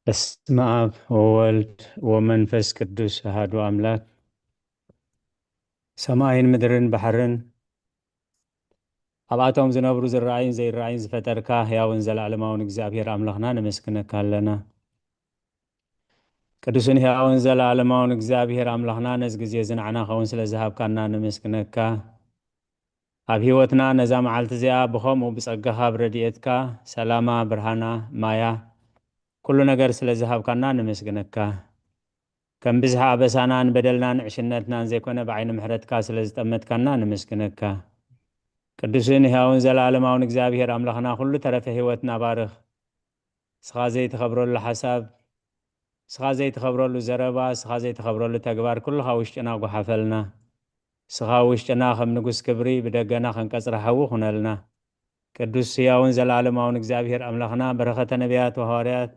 በስመ አብ ወወልድ ወመንፈስ ቅዱስ አሐዱ አምላክ። ሰማይን ምድርን ባሕርን ኣብኣቶም ዝነብሩ ዝረኣዩን ዘይረኣዩን ዝፈጠርካ ሕያውን ዘለዓለማውን እግዚኣብሔር ኣምላኽና ነመስግነካ ኣለና። ቅዱስን ሕያውን ዘለዓለማውን እግዚኣብሔር ኣምላኽና ነዚ ግዜ እዚ ንዓና ኸውን ስለ ዝሃብካና ነመስግነካ። ኣብ ህይወትና ነዛ መዓልቲ እዚኣ ብኸምኡ ብጸጋኻ ብረድኤትካ ሰላማ፣ ብርሃና፣ ማያ፣ ኩሉ ነገር ስለ ዝሃብካና ነመስግነካ። ከም ብዝሒ ኣበሳናን በደልናን ዕሽነትናን ዘይኮነ ብዓይኒ ምሕረትካ ስለ ዝጠመትካና ነመስግነካ። ቅዱስን ሕያውን ዘለዓለማውን እግዚኣብሔር ኣምላኽና ኩሉ ተረፈ ህይወትና ባርኽ። ስኻ ዘይትኸብረሉ ሓሳብ፣ ስኻ ዘይትኸብረሉ ዘረባ፣ ስኻ ዘይትኸብረሉ ተግባር ኩሉ ካብ ውሽጥና ጓሓፈልና። ስኻ ውሽጥና ከም ንጉስ ክብሪ ብደገና ከም ቀጽሪ ሓዊ ኩነልና። ቅዱስ ሕያውን ዘለዓለማውን እግዚኣብሔር ኣምላኽና በረኸተ ነቢያት ወሃዋርያት፣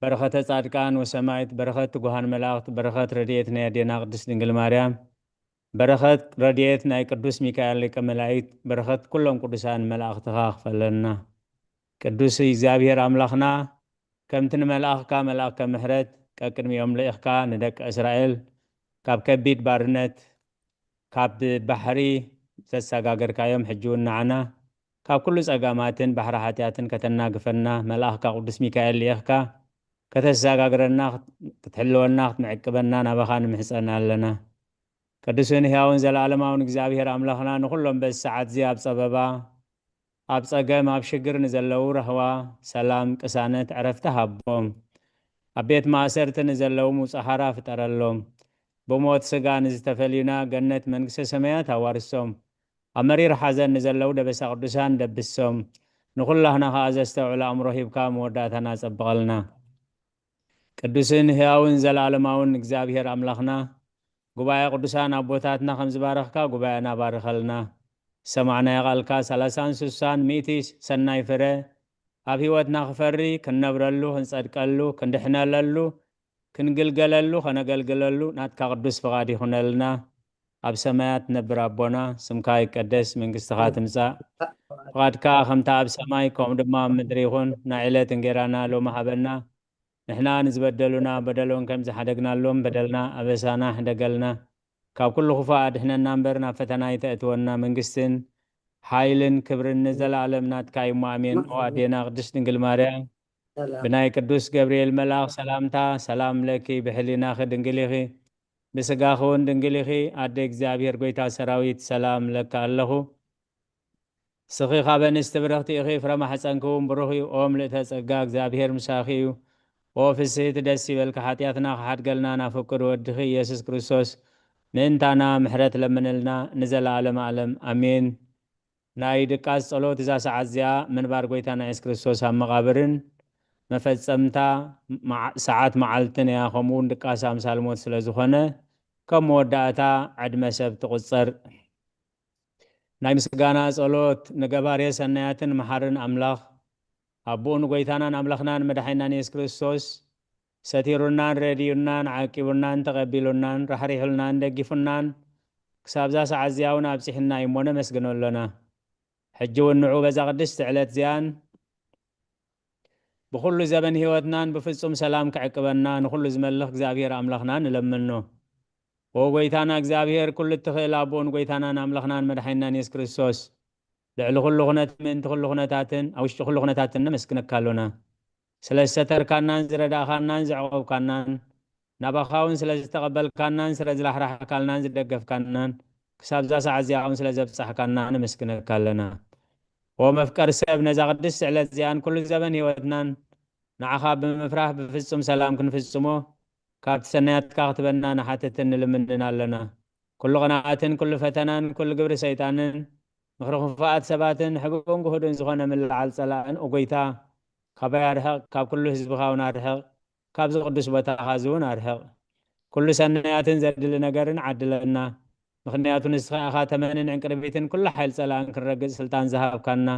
በረኸተ ጻድቃን ወሰማይት፣ በረኸት ትጉሃን መላእኽት፣ በረኸት ረድኤት ናይ ኣዴና ቅድስት ድንግል ማርያም፣ በረኸት ረድኤት ናይ ቅዱስ ሚካኤል ሊቀ መላእክት፣ በረኸት ኩሎም ቅዱሳን መላእኽትኻ ክፈለና። ቅዱስ እግዚኣብሔር ኣምላኽና ከምቲ ንመልኣኽካ መልኣከ ምሕረት ቀቅድሚኦም ልኢኽካ ንደቂ እስራኤል ካብ ከቢድ ባርነት ካብ ባሕሪ ዘሰጋገርካዮም ሕጂ እውን ንዓና ካብ ኩሉ ጸጋማትን ባሕሪ ሓጢኣትን ከተናግፈና መልኣኽካ ቅዱስ ሚካኤል ልኢኽካ ከተሰጋግረና ክትሕልወና ክትምዕቅበና ናባኻ ንምሕጸን ኣለና። ቅዱስን ሕያውን ዘለዓለማውን እግዚኣብሔር ኣምላኽና ንኹሎም በዚ ሰዓት እዚ ኣብ ጸበባ ኣብ ጸገም ኣብ ሽግር ንዘለዉ ራህዋ ሰላም ቅሳነት ዕረፍቲ ሃቦም። ኣብ ቤት ማእሰርቲ ንዘለዉ ምውጻእ ሓራ ፍጠረሎም። ብሞት ስጋ ንዝተፈልዩና ገነት መንግስተ ሰማያት ኣዋርሶም። ኣብ መሪር ሓዘን ንዘለዉ ደበሳ ቅዱሳን ደብሶም። ንኹላህና ኸኣ ዘስተውዕል ኣእምሮ ሂብካ መወዳእታና ጸብቐልና። ቅዱስን ሕያውን ዘለዓለማውን እግዚኣብሔር ኣምላኽና ጉባኤ ቅዱሳን ኣቦታትና ከም ዝባረኽካ ጉባኤና ባርኸልና። ዝሰማዕናዮ ቃልካ ሰላሳን ስሳን ሚእቲ ሰናይ ፍረ ኣብ ህይወትና ክፈሪ ክንነብረሉ ክንጸድቀሉ ክንድሕነለሉ ክንግልገለሉ ከነገልግለሉ ናትካ ቅዱስ ፍቓድ ይኹነልና። ኣብ ሰማያት ትነብር ኣቦና፣ ስምካ ይቀደስ፣ መንግስትኻ ትምጻእ፣ ፍቓድካ ከምታ ኣብ ሰማይ ከምኡ ድማ ኣብ ምድሪ ይኹን። ናይ ዕለት እንጌራና ሎሚ ሃበና። ንሕና ንዝበደሉና በደሎም ከም ዝሓደግናሎም በደልና ኣበሳና ሕደገልና። ካብ ኩሉ ክፉእ ኣድሕነና እምበር ናብ ፈተና ኣይተእትወና። መንግስትን ሓይልን ክብርን ንዘለኣለም ናትካ እዩ። ኣሜን። ኦ ኣዴና ቅድስት ድንግል ማርያም፣ ብናይ ቅዱስ ገብርኤል መልኣኽ ሰላምታ ሰላም ለኪ፣ ብሕሊናኺ ድንግል ኢኺ፣ ብስጋኺ እውን ድንግል ኢኺ። ኣደ እግዚኣብሔር፣ ጎይታ ሰራዊት፣ ሰላም ለካ ኣለኹ። ስኺ ካብ ኣንስቲ ብርኽቲ ኢኺ፣ ፍረ ማሕፀንኪ እውን ብሩኽ እዩ። ኦ ምልእተ ጸጋ፣ እግዚኣብሔር ምሳኺ እዩ። ኦ ፍስህቲ፣ ደስ ይበልኪ፣ ሓጢኣትና ክሓድገልና ናብ ፍቁር ወድኺ ኢየሱስ ክርስቶስ ምእንታና ምሕረት ለምንልና ንዘለዓለመ ዓለም። ኣሜን። ናይ ድቃስ ጸሎት እዛ ሰዓት እዚኣ ምንባር ጎይታና የሱስ ክርስቶስ ኣብ መቓብርን መፈጸምታ መዓ-፣ ሰዓት መዓልትን እያ። ከምኡ እውን ድቃስ ኣምሳል ሞት ስለ ዝኾነ ከም መወዳእታ ዕድመ ሰብ ትቑጸር። ናይ ምስጋና ጸሎት። ንገባሬ ሰናያትን መሓርን ኣምላኽ ኣቦኡ ንጎይታናን ኣምላኽናን መድሓኒናን የሱስ ክርስቶስ ሰቲሩናን ረዲኡናን ዓቂቡናን ተቐቢሉናን ራሕሪሑልናን ደጊፉናን ክሳብዛ ሰዓት እዚኣ እውን ኣብጺሕና እዩ እሞ ነመስግኖ ኣሎና። ሕጂ እውን ንዑ በዛ ቅድስቲ ዕለት እዚኣን ብኹሉ ዘበን ህይወትናን ብፍጹም ሰላም ክዕቅበና ንኹሉ ዝመልኽ እግዚኣብሔር ኣምላኽና ንለምኖ። ኦ ጎይታና እግዚኣብሔር፣ ኩሉ እትኽእል ኣቦኡን ጎይታናን ኣምላኽናን መድሓኒናን የሱስ ክርስቶስ፣ ልዕሊ ኩሉ ኩነት ምእንቲ ኩሉ ኩነታትን ኣብ ውሽጢ ኩሉ ኩነታትን ነመስግነካ ኣሎና። ስለ ዝሰተርካናን ዝረዳእካናን ዘዕቆብካናን ናባኻ እውን ስለ ዝተቐበልካናን ስለ ዝላሕራሕካልናን ዝደገፍካናን ክሳብዛ ሰዓት እዚኣ እውን ስለ ዘብጻሕካና ነመስግነካ ኣለና። ኦ መፍቀር ሰብ፣ ነዛ ቅድስቲ ዕለት እዚኣን ኩሉ ዘበን ህይወትናን ንዓኻ ብምፍራህ ብፍጹም ሰላም ክንፍጽሞ ካብቲ ሰናያትካ ክትበና ንሓትትን ንልምንን ኣለና። ኩሉ ቅንኣትን ኩሉ ፈተናን ኩሉ ግብሪ ሰይጣንን ምኽሪ ክፉኣት ሰባትን ሕቡን ግሁድን ዝኾነ ምልዓል ጸላእን፣ ኦ ጎይታ፣ ካባይ ኣርሕቕ፣ ካብ ኩሉ ህዝብኻ እውን ኣርሕቕ፣ ካብዚ ቅዱስ ቦታኻ እዚ እውን ኣርሕቕ። ኩሉ ሰናያትን ዘድሊ ነገርን ዓድለና። ምኽንያቱ ንስኻ ኢኻ ተመንን ዕንቅርቢትን ኩሉ ሓይል ጸላእን ክንረግጽ ስልጣን ዝሃብካና።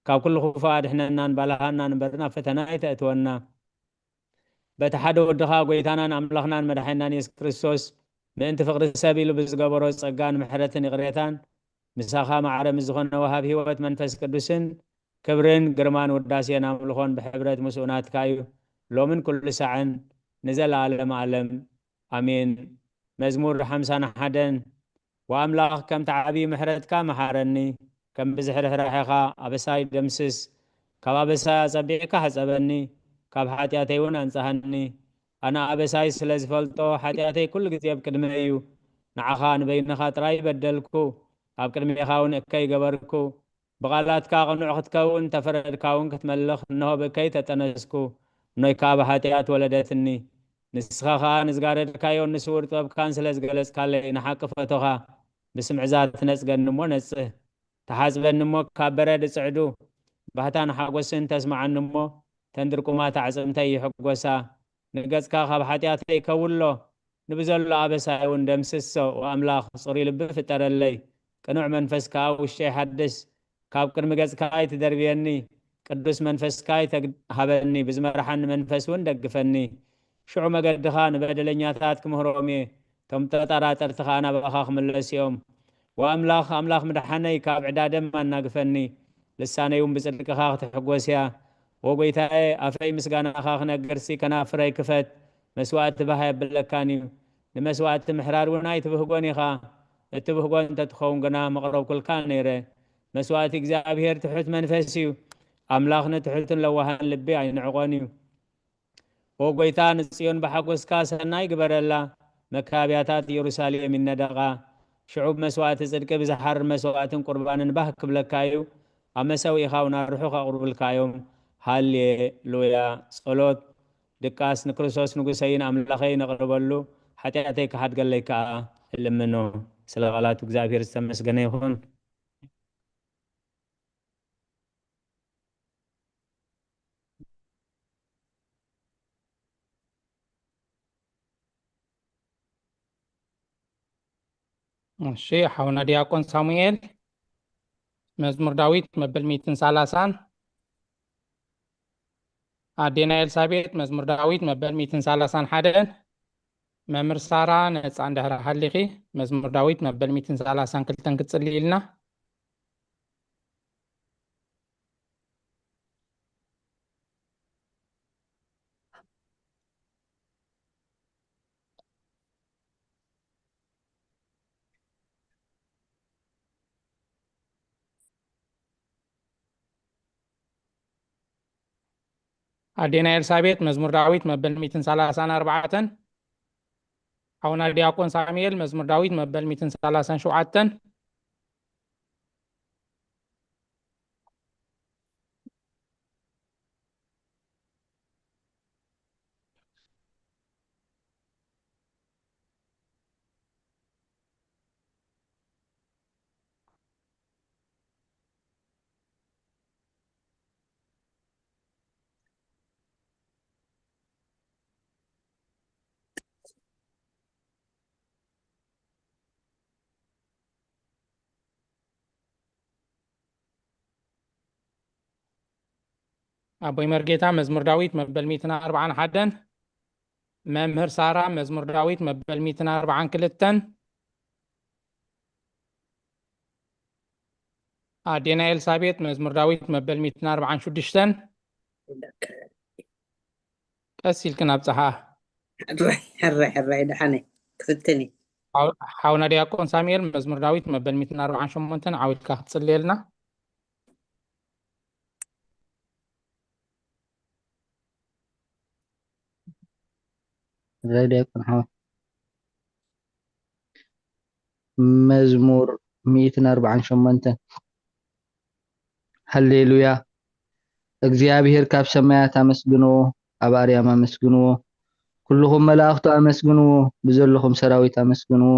ካብ ኩሉ ክፉእ ኣድሕነናን ባልሃናን እምበር ናብ ፈተና ኣይተእትወና። በቲ ሓደ ወድኻ ጎይታናን ኣምላኽናን መድሓኒናን የሱስ ክርስቶስ ምእንቲ ፍቕሪ ሰብ ኢሉ ብዝገበሮ ጸጋን ምሕረትን ይቕሬታን ምሳኻ ማዕረ ምስ ዝኾነ ወሃብ ህይወት መንፈስ ቅዱስን ክብርን ግርማን ውዳሴን ኣምልኾን ብሕብረት ምስኡ ናትካ እዩ። ሎምን ኩሉ ሳዕን ንዘለኣለም ኣለም። ኣሜን። መዝሙር ሓምሳን ሓደን። ወኣምላኽ፣ ከምቲ ዓብዪ ምሕረትካ መሓረኒ፣ ከም ብዝሒ ርሕራሕኻ ኣበሳይ ደምስስ። ካብ ኣበሳይ ኣጸቢቕካ ሕጸበኒ፣ ካብ ሓጢኣተይ እውን ኣንጽሃኒ። ኣነ ኣበሳይ ስለ ዝፈልጦ፣ ሓጢኣተይ ኩሉ ግዜ ኣብ ቅድመይ እዩ። ንዓኻ ንበይንኻ ጥራይ በደልኩ፣ ኣብ ቅድሜኻ እውን እከይ ገበርኩ። ብቓላትካ ቅኑዕ ክትከውን፣ ተፈረድካ እውን ክትመልኽ፣ እንሆ ብእከይ ተጠነስኩ፣ እኖይ ከኣ ብሓጢኣት ወለደትኒ። ንስኻ ኸኣ ንዝጋረድካዮን ንስዉር ጥበብካን ስለ ዝገለጽካለይ፣ ንሓቂ ፈቶኻ። ብስምዕዛ ትነጽገኒ እሞ ነጽህ፣ ተሓጽበኒ እሞ ካብ በረድ ጽዕዱ። ባህታን ሓጎስን ተስምዓኒ እሞ፣ ተን ድርቁማት ኣዕጽምተይ ይሕጎሳ። ንገጽካ ካብ ሓጢኣተይ ከውሎ፣ ንብዘሎ ኣበሳይ እውን ደምስሶ። ወኣምላኽ፣ ጽሩይ ልቢ ፍጠረለይ፣ ቅኑዕ መንፈስ ከኣ ውሽጠይ ሓድስ። ካብ ቅድሚ ገጽካ ኣይትደርብየኒ፣ ቅዱስ መንፈስካ ኣይተግሃበኒ፣ ብዝመርሓኒ መንፈስ እውን ደግፈኒ። ሽዑ መገድኻ ንበደለኛታት ክምህሮም እየ፣ እቶም ተጠራጠርቲ ኸኣ ናባኻ ክምለሱ እዮም። ወኣምላኽ፣ ኣምላኽ ምድሓነይ፣ ካብ ዕዳ ደም ኣናግፈኒ፣ ልሳነይ እውን ብጽድቅኻ ክትሕጎስ እያ። ወጎይታየ፣ ኣፈይ ምስጋናኻ ክነግርሲ፣ ከናፍረይ ክፈት። መስዋእቲ ባህ ኣየብለካን እዩ፣ ንመስዋእቲ ምሕራድ እውን ኣይትብህጎን ኢኻ። እትብህጎ እንተ ትኸውን ግና መቕረብኩልካ ነይረ። መስዋእቲ እግዚኣብሄር ትሑት መንፈስ እዩ፣ ኣምላኽ ንትሑትን ለዋሃን ልቢ ኣይንዕቖን እዩ። ኦ ጎይታ፣ ንጽዮን ብሓጎስካ ሰናይ ግበረላ፣ መካብያታት ኢየሩሳሌም ይነደቓ። ሽዑ ብመስዋእቲ ጽድቂ፣ ብዝሓርር መስዋእትን ቁርባንን ባህ ክብለካ እዩ፣ ኣብ መሰውኢኻ እውን ኣርሑ ከቕርቡልካ እዮም። ሃሌ ሉያ። ጸሎት ድቃስ። ንክርስቶስ ንጉሰይን ኣምላኸይ ነቕርበሉ፣ ሓጢኣተይ ክሓድገለይ ከኣ እልምኖ። ስለ ቃላቱ እግዚኣብሔር ዝተመስገነ ይኹን። እሺ፣ ሓውና ዲያቆን ሳሙኤል፣ መዝሙር ዳዊት መበል ሚእትን ሰላሳን። ኣዴና ኤልሳቤጥ፣ መዝሙር ዳዊት መበል ሚእትን ሰላሳን ሓደን። መምህር ሳራ ነጻ እንድሕር ሃሊኺ፣ መዝሙር ዳዊት መበል ሚእትን ሰላሳን ክልተን ክትጽሊ ኢልና። ኣዴና ኤልሳቤጥ፣ መዝሙር ዳዊት መበል ሚእትን ሰላሳን ኣርባዕተን። ሓውና ዲያቆን ሳሙኤል፣ መዝሙር ዳዊት መበል ሚእትን ሰላሳን ሸውዓተን። ኣቦይ መርጌታ፣ መዝሙር ዳዊት መበል ሚእትን ኣርባዓን ሓደን። መምህር ሳራ፣ መዝሙር ዳዊት መበል ሚእትን ኣርባዓን ክልተን። ኣዴና ኤልሳቤጥ፣ መዝሙር ዳዊት መበል ሚእትን ኣርባዓን ሽዱሽተን። ቀስ ኢልክን ኣብጽሓ። ሕራይ፣ ሕራይ፣ ሕራይ፣ ደሓነ ክፍትን እዩ። ሓው-፣ ሓውና ዲያቆን ሳሙኤል፣ መዝሙር ዳዊት መበል ሚእትን ኣርባዓን ሸሞንተን ዓው ኢልካ ክትጽልየልና። ሕራይ ዲያቆን ሓወይ። መዝሙር ሚእትን ኣርባዓን ሸሞንተን። ሃሌሉያ። እግዚኣብሄር ካብ ሰማያት ኣመስግንዎ፣ ኣብ ኣርያም ኣመስግንዎ። ኩልኹም መላእኽቱ ኣመስግንዎ፣ ብዘለኹም ሰራዊት ኣመስግንዎ።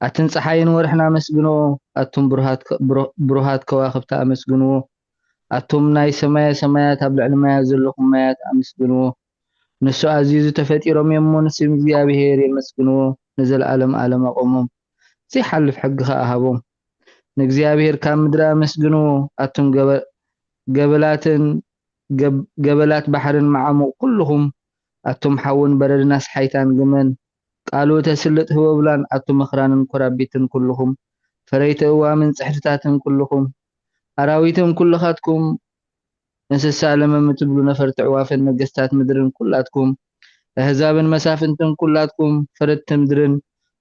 ኣትን ጸሓይን ወርሕን ኣመስግንዎ፣ ኣቱም ብሩሃት ከ-፣ ብሩ-፣ ብሩሃት ከዋኽብቲ ኣመስግንዎ። ኣቱም ናይ ሰማየ ሰማያት ኣብ ልዕሊ ማያት ዘለኹም ማያት ኣመስግንዎ። ንሱ ኣዚዙ ተፈጢሮም እዮም እሞ ንስም እግዚኣብሄር የመስግንዎ፣ ንዘለኣለም ኣለም ኣቆሞም። ዘይሓልፍ ሕጊ ኸኣ ሃቦም። ንእግዚኣብሄር ካብ ምድሪ ኣመስግንዎ፣ ኣቱም ገበ-፣ ገበላትን ገብ-፣ ገበላት ባሕርን መዓሙቕ ኩልኹም፣ ኣቱም ሓውን በረድን ኣስሓይታን ግመን፣ ቃሉ ተስልጥ ህቦብላን፣ ኣቱም ኣኽራንን ኮራቢትን ኩልኹም፣ ፈረይቲ እዋምን ጽሕድታትን ኩልኹም፣ ኣራዊትን ኩልኻትኩም፣ እንስሳ ለመም እትብሉ ነፈርቲ ኣዕዋፍን ነገስታት ምድርን ኩላትኩም ኣህዛብን መሳፍንትን ኩላትኩም ፈረድቲ ምድርን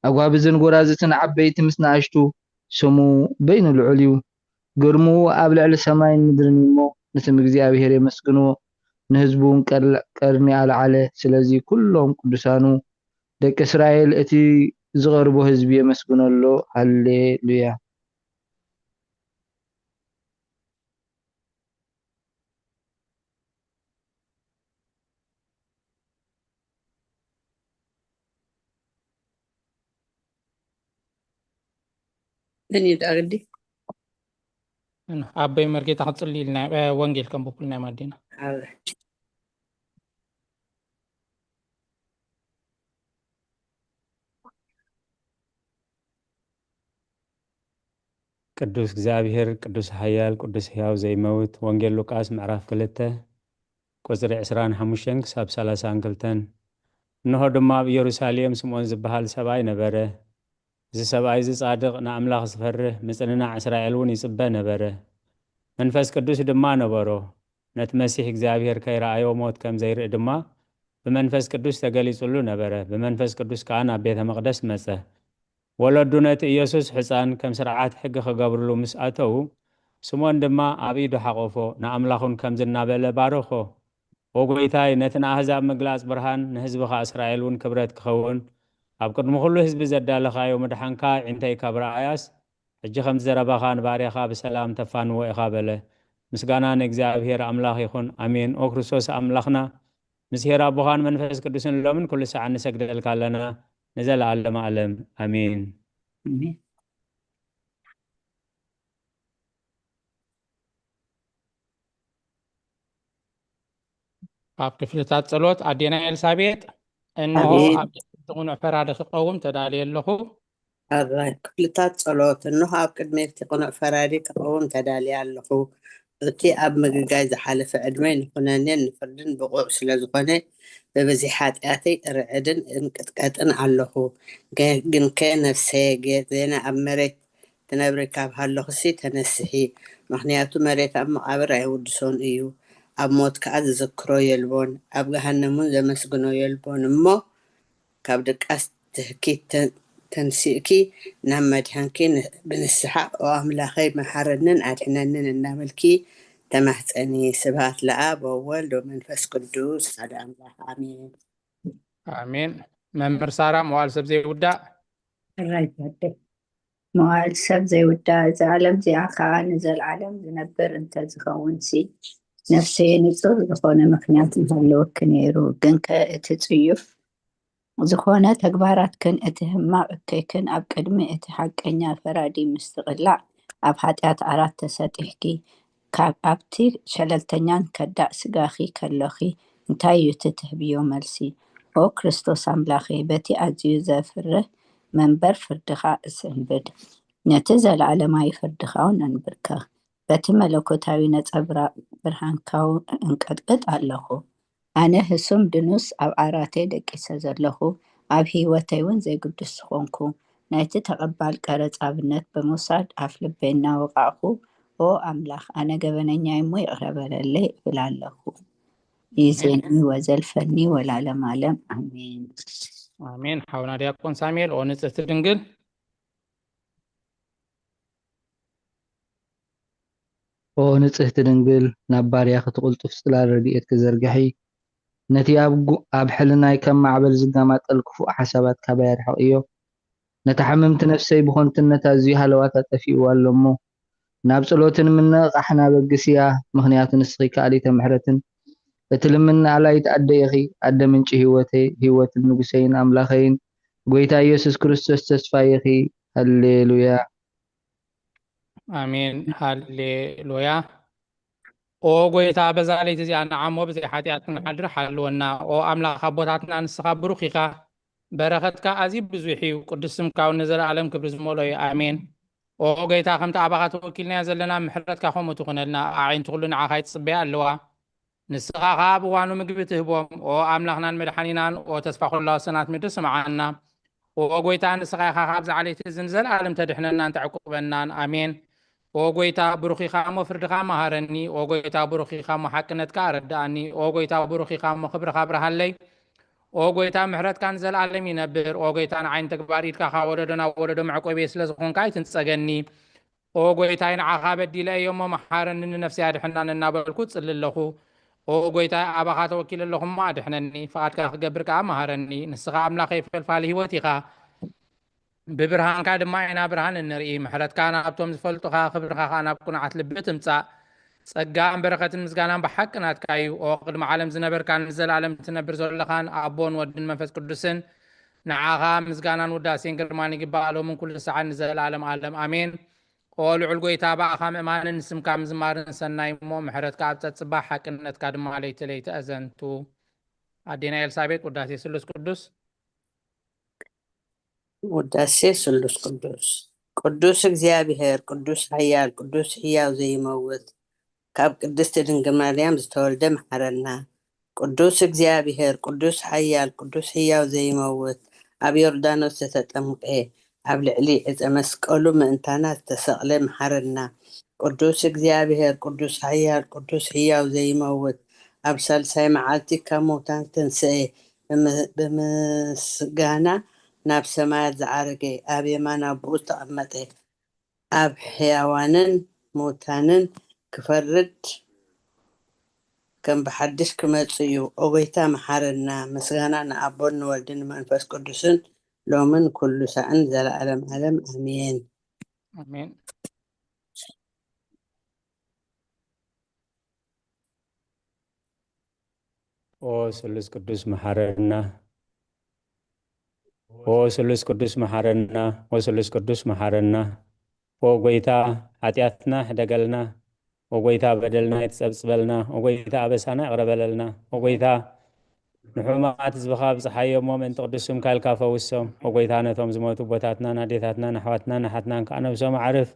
ኣጓብዝን ጎራዝትን ዓበይቲ ምስ ንኣሽቱ ስሙ በይኑ ልዑል እዩ። ግርምኡ ኣብ ልዕሊ ሰማይን ምድርን እዩ እሞ ንስም እግዚኣብሔር የመስግንዎ። ንህዝቡ እውን ቀል- ቀርኒ ኣልዓለ። ስለዚ ኩሎም ቅዱሳኑ ደቂ እስራኤል እቲ ዝቐርቦ ህዝቢ የመስግኖ ኣሎ። ሃሌሉያ። ምን ይዳግዲ ኣቦይ መርጌታ ክጽሊ ኢልና ወንጌል ከንብቡልና ማዲና። ቅዱስ እግዚኣብሔር ቅዱስ ሓያል ቅዱስ ሕያው ዘይመውት። ወንጌል ሉቃስ ምዕራፍ ክልተ ቁጽሪ ዕስራን ሓሙሽተን ክሳብ ሰላሳን ክልተን። እንሆ ድማ ኣብ ኢየሩሳሌም ስምዖን ዝበሃል ሰብኣይ ነበረ። እዚ ሰብኣይ እዚ ጻድቕ፣ ንኣምላኽ ዝፈርህ፣ ምጽንናዕ እስራኤል እውን ይጽበ ነበረ። መንፈስ ቅዱስ ድማ ነበሮ። ነቲ መሲሕ እግዚኣብሔር ከይረኣዮ ሞት ከም ዘይርኢ ድማ ብመንፈስ ቅዱስ ተገሊጹሉ ነበረ። ብመንፈስ ቅዱስ ከኣ ናብ ቤተ መቕደስ መጸ። ወለዱ ነቲ ኢየሱስ ሕጻን ከም ስርዓት ሕጊ ክገብርሉ ምስ ኣተዉ፣ ስምዖን ድማ ኣብ ኢዱ ሓቖፎ፣ ንኣምላኹን ከምዚ እናበለ ባረኾ። ኦ ጐይታይ፣ ነቲ ንኣህዛብ ምግላጽ ብርሃን፣ ንህዝብኻ እስራኤል እውን ክብረት ክኸውን፣ ኣብ ቅድሚ ኹሉ ህዝቢ ዘዳለኻዮ ምድሓንካ ኣዒንተይ ካብ ረኣያስ፣ ሕጂ ከምቲ ዘረባኻ ንባርያኻ ብሰላም ተፋንዎ ኢኻ በለ። ምስጋና ንእግዚኣብሔር ኣምላኽ ይኹን። ኣሜን። ኦ ክርስቶስ ኣምላኽና፣ ምስ ሄር ኣቦኻን መንፈስ ቅዱስን ሎምን ኩሉ ሰዓት ንሰግደልካ ኣለና፣ ንዘለኣለም ኣለም። ኣሜን። ኣብ ክፍልታት ጸሎት ኣዴና ኤልሳቤጥ፣ እንሆ ኣብ ቅንዕ ፈራዲ ክቐውም ተዳልየ ኣለኹ። ኣብ ክፍልታት ጸሎት፣ እንሆ ኣብ ቅድሚ እቲ ቅኑዕ ፈራዲ ክቐውም ተዳልየ ኣለኹ። እቲ ኣብ ምግጋይ ዝሓለፈ ዕድመይ ንኹነኔን ንፍርድን ብቑዕ ስለ ዝኾነ፣ ብብዝሒ ሓጢኣተይ እርዕድን እንቅጥቀጥን ኣለኹ። ገ- ግንከ ነፍሰየ፣ ጌዜና ኣብ መሬት ትነብሪ ካብ ሃለኹሲ ተነስሒ፣ ምኽንያቱ መሬት ኣብ መቓብር ኣይውድሶን እዩ። ኣብ ሞት ከኣ ዝዝክሮ የልቦን፣ ኣብ ገሃነም እውን ዘመስግኖ የልቦን። እሞ ካብ ድቃስ ትህኪ ተንሲእኪ ናብ መድሓንኪ ብንስሓ ኦ ኣምላኸይ መሓረንን ኣድሕነንን እናበልኪ ተማህፀኒ። ስብሃት ለኣብ ወወልድ ወመንፈስ ቅዱስ ሓደ ኣምላኽ ኣሜን። ኣሜን። መምህር ሳራ መዋል ሰብ ዘይውዳእ ራይታደ መዋል ሰብ ዘይውዳእ እዚ ዓለም እዚኣ ከዓ ንዘለዓለም ዝነብር እንተዝኸውን ሲ ነፍሰየ ንጹር ዝኾነ ምኽንያት ምሃለወኪ ነይሩ። ግንከ እቲ ጽዩፍ ዝኾነ ተግባራትክን እቲ ህማቕ እከይክን ኣብ ቅድሚ እቲ ሓቀኛ ፈራዲ ምስ ትቕላዕ ኣብ ሓጢኣት ዓራት ተሰጢሕኪ ካብ ኣብቲ ሸለልተኛን ከዳዕ ስጋኺ ከሎኺ እንታይ እዩ እቲ ትህብዮ መልሲ? ኦ ክርስቶስ ኣምላኸይ በቲ ኣዝዩ ዘፍርህ መንበር ፍርድኻ እስንብድ ነቲ ዘለዓለማዊ ፍርድኻ እውን ኣንብርከኽ በቲ መለኮታዊ ነጸብራቕ ብርሃንካ እውን እንቀጥቅጥ ኣለኹ። ኣነ ህሱም ድኑስ ኣብ ዓራተይ ደቂሰ ዘለኹ፣ ኣብ ህይወተይ እውን ዘይግዱስ ዝኾንኩ፣ ናይቲ ተቐባል ቀረጽ ኣብነት ብምውሳድ ኣፍ ልበይ እናወቓዕኩ፣ ኦ ኣምላኽ፣ ኣነ ገበነኛ እሞ ይቕረ በለለይ እብል ኣለኹ። ይዜኒ ወዘልፈኒ ወላለም ኣለም ኣሜን። ኣሜን። ሓውና ዲያቆን ሳሙኤል፣ ኦ ንጽህቲ ድንግል። ኦ ንጽህቲ ድንግል፣ ናብ ባርያኺ ትቕልጡፍ ጽላል ረድኤትኪ ዘርግሒ። ነቲ ኣብ ጉ- ኣብ ሕልናይ ከም ማዕበል ዝጋማጠል ክፉእ ሓሳባት ካባይ ኣርሕቕዮ። ነታ ሕምምቲ ነፍሰይ ብኾንትነት ኣዝዩ ሃለዋታ ጠፊእዋ ኣሎ እሞ፣ ናብ ጸሎትን ምንቕቓሕን ኣበግስያ፣ ምኽንያቱ ንስኺ ከኣሊተ ምሕረትን እቲ ልምኒ ኣላይት ኣደ ኢኺ፣ ኣደ ምንጪ ህይወተይ፣ ህይወትን ንጉሰይን ኣምላኸይን፣ ጐይታ ኢየሱስ ክርስቶስ ተስፋይ ኢኺ። ሃሌሉያ። ኣሜን ሃሌሉያ። ኦ ጎይታ፣ በዛ ለይቲ እዚኣ ንዓሞ ብዘይ ሓጢኣት ክንሓድር ሓልወና። ኦ ኣምላኽ ኣቦታትና፣ ንስኻ ብሩኽ ኢኻ፣ በረኸትካ ኣዝዩ ብዙሕ እዩ፣ ቅዱስ ስምካ እውን ንዘለኣለም ክብሪ ዝመልኦ እዩ። ኣሜን። ኦ ጎይታ፣ ከምቲ ኣባኻ ተወኪልናዮ ዘለና፣ ምሕረትካ ከምኡ ትኹነልና። ኣዒንቲ ኩሉ ንዓኻ ይጽበያ ኣለዋ። ንስኻ ኸኣ ኣብ እዋኑ ምግቢ ትህቦም። ኦ ኣምላኽናን መድሓኒናን፣ ኦ ተስፋ ኩላ ሰናት ምድሪ፣ ስምዓና። ኦ ጎይታ፣ ንስኻ ኢኻ ካብዚ ዓሌት እዚ ንዘለኣለም ተድሕነናን ተዕቁበናን። ኣሜን። ኦ ጎይታ ብሩኽ ኢኻ እሞ ፍርድኻ መሃረኒ። ኦ ጎይታ ብሩኽ ኢኻ እሞ ሓቅነትካ ኣረድኣኒ። ኦ ጎይታ ብሩኽ ኢኻ እሞ ክብርኻ ኣብርሃለይ። ኦ ጎይታ ምሕረትካ ንዘለኣለም ይነብር። ኦ ጎይታ ንዓይ ንተግባር ኢድካ ካብ ወለዶ ናብ ወለዶ መዕቆቢ ስለ ዝኾንካ ኣይትንጸገኒ። ኦ ጎይታይ ንዓኻ በዲለ እየ እሞ መሓረኒ ንነፍሰይ ኣድሕናን እናበልኩ ጽሊ ኣለኹ። ኦ ጎይታይ ኣባኻ ተወኪለ ኣለኹ እሞ ኣድሕነኒ። ፍቓድካ ክገብር ከኣ መሃረኒ። ንስኻ ኣምላኸይ ፈልፋሊ ህይወት ኢኻ። ብብርሃንካ ድማ ኢና ብርሃን እንርኢ። ምሕረትካ ናብቶም ዝፈልጡኻ፣ ክብርኻ ከኣ ናብ ቅኑዓት ልቢ ትምጻእ። ጸጋን በረኸትን ምስጋናን ብሓቂ ናትካ እዩ። ኦ ቅድሚ ዓለም ዝነበርካን ንዘለኣለም ትነብር ዘለኻን ኣቦን ወድን መንፈስ ቅዱስን፣ ንዓኻ ምስጋናን ውዳሴን ግርማን ይግባእ፣ ሎምን ኩሉ ሰዓት ንዘለኣለም ዓለም ኣሜን። ኦ ልዑል ጎይታ፣ ብኣኻ ምእማንን ንስምካ ምዝማርን ሰናይ እሞ፣ ምሕረትካ ኣብ ጸጽባ፣ ሓቅነትካ ድማ ለይቲ ለይቲ ኣዘንቱ። ኣዴና ኤልሳቤጥ፣ ውዳሴ ስሉስ ቅዱስ። ውዳሴ ስሉስ ቅዱስ። ቅዱስ እግዚኣብሔር፣ ቅዱስ ሓያል፣ ቅዱስ ሕያው ዘይመውት፣ ካብ ቅድስቲ ድንግል ማርያም ዝተወልደ መሓረና። ቅዱስ እግዚኣብሔር፣ ቅዱስ ሓያል፣ ቅዱስ ሕያው ዘይመውት፣ ኣብ ዮርዳኖስ ዝተጠምቀ፣ ኣብ ልዕሊ ዕፀ መስቀሉ ምእንታና ዝተሰቕለ መሓረና። ቅዱስ እግዚኣብሔር፣ ቅዱስ ሓያል፣ ቅዱስ ሕያው ዘይመውት፣ ኣብ ሳልሳይ መዓልቲ ካብ ሙታን ዝተንስኤ፣ ብም-፣ ብምስጋና ናብ ሰማያት ዝዓረገ፣ ኣብ የማን ኣቦኡ ዝተቐመጠ፣ ኣብ ሕያዋንን ሙታንን ክፈርድ ከም ብሓድሽ ክመጽእ እዩ። ኦ ጎይታ መሓረና። ምስጋና ንኣቦን ንወልድን ንመንፈስ ቅዱስን ሎምን ኩሉ ሳዕን ዘለዓለም ዓለም ኣሜን። ኣሜን። ኦ ስሉስ ቅዱስ መሓረና። ኦ ስሉስ ቅዱስ መሓረና። ኦ ስሉስ ቅዱስ መሓረና። ኦ ጎይታ፣ ሓጢኣትና ሕደገልና። ኦ ጎይታ፣ በደልና ይትጸብጽበልና። ኦ ጎይታ፣ ኣበሳና ይቕረ በለልና። ኦ ጎይታ፣ ንሕሙማት ህዝብኻ ኣብጽሓዮ እሞ ምእንቲ ቅዱስ ስምካ ኢልካ ፈውሶም። ኦ ጎይታ፣ ነቶም ዝሞቱ ኣቦታትናን ኣዴታትናን ኣሕዋትናን ኣሓትናን ከኣ ነብሶም ኣዕርፍ።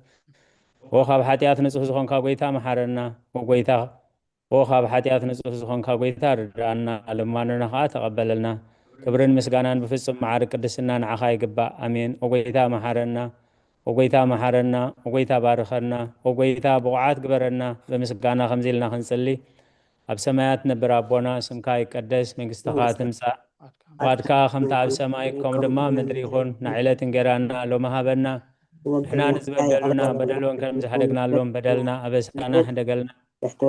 ኦ ካብ ሓጢኣት ንጹህ ዝኾንካ ጎይታ መሓረና። ኦ ጎይታ፣ ኦ ካብ ሓጢኣት ንጹህ ዝኾንካ ጎይታ ርድኣና፣ ልማኖና ከኣ ተቐበለልና። ክብርን ምስጋናን ብፍጹም መዓርግ ቅድስና ንዓኻ ይግባእ። ኣሜን። ኦ ጎይታ መሓረና። ኦ ጎይታ መሓረና። ኦ ጎይታ ባርኸና። ኦ ጎይታ ብቑዓት ግበረና። ብምስጋና ከምዚ ኢልና ክንጽሊ፣ ኣብ ሰማያት ነብር ኣቦና፣ ስምካ ይቀደስ፣ መንግስትኻ ትምጻእ፣ ፍቓድካ ከምታ ኣብ ሰማይ ከምኡ ድማ ኣብ ምድሪ ይኹን። ንዕለት እንጌራና ሎሚ ሃበና። ንሕና ንዝበደሉና በደል እውን ከም ዝሓደግናሎም በደልና ኣበሳና ሕደገልና።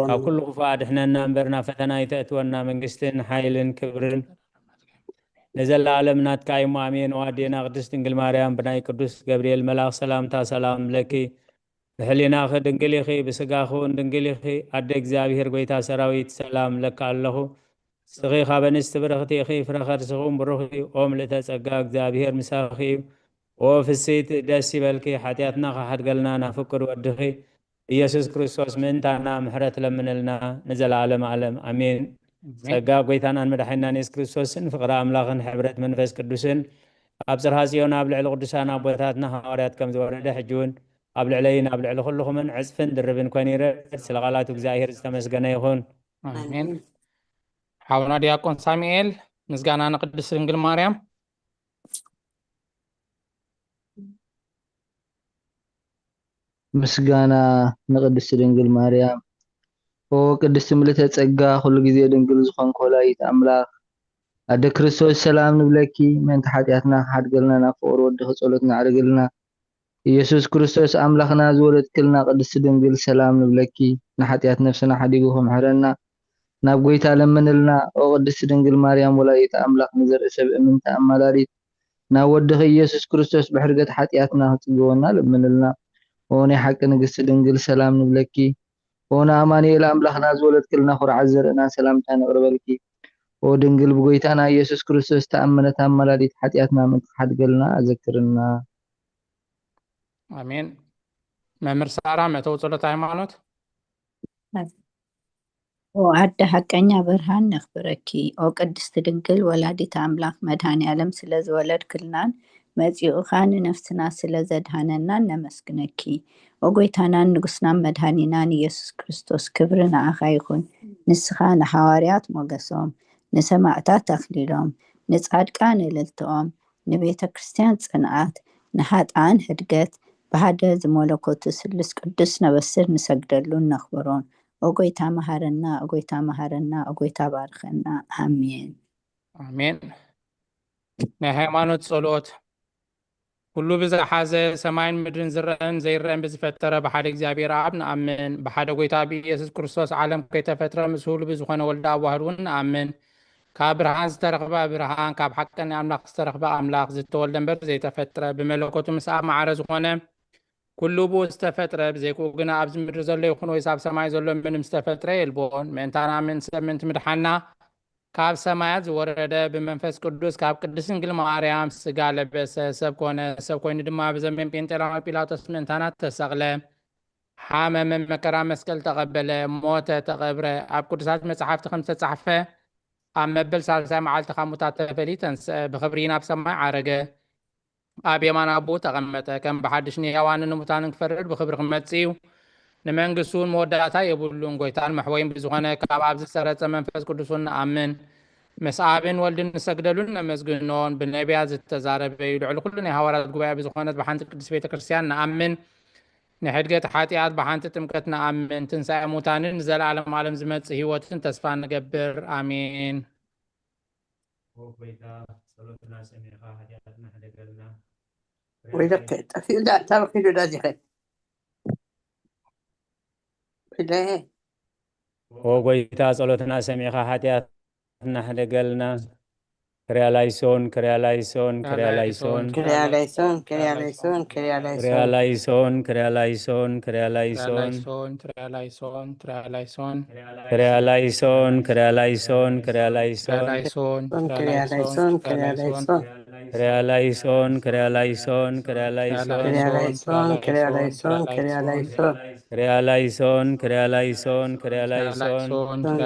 ካብ ኩሉ ክፉእ ኣድሕነና እምበር ናብ ፈተና ኣይተእትወና። መንግስትን ሓይልን ክብርን ንዘለኣለም ናትካ እዩ። ኣሜን። ኦ ኣዴና ቅድስት ድንግል ማርያም፣ ብናይ ቅዱስ ገብርኤል መልኣኽ ሰላምታ ሰላም ለኪ፣ ብሕሊናኺ ድንግል ኢኺ፣ ብስጋኺ እውን ድንግል ኢኺ። ኣደ እግዚኣብሔር፣ ጎይታ ሰራዊት፣ ሰላም ለካ ኣለኹ። ንስኺ ካብ ኣንስቲ ብርኽቲ ኢኺ፣ ፍረ ከርስኺ እውን ብሩኽ እዩ። ኦ ምልእተ ጸጋ፣ እግዚኣብሔር ምሳኺ እዩ። ኦ ፍስይቲ፣ ደስ ይበልኪ፣ ሓጢኣትና ክሓድገልና ናብ ፍቁር ወድኺ ኢየሱስ ክርስቶስ ምእንታና ምሕረት ለምንልና ንዘለዓለም ዓለም ኣሜን። ኣሜን። ጸጋ ጎይታናን መድሓኒናን የሱስ ክርስቶስን ፍቕሪ ኣምላኽን ሕብረት መንፈስ ቅዱስን ኣብ ጽርሃ ጽዮን ኣብ ልዕሊ ቅዱሳን ኣቦታትና ሃዋርያት ከም ዝወረደ፣ ሕጂ እውን ኣብ ልዕለይን ኣብ ልዕሊ ኩልኹምን ዕጽፍን ድርብን ኮይኑ ይረድ። ስለ ቃላቱ እግዚኣብሔር ዝተመስገነ ይኹን። ኣሜን። ሓውና ዲያቆን ሳሙኤል፣ ምስጋና ንቅድስት ድንግል ማርያም። ምስጋና ንቅድስት ድንግል ማርያም። ኦ ቅድስት ምልእተ ጸጋ፣ ኩሉ ግዜ ድንግል ዝኾንኪ ወላዲት ኣምላኽ፣ ኣደ ክርስቶስ ሰላም ንብለኪ። ምእንቲ ሓጢኣትና ክሓድገልና ናብ ፍቕሪ ወድኺ ጸሎት ነዕርግልና። ኢየሱስ ክርስቶስ ኣምላኽና ዝወለድክልና ቅድስት ድንግል ሰላም ንብለኪ። ንሓጢኣት ነፍስና ሓዲጉ ክምሕረና ናብ ጎይታ ለምንልና። ኦ ቅድስት ድንግል ማርያም ወላዲት ኣምላኽ፣ ንዘርኢ ሰብ እምንቲ ኣማላዲት፣ ናብ ወድኺ ኢየሱስ ክርስቶስ ብሕርገት ሓጢኣትና ክጽግወና ለምንልና። ኦ ናይ ሓቂ ንግስቲ ድንግል ሰላም ንብለኪ። ኦ ንኣማኑኤል ኣምላኽና ዝወለድክልና ኩርዓት ዘርእና ሰላምታ ነቕርበልኪ። ኦ ድንግል ብጎይታና ኢየሱስ ክርስቶስ ተኣመነት ኣማላዲት፣ ሓጢኣትና ምእንቲ ክሓድገልና ኣዘክርና። ኣሜን። መምህር ሳራ መእተዊ ጸሎት ሃይማኖት። ኦ ኣደ ሓቀኛ ብርሃን ነኽብረኪ። ኦ ቅድስቲ ድንግል ወላዲት ኣምላኽ መድኃኔ ዓለም ስለ ዝወለድክልናን መጺኡ ኸኣ ንነፍስና ስለ ዘድኃነናን ነመስግነኪ። ኦ ጎይታናን ንጉስናን መድኃኒናን ኢየሱስ ክርስቶስ ክብሪ ንዓኻ ይኹን። ንስኻ ንሓዋርያት ሞገሶም፣ ንሰማዕታት ኣኽሊሎም፣ ንጻድቃን እልልትኦም፣ ንቤተ ክርስቲያን ጽንዓት፣ ንሃጥኣን ህድገት፣ ብሓደ ዝመለኮቱ ስሉስ ቅዱስ ነበስር ንሰግደሉን ነኽብሮን። ኦ ጎይታ መሃረና፣ ኦ ጎይታ መሃረና፣ ኦ ጎይታ ባርኸና። ኣሜን። ኣሜን። ናይ ሃይማኖት ጸሎት። ኩሉ ብዝሓዘ ሰማይን ምድርን ዝረአን ዘይረአን ብዝፈጠረ ብሓደ እግዚኣብሔር ኣብ ንኣምን። ብሓደ ጎይታ ብኢየሱስ ክርስቶስ ዓለም ከይተፈጥረ ምስሉ ብዝኾነ ወልደ ኣዋህድ እውን ንኣምን። ካብ ብርሃን ዝተረኽበ ብርሃን፣ ካብ ሓቀኛ ኣምላኽ ዝተረኽበ ኣምላኽ፣ ዝተወልደ እምበር ዘይተፈጥረ፣ ብመለኮቱ ምስ ኣብ ማዕረ ዝኾነ ኩሉ ብኡ ዝተፈጥረ፣ ብዘይክኡ ግና ኣብዚ ምድሪ ዘሎ ይኹን ወይስ ኣብ ሰማይ ዘሎ ምንም ዝተፈጥረ የልቦን። ምእንታና ምእንቲ ሰብ ምእንቲ ምድሓና ካብ ሰማያት ዝወረደ ብመንፈስ ቅዱስ ካብ ቅድስት ድንግል ማርያም ስጋ ለበሰ፣ ሰብ ኮነ። ሰብ ኮይኑ ድማ ብዘመን ጴንጤናዊ ጲላጦስ ምእንታና ተሰቕለ፣ ሓመመ፣ መከራ መስቀል ተቐበለ፣ ሞተ፣ ተቐብረ። ኣብ ቅዱሳት መጻሕፍቲ ከም ዝተጻሕፈ ኣብ መበል ሳልሳይ መዓልቲ ካብ ሙታት ተፈልዩ ተንስአ፣ ብኽብሪ ናብ ሰማይ ዓረገ። ኣብ የማን ኣቦኡ ተቐመጠ። ከም ብሓድሽ ንሕያዋንን ንሙታንን ክፈርድ ብኽብሪ ክመጽእ እዩ። ንመንግስቱ እውን መወዳእታ የብሉን። ጎይታን መሕወይን ብዝኾነ ካብ ኣብ ዝሰረጸ መንፈስ ቅዱስ እውን ንኣምን። ምስ ኣብን ወልድን ንሰግደሉን ነመስግኖን። ብነቢያት ዝተዛረበ እዩ። ልዕሊ ኩሉ ናይ ሃዋርያት ጉባኤ ብዝኾነት ብሓንቲ ቅድስት ቤተ ክርስቲያን ንኣምን። ንሕድገት ሓጢኣት ብሓንቲ ጥምቀት ንኣምን። ትንሳኤ ሙታንን ንዘለዓለም ዓለም ዝመጽእ ህይወትን ተስፋ ንገብር። ኣሜን። ኦ ጎይታ፣ ጸሎትና ሰሚዕኻ ሓጢኣትና ሕደገልና። ወይለከ ጠፊኡ እንዳ ታበኺዱ ዳ ዚኸ ኢለ ኦ ጎይታ፣ ጸሎትና ሰሚዕኻ ሓጢኣትና ሕደገልና። ክርያ ላይሶን፣ ክርያ ላይሶን፣ ክርያ ላይሶን። ክርያ ላይሶን፣ ክርያ ላይሶን፣ ክርያ ላይሶን። ክርያ ላይሶን፣ ክርያ ላይሶን፣ ክርያ ላይሶን። ላይሶን፣ ትርያ ላይሶን፣ ትርያ ላይሶን። ክርያ ላይሶን፣ ክርያ ላይሶን፣ ክርያ ላይሶን። ላይሶን፣ ክርያ ላይሶን፣ ክርያ ላይሶን። ክርያ ላይሶን፣ ክርያ ላይሶን፣ ክርያ ላይሶን። ክርያ ላይሶን፣ ክርያ ላይሶን፣ ክርያ ላይሶን። ክርያ ላይሶን፣ ክርያ ላይሶን፣ ክርያ ላይሶን።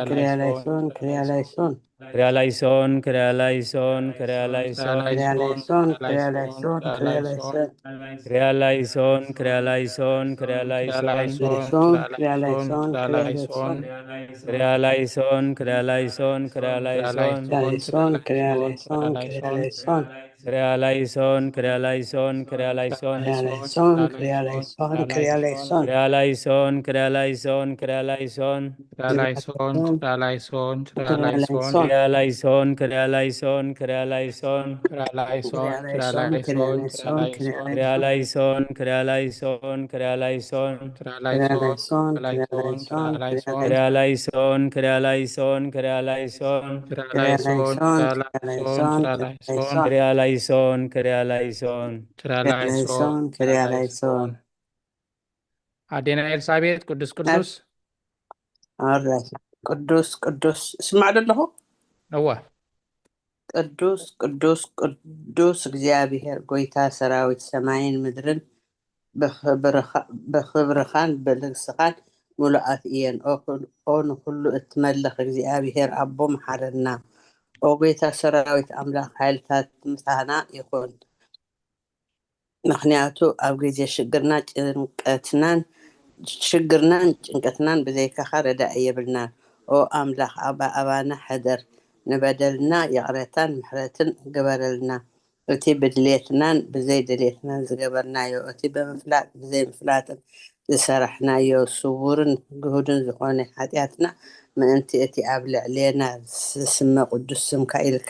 ክርያ ላይሶን፣ ክርያ ላይሶን። ክርያ ላይሶን፣ ክርያ ላይሶን፣ ክርያ ላይሶን። ክርያ ላይሶን፣ ክርያ ላይሶን፣ ክርያ ላይሶን። ክርያ ላይሶን፣ ክርያ ላይሶን፣ ክርያ ላይሶን። ላይሶን፣ ክርያ ላይሶን፣ ክርያ ላይሶን። ክርያ ላይሶን፣ ክርያ ላይሶን፣ ክርያ ላይሶን። ላይሶን፣ ክርያ ላይሶን፣ ክርያ ላይሶን። ክርያ ላይሶን፣ ክርያ ላይሶን፣ ክርያ ላይሶን። ክርያ ላይሶን፣ ክርያ ላይሶን፣ ክርያ ላይሶን። ክርያ ላይሶን፣ ክርያ ላይሶን፣ ክርያ ላይሶን። ላይሶን፣ ላይሶን፣ ላይሶን። ክርያ ላይሶን፣ ክርያ ላይሶን፣ ክርያ ላይሶን። ላይሶን፣ ክርያ ላይሶን፣ ክርያ ላይሶን። ክርያ ላይሶን፣ ክርያ ላይሶን፣ ክርያ ላይሶን። ክርያ ላይሶን፣ ክርያ ላይሶን፣ ክርያ ላይሶን። ክርያ ላይሶን፣ ክርያ ላይሶን፣ ክርያ ላይሶን። ክርያ ላይሶን፣ ክርያ ላይሶን፣ ክርያ ላይሶን። ክርያ ላይሶን፣ ክርያ ላይሶን። ክርያ ላይሶን፣ ክርያ ላይሶን። ኣዴና ኤልሳቤጥ ቅዱስ ቅዱስ ኣረ ቅዱስ ቅዱስ እስማዕ ዶ ኣለኹ? እወ። ቅዱስ ቅዱስ ቅዱስ እግዚኣብሔር ጎይታ ሰራዊት ሰማይን ምድርን ብኽብርኻ- ብኽብርኻን ብልግስኻን ምሉኣት እየን። ኦ ኩ- ኦ ንኹሉ እትመልኽ እግዚኣብሔር ኣቦ መሓረና። ኦ ጎይታ ሰራዊት ኣምላኽ ሓይልታት ምሳና ይኹን። ምኽንያቱ ኣብ ግዜ ሽግርና ጭንቀትናን ሽግርናን ጭንቀትናን ብዘይካኻ ረዳኢ የብልናን። ኦ ኣምላኽ ኣባ ኣባና ሕደር፣ ንበደልና ይቕረታን ምሕረትን ግበረልና። እቲ ብድሌትናን ብዘይ ድሌትናን ዝገበርናዮ፣ እቲ ብምፍላጥ ብዘይ ምፍላጥን ዝሰራሕናዮ፣ ስውርን ግሁድን ዝኾነ ሓጢኣትና ምእንቲ እቲ ኣብ ልዕሌና ዝስመ ቅዱስ ስምካ ኢልካ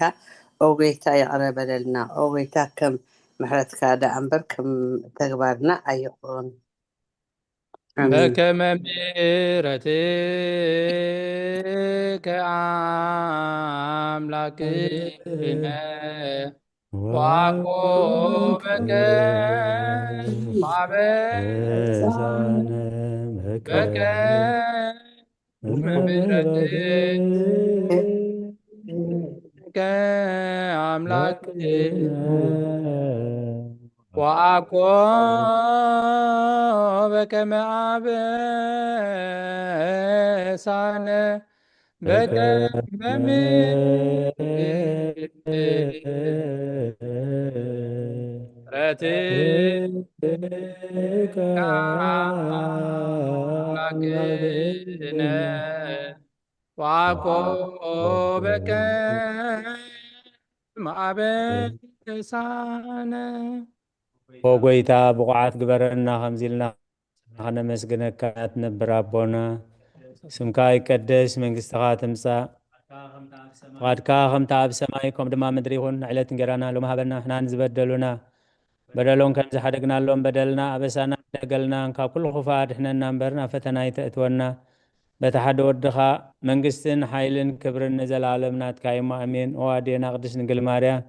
ኦ ጎይታ ይቕረ በለልና። ኦ ጎይታ ከም ምሕረትካ ደኣ እምበር ከም ተግባርና ኣይኹን። ኣሜን። በከመ ምሕረትከ አምላክነ ዋኮ በከ ማበ በከ ምሕረትከ አምላክነ ወአኮ በከመ አበሳነ በከመ ምሕረትከ አምላክነ ወአኮ በከመ አበሳነ ኦ ጎይታ፣ ብቑዓት ግበረና፣ ከምዚ ኢልና ከነመስግነካ ትነብር ኣቦና። ስምካ ይቀደስ፣ መንግስትኻ ትምጻእ፣ ፍቓድካ ከምታ ኣብ ሰማይ ከም ድማ ምድሪ ይኹን። ዕለት እንጀራና ሎም ሃበና፣ ንሕናን ዝበደሉና በደሎም ከም ዝሓደግናሎም በደልና ኣበሳና ደገልና፣ ካብ ኩሉ ክፉእ ኣድሕነና እምበር ናብ ፈተና ኣይተእትወና። በቲ ሓደ ወድኻ መንግስትን ሓይልን ክብርን ንዘለኣለም ናትካ እሞ ኣሜን። ኦ ኣዴና ቅድስት ድንግል ማርያም፣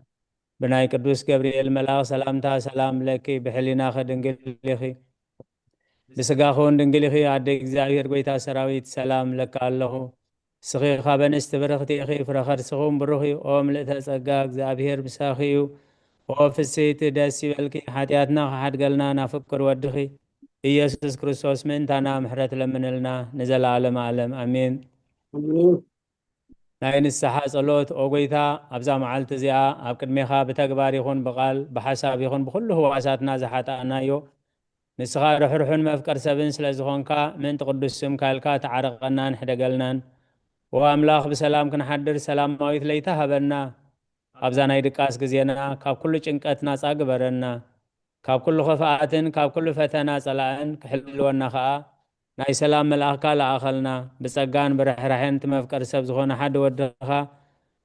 ብናይ ቅዱስ ገብርኤል መልኣኽ ሰላምታ ሰላም ለኪ፣ ብሕሊናኺ ድንግል ኢኺ፣ ብስጋኺ እውን ድንግል ኢኺ። ኣደ እግዚኣብሔር ጎይታ ሰራዊት ሰላም ለካ ኣለኹ። ንስኺ ካብ ኣንስቲ ብርኽቲ ኢኺ፣ ፍረ ከርስኺ እውን ብሩኽ እዩ። ኦ ምልእተ ጸጋ፣ እግዚኣብሔር ምሳኺ እዩ። ኦ ፍስይቲ ደስ ይበልኪ፣ ሓጢኣትና ክሓድገልና ናብ ፍቅር ወድኺ ኢየሱስ ክርስቶስ ምእንታና ምሕረት ለምንልና ንዘለዓለም ዓለም ኣሜን። ናይ ንስሓ ጸሎት። ኦ ጎይታ፣ ኣብዛ መዓልቲ እዚኣ ኣብ ቅድሜኻ ብተግባር ይኹን ብቓል ብሓሳብ ይኹን ብኹሉ ህዋሳትና ዝሓጣእናዮ ንስኻ ርሕሩሕን መፍቀር ሰብን ስለ ዝኾንካ ምእንቲ ቅዱስ ስምካ ኢልካ ተዓረቐናን ሕደገልናን። ኦ ኣምላኽ፣ ብሰላም ክንሓድር ሰላማዊት ለይታ ሃበና። ኣብዛ ናይ ድቃስ ግዜና ካብ ኩሉ ጭንቀት ናጻ ግበረና። ካብ ኩሉ ክፍኣትን ካብ ኩሉ ፈተና ጸላእን ክሕልወና ኸኣ ናይ ሰላም መልኣኽካ ለኣኸልና። ብጸጋን ብርሕራሕን እቲ መፍቀር ሰብ ዝኾነ ሓደ ወድኻ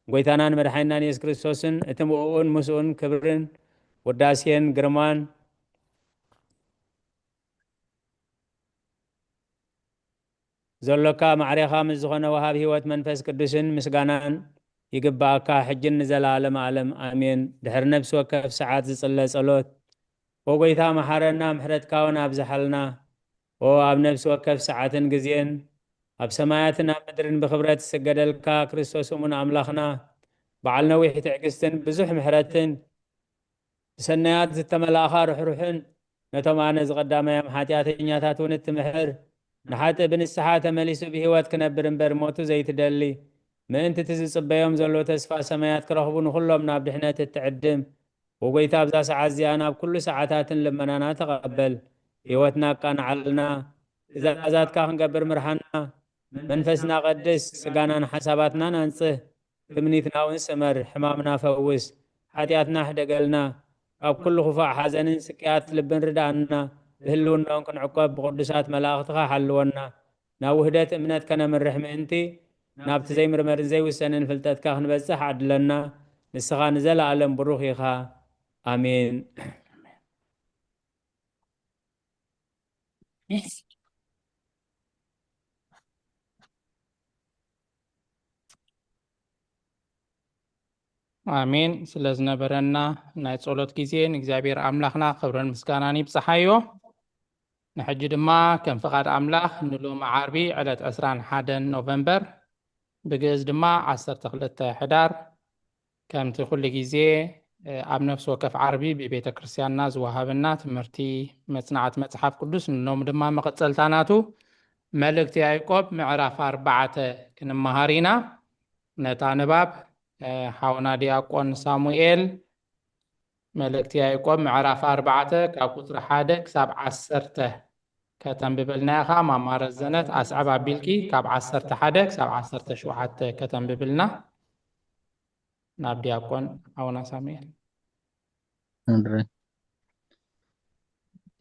ጎይታናን መድሓኒናን የሱስ ክርስቶስን እቲ ምእኡን ምስኡን ክብርን ውዳሴን ግርማን ዘሎካ ማዕሬኻ ምስ ዝኾነ ወሃብ ህይወት መንፈስ ቅዱስን ምስጋናን ይግብኣካ፣ ሕጅን ንዘለዓለም ዓለም ኣሜን። ድሕሪ ነፍሲ ወከፍ ሰዓት ዝጽለ ጸሎት። ኦ ጎይታ መሓረና፣ ምሕረትካ እውን ኣብዝሓልና። ኦ ኣብ ነፍሲ ወከፍ ሰዓትን ግዜን ኣብ ሰማያትን ኣብ ምድርን ብኽብረት ዝስገደልካ ክርስቶስ እሙን ኣምላኽና፣ በዓል ነዊሕ ትዕግስትን ብዙሕ ምሕረትን ብሰናያት ዝተመላእኻ ርሕሩሕን ነቶም ኣነ ዝቐዳማዮም ሓጢኣተኛታት እውን እትምሕር ንሓጥእ ብንስሓ ተመሊሱ ብህይወት ክነብር እምበር ሞቱ ዘይትደሊ ምእንቲ እቲ ዝጽበዮም ዘሎ ተስፋ ሰማያት ክረኽቡ ንኹሎም ናብ ድሕነት እትዕድም ወጎይታ ኣብዛ ሰዓት እዚኣ ናብ ኩሉ ሰዓታትን ልመናና ተቐበል። ህይወትና ኣቃንዓልና። ትእዛዛትካ ክንገብር ምርሓና። መንፈስና ቀድስ፣ ስጋናን ሓሳባትናን ኣንጽህ። ትምኒትና እውን ስመር፣ ሕማምና ፈውስ፣ ሓጢኣትና ሕደገልና፣ ካብ ኩሉ ክፉእ ሓዘንን ስቅያት ልብን ርድኣና፣ ብህልውናውን ክንዕቆብ ብቅዱሳት መላእኽትኻ ሓልወና፣ ናብ ውህደት እምነት ከነምርሕ ምእንቲ፣ ናብቲ ዘይምርመርን ዘይውሰንን ፍልጠትካ ክንበጽሕ ዓድለና፣ ንስኻ ንዘለኣለም ብሩኽ ኢኻ። ኣሜን። ኣሜን። ስለ ዝነበረና ናይ ጸሎት ግዜ ንእግዚኣብሔር ኣምላኽና ክብርን ምስጋናን ይብጽሓዮ። ንሕጂ ድማ ከም ፍቓድ ኣምላኽ ንሎሚ ዓርቢ ዕለት ዕስራን ሓደን ኖቨምበር ብግእዝ ድማ ዓሰርተ ክልተ ሕዳር ከምቲ ኩሉ ግዜ ኣብ ነፍሲ ወከፍ ዓርቢ ብቤተ ክርስቲያንና ዝወሃበና ትምህርቲ መጽናዕቲ መጽሓፍ ቅዱስ ንሎሚ ድማ መቐጸልታ ናቱ መልእክቲ ያዕቆብ ምዕራፍ ኣርባዕተ ክንመሃር ኢና። ነታ ንባብ ሓውና ዲያቆን ሳሙኤል መልእክቲ ያዕቆብ ምዕራፍ ኣርባዕተ ካብ ቁፅሪ ሓደ ክሳብ ዓሰርተ ከተንብበልና ኢኻ። ማማ ረዘነት ኣስዕብ ኣቢልኪ ካብ ዓሰርተ ሓደ ክሳብ ዓሰርተ ሸውዓተ ከተንብብልና። ናብ ዲያቆን ሓውና ሳሙኤል።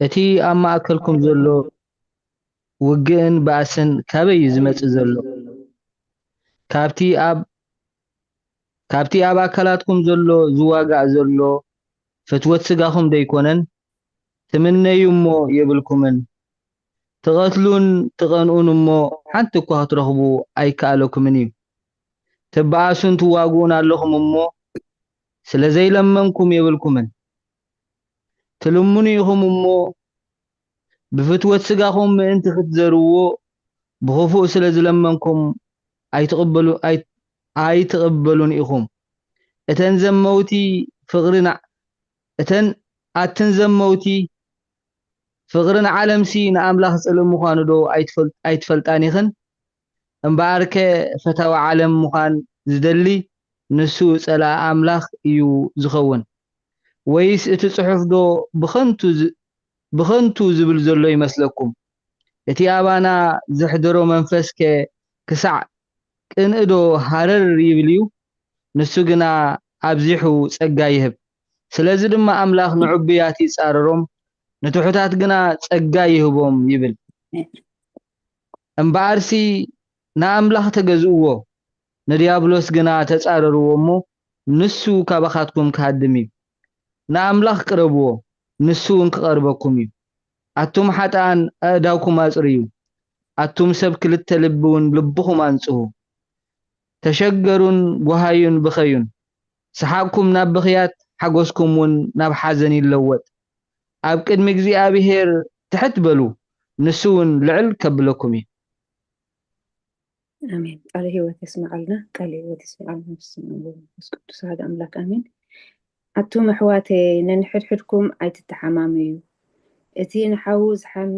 እቲ ኣብ ማእከልኩም ዘሎ ውግእን ባእስን ካበይ እዩ ዝመጽእ ዘሎ? ካብቲ ኣብ ካብቲ ኣብ ኣካላትኩም ዘሎ ዝዋጋእ ዘሎ ፍትወት ስጋኹም ደይኮነን? ትምነዩ እሞ የብልኩምን፣ ትቐትሉን ትቐንኡን እሞ ሓንቲ እኳ ክትረኽቡ ኣይከኣለኩምን እዩ። ትበኣሱን ትዋግኡን ኣለኹም እሞ ስለ ዘይለመንኩም የብልኩምን። ትልምኑ ኢኹም እሞ ብፍትወት ስጋኹም ምእንቲ ክትዘርዎ ብኽፉእ ስለ ዝለመንኩም ኣይትቕበሉ ኣይትቕበሉን ኢኹም። እተን ዘመውቲ ፍቕሪ እተን ኣትን ዘመውቲ ፍቕሪ ንዓለምሲ ንኣምላኽ ጽልእ ምዃኑ ዶ ኣይትፈልጣን ኢኽን? እምበኣርከ ፈታዊ ዓለም ምዃን ዝደሊ ንሱ ጸላኢ ኣምላኽ እዩ ዝኸውን። ወይስ እቲ ጽሑፍ ዶ ብኸንቱ ብኸንቱ ዝብል ዘሎ ይመስለኩም? እቲ ኣባና ዘሕደሮ መንፈስከ ክሳዕ ቅንኢ ዶ ሃረር ይብል እዩ? ንሱ ግና ኣብዚሑ ጸጋ ይህብ። ስለዚ ድማ ኣምላኽ ንዕቡያት ይጻረሮም፣ ንትሑታት ግና ጸጋ ይህቦም ይብል። እምበኣርሲ ንኣምላኽ ተገዝእዎ፣ ንድያብሎስ ግና ተጻረርዎ እሞ፣ ንሱ ካባኻትኩም ክሃድም እዩ። ንኣምላኽ ቅረብዎ፣ ንሱ እውን ክቐርበኩም እዩ። ኣቱም ሓጥኣን ኣእዳውኩም ኣጽርዩ፣ ኣቱም ሰብ ክልተ ልቢ እውን ልብኹም ኣንጽሁ። ተሸገሩን ጓሃዩን ብኸዩን፣ ሰሓቕኩም ናብ ብኽያት፣ ሓጎስኩም እውን ናብ ሓዘን ይለወጥ። ኣብ ቅድሚ እግዚኣብሔር ትሕት በሉ፣ ንሱ እውን ልዕል ከብለኩም እዩ። ኣሜን። ቃለ ህይወት የስምዓልና፣ ቃለ ህይወት የስምዓልና። በስመ አብ ወወልድ ወመንፈስ ቅዱስ አሐዱ አምላክ አሜን። ኣቱም ኣሕዋተየ፣ ነንሕድሕድኩም ኣይትተሓማመዩ። እቲ ንሓዉ ዝሓሚ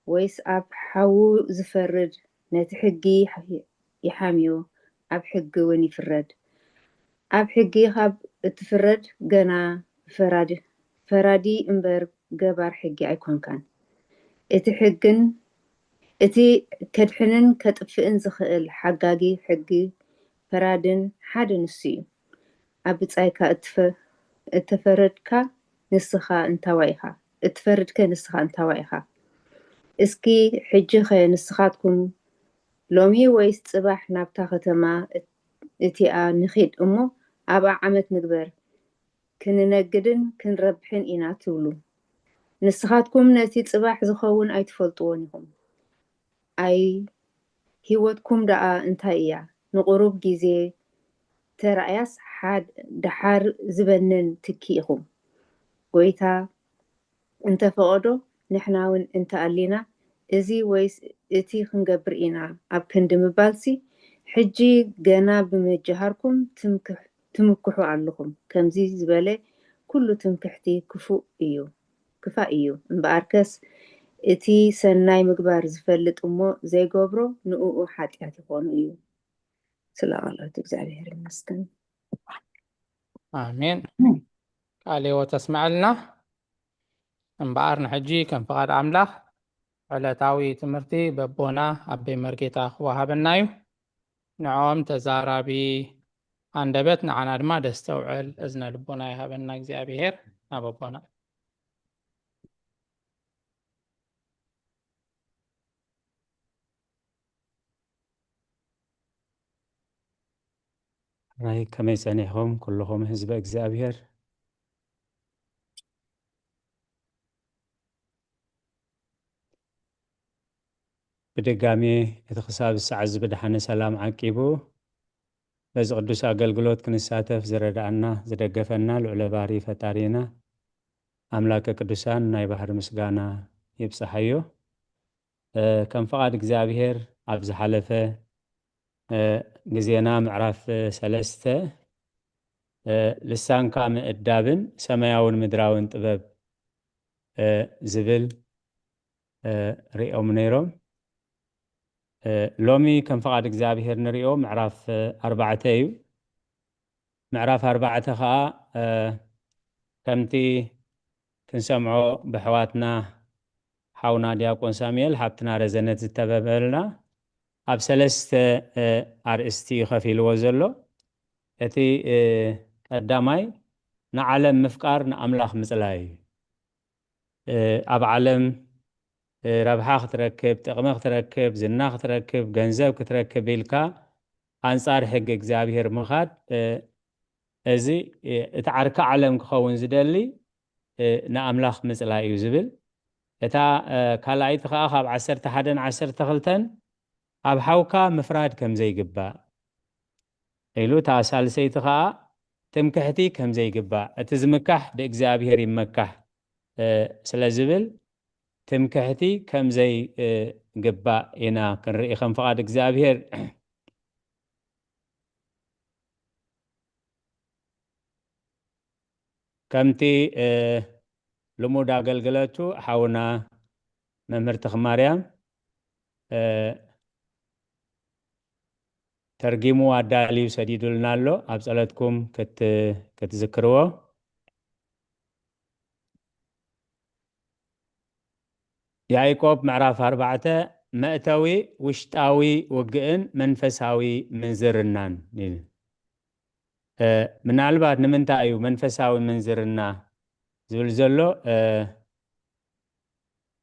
ወይስ ኣብ ሓዉ ዝፈርድ፣ ነቲ ሕጊ ይሓምዮ፣ ኣብ ሕጊ እውን ይፍረድ። ኣብ ሕጊ ካብ እትፍረድ ገና ፈራዲ፣ ፈራዲ እምበር ገባር ሕጊ ኣይኮንካን። እቲ ሕግን እቲ ከድሕንን ከጥፍእን ዝኽእል ሓጋጊ ሕጊ ፈራድን ሓደ ንሱ እዩ። ኣብ ብጻይካ እትፈ-፣ እተፈረድካ ንስኻ እንታዋይ ኢኻ? እትፈርድከ ንስኻ እንታዋይ ኢኻ? እስኪ ሕጂኸ ንስኻትኩም ሎሚ ወይስ ጽባሕ ናብታ ከተማ እት-፣ እቲኣ ንኺድ እሞ ኣብኣ ዓመት ንግበር፣ ክንነግድን ክንረብሕን ኢና ትብሉ። ንስኻትኩም ነቲ ጽባሕ ዝኸውን ኣይትፈልጥዎን ኢኹም። ኣይ ህይወትኩም ደኣ እንታይ እያ? ንቁሩብ ግዜ ተራእያስ ሓድ-፣ ደሓር ዝበንን ትኪ ኢኹም። ጎይታ እንተፈቐዶ ንሕና እውን እንተኣሊና እዚ ወይስ እቲ ክንገብር ኢና ኣብ ክንዲ ምባልሲ፣ ሕጂ ገና ብምጅሃርኩም ትምክሕ-፣ ትምክሑ ኣለኹም። ከምዚ ዝበለ ኩሉ ትምክሕቲ ክፉእ እዩ፣ ክፋእ እዩ። እምበኣርከስ እቲ ሰናይ ምግባር ዝፈልጥ እሞ ዘይገብሮ ንእኡ ሓጢኣት ይኾኑ እዩ። ስለ ቃላት እግዚኣብሔር ይመስገን። ኣሜን። ቃለ ህይወት ተስምዐልና። እምበኣር ንሕጂ ከም ፍቓድ ኣምላኽ ዕለታዊ ትምህርቲ በቦና ኣበይ መርጌታ ክወሃበና እዩ። ንዕኦም ተዛራቢ ኣንደበት፣ ንዓና ድማ ደስተውዕል እዝነ ልቦና ይሃበና እግዚኣብሔር። ናብ ኣቦና። ሕራይ፣ ከመይ ጸኒሕኹም ኩልኹም ህዝበ እግዚኣብሔር? ብድጋሜ እቲ ክሳብ ሰዓት እዚ ብድሓነ ሰላም ዓቂቡ በዚ ቅዱስ ኣገልግሎት ክንሳተፍ ዝረድኣና ዝደገፈና ልዑለ ባሪ ፈጣሪና ኣምላከ ቅዱሳን ናይ ባህሪ ምስጋና ይብጽሓዮ። እ፣ ከም ፍቓድ እግዚኣብሔር ኣብ ዝሓለፈ፣ እ፣ ግዜና ምዕራፍ ሰለስተ፣ እ፣ ልሳንካ ምእዳብን ሰማያውን ምድራውን ጥበብ፣ እ፣ ዝብል፣ እ፣ ሪኦም ነይሮም። እ፣ ሎሚ ከም ፍቓድ እግዚኣብሔር ንሪኦ ምዕራፍ፣ እ፣ ኣርባዕተ እዩ። ምዕራፍ ኣርባዕተ ኸኣ፣ እ፣ ከምቲ ክንሰምዖ ብሕዋትና ሓውና ዲያቆን ሳሙኤል ሓብትና ረዘነት ዝተበበልና ኣብ ሰለስተ፣ እ፣ ኣርእስቲ እዩ ከፊልዎ ዘሎ። እቲ፣ እ፣ ቀዳማይ ንዓለም ምፍቃር ንኣምላኽ ምጽላይ እዩ። እ፣ ኣብ ዓለም፣ እ፣ ረብሓ ክትረክብ፣ ጥቕሚ ክትረክብ፣ ዝና ክትረክብ፣ ገንዘብ ክትረክብ ኢልካ ኣንጻር ሕጊ እግዚኣብሔር ምኻድ፣ እ፣ እዚ፣ እ፣ እቲ ዓርኪ ዓለም ክኸውን ዝደሊ፣ እ፣ ንኣምላኽ ምጽላይ እዩ ዝብል። እታ፣ እ፣ ካልኣይቲ ኸኣ ካብ ዓሰርተ ሓደን ዓሰርተ ክልተን ኣብ ሓውካ ምፍራድ ከም ዘይግባእ ኢሉ፣ እታ ሳልሰይቲ ኸኣ ትምክሕቲ ከም ዘይግባእ፣ እቲ ዝምካሕ ብእግዚኣብሔር ይመካሕ፣ እ፣ ስለ ዝብል ትምክሕቲ ከም ዘይግባእ ኢና ክንርኢ ከም ፍቓድ እግዚኣብሔር። ከምቲ፣ እ፣ ልሙድ ኣገልግለቱ ሓውና መምህር ተኽማርያም፣ እ፣ ተርጊሙ ኣዳልዩ ሰዲዱልና ኣሎ። ኣብ ጸሎትኩም ክት-፣ ክትዝክርዎ። ያዕቆብ ምዕራፍ ኣርባዕተ፣ መእተዊ ውሽጣዊ ውግእን መንፈሳዊ ምንዝርናን ይብል። ምናልባት ንምንታይ እዩ መንፈሳዊ ምንዝርና ዝብል ዘሎ?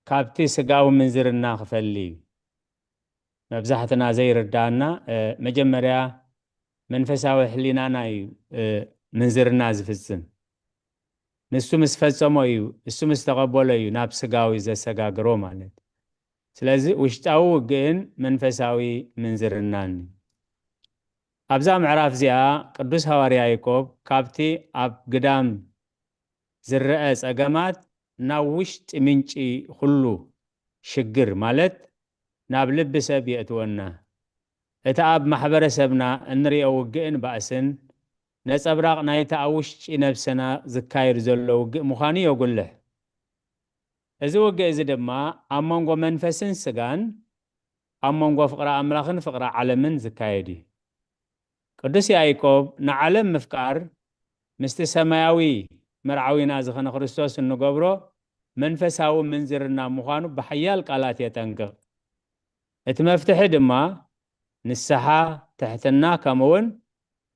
ካብቲ ስጋዊ ምንዝርና ክፈሊ እዩ። መብዛሕትና ዘይርዳና፣ መጀመርያ መንፈሳዊ ሕሊናና እዩ ምንዝርና ዝፍጽም። ንሱ ምስ ፈጸሞ እዩ፣ እሱ ምስ ተቐበሎ እዩ ናብ ስጋዊ ዘሰጋግሮ ማለት። ስለዚ ውሽጣዊ ውግእን መንፈሳዊ ምንዝርናን እዩ። ኣብዛ ምዕራፍ እዚኣ ቅዱስ ሃዋርያ ያዕቆብ ካብቲ ኣብ ግዳም ዝረአ ጸገማት ናብ ውሽጢ ምንጪ ኩሉ ሽግር ማለት ናብ ልቢ ሰብ የእትወና። እቲ ኣብ ማሕበረሰብና እንሪኦ ውግእን ባእስን ነጸብራቕ ናይቲ ኣብ ውሽጢ ነብስና ዝካየድ ዘሎ ውግእ ምዃኑ የጉልሕ። እዚ ውግእ እዚ ድማ ኣብ መንጎ መንፈስን ስጋን፣ ኣብ መንጎ ፍቕሪ ኣምላኽን ፍቕሪ ዓለምን ዝካየድ እዩ። ቅዱስ ያዕቆብ ንዓለም ምፍቃር ምስቲ ሰማያዊ መርዓዊና ዝኾነ ክርስቶስ እንገብሮ መንፈሳዊ ምንዝርና ምዃኑ ብሓያል ቃላት የጠንቅቕ። እቲ መፍትሒ ድማ ንስሓ፣ ትሕትና፣ ከምኡውን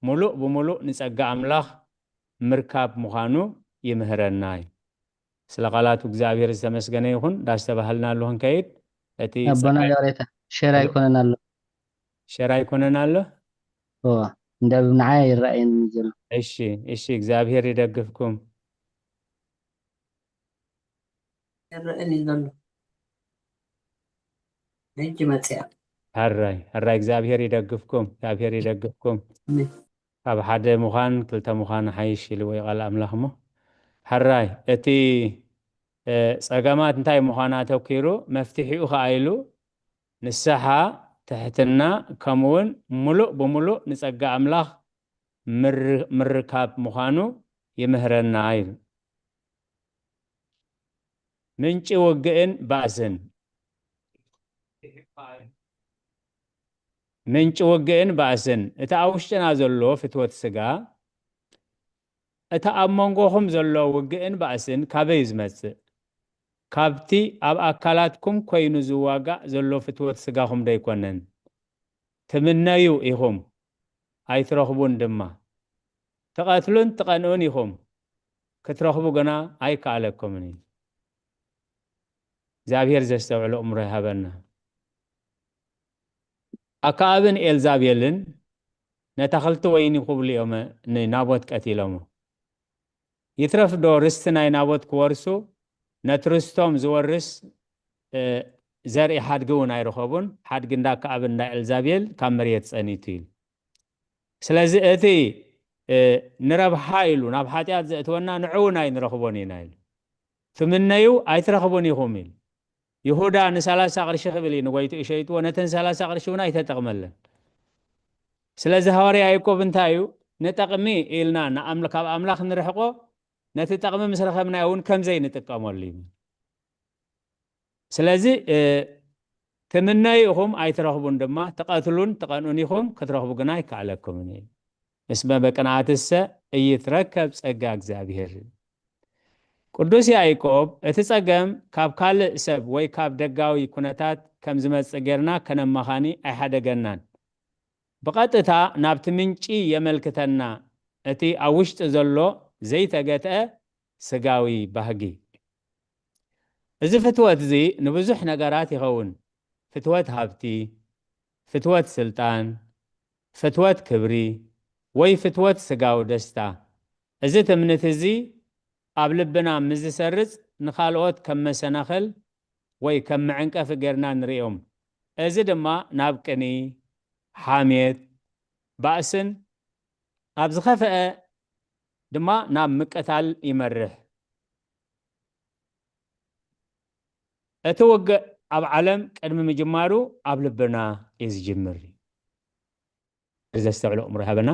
ምሉእ ብምሉእ ንጸጋ ኣምላኽ ምርካብ ምዃኑ ይምህረና እዩ። ስለ ቃላቱ እግዚኣብሔር ዝተመስገነ ይኹን። እንዳስተባህልናሉ ክንከይድ፣ እቲ ኣቦና ጸሓይ ይቕሬታ፣ ሸር ኣይኮነን ኣሎ። ሸር ኣይኮነን ኣሎ? እዎ፣ እንደ ንዓይ ይረኣየኒ ዘሎ። እሺ፣ እሺ፣ እግዚኣብሔር ይደግፍኩም። ይረኣየኒ ዘሎ። ሕጂ መጽያ። ሕራይ፣ ሕራይ፣ እግዚኣብሔር ይደግፍኩም፣ እግዚኣብሔር ይደግፍኩም። ኣሜን። ካብ ሓደ ምዃን ክልተ ምዃን ሓይሽ ኢልዎ እዩ ቃል ኣምላኽ እሞ። ሕራይ፣ እቲ፣ እ፣ ጸገማት እንታይ ምዃና ኣተኲሩ፣ መፍትሒኡ ኸኣ ኢሉ ንስሓ፣ ትሕትና፣ ከምኡውን ምሉእ ብምሉእ ንጸጋ ኣምላኽ ምር-፣ ምርካብ ምዃኑ ይምህረና ኢሉ። ምንጪ ውግእን ባእስን። ምንጪ ውግእን ባእስን። እቲ ኣብ ውሽጥና ዘሎ ፍትወት ስጋ፣ እቲ ኣብ መንጎኹም ዘሎ ውግእን ባእስን ካበይ እዩ ዝመጽእ? ካብቲ ኣብ ኣካላትኩም ኮይኑ ዝዋጋእ ዘሎ ፍትወት ስጋኹም ዶ ኣይኮነን? ትምነዩ ኢኹም፣ ኣይትረኽቡን ድማ። ትቐትሉን ትቐንኡን ኢኹም፣ ክትረኽቡ ግና ኣይከኣለኩምን እዩ። እግዚኣብሔር ዘስተውዕሎ እምሮ ይሃበና። ኣከኣብን ኤልዛቤልን ነታ ክልተ ወይኒ ክብሉ እዮም ንናቦት ቀቲሎሞ። ይትረፍ ዶ ርስቲ ናይ ናቦት ክወርሱ፣ ነቲ ርስቶም ዝወርስ፣ እ፣ ዘርኢ ሓድጊ እውን ኣይረኸቡን። ሓድጊ እንዳ ኣከኣብን እንዳ ኤልዛቤል ካብ መሬት ጸኒቱ ኢሉ። ስለዚ እቲ፣ እ፣ ንረብሓ ኢሉ ናብ ሓጢኣት ዘእትወና ንዑ እውን ኣይንረኽቦን ኢና ኢሉ። ትምነዩ ኣይትረኽቡን ኢኹም ኢሉ። ይሁዳ ንሰላሳ ቅርሺ ክብል እዩ ንጎይትኡ ሸይጥዎ፣ ነተን ሰላሳ ቅርሺ እውን ኣይተጠቕመለን። ስለዚ ሃዋርያ ያዕቆብ እንታይ እዩ? ንጠቕሚ ኢልና ንኣምል-፣ ካብ ኣምላኽ ንርሕቆ፣ ነቲ ጠቕሚ ምስ ረኸብናዮ እውን ከም ዘይንጥቀመሉ እዩ። ስለዚ፣ እ፣ ትምነዩ ኢኹም ኣይትረኽቡን ድማ፣ ትቐትሉን ትቐንኡን ኢኹም ክትረኽቡ ግና ኣይከኣለኩምን እዩ። እስመ በቅንኣትሰ ኢይትረከብ ጸጋ እግዚኣብሔር። ቅዱስ ያዕቆብ እቲ ጸገም ካብ ካልእ ሰብ ወይ ካብ ደጋዊ ኩነታት ከም ዝመጽእ ጌርና ከነማኻኒ ኣይሓደገናን። ብቐጥታ ናብቲ ምንጪ የመልክተና፣ እቲ ኣብ ውሽጢ ዘሎ ዘይተገትአ ስጋዊ ባህጊ። እዚ ፍትወት እዚ ንብዙሕ ነገራት ይኸውን። ፍትወት ሃብቲ፣ ፍትወት ስልጣን፣ ፍትወት ክብሪ፣ ወይ ፍትወት ስጋዊ ደስታ። እዚ ትምኒት እዚ ኣብ ልብና ምስ ዝሰርጽ ንኻልኦት ከም መሰናኽል ወይ ከም መዐንቀፊ ጌርና ንርእዮም። እዚ ድማ ናብ ቅንኢ፣ ሓሜት፣ ባእስን ኣብ ዝኸፍአ ድማ ናብ ምቅታል ይመርሕ። እቲ ውግእ ኣብ ዓለም ቅድሚ ምጅማሩ ኣብ ልብና እዩ ዝጅምር። ዘስተውዕሎ ኣእምሮ ይሃበና።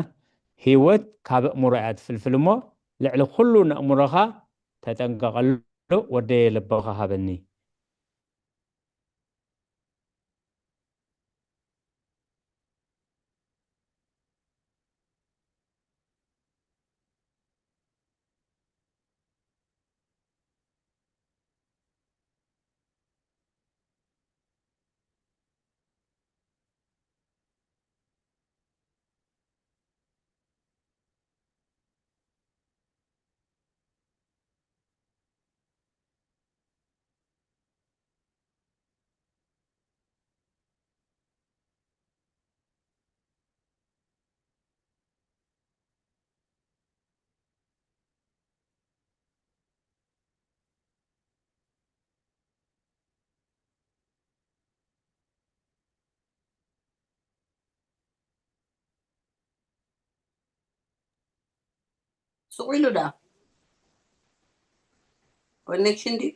ህይወት ካብ ኣእምሮ እያ ትፍልፍል እሞ ልዕሊ ኩሉ ነእምሮኻ ተጠንቀቐሉ። ወደየ ልብኻ ሃበኒ። ስቕ ኢሉ ደኣ ኮኔክሽን ድዩ?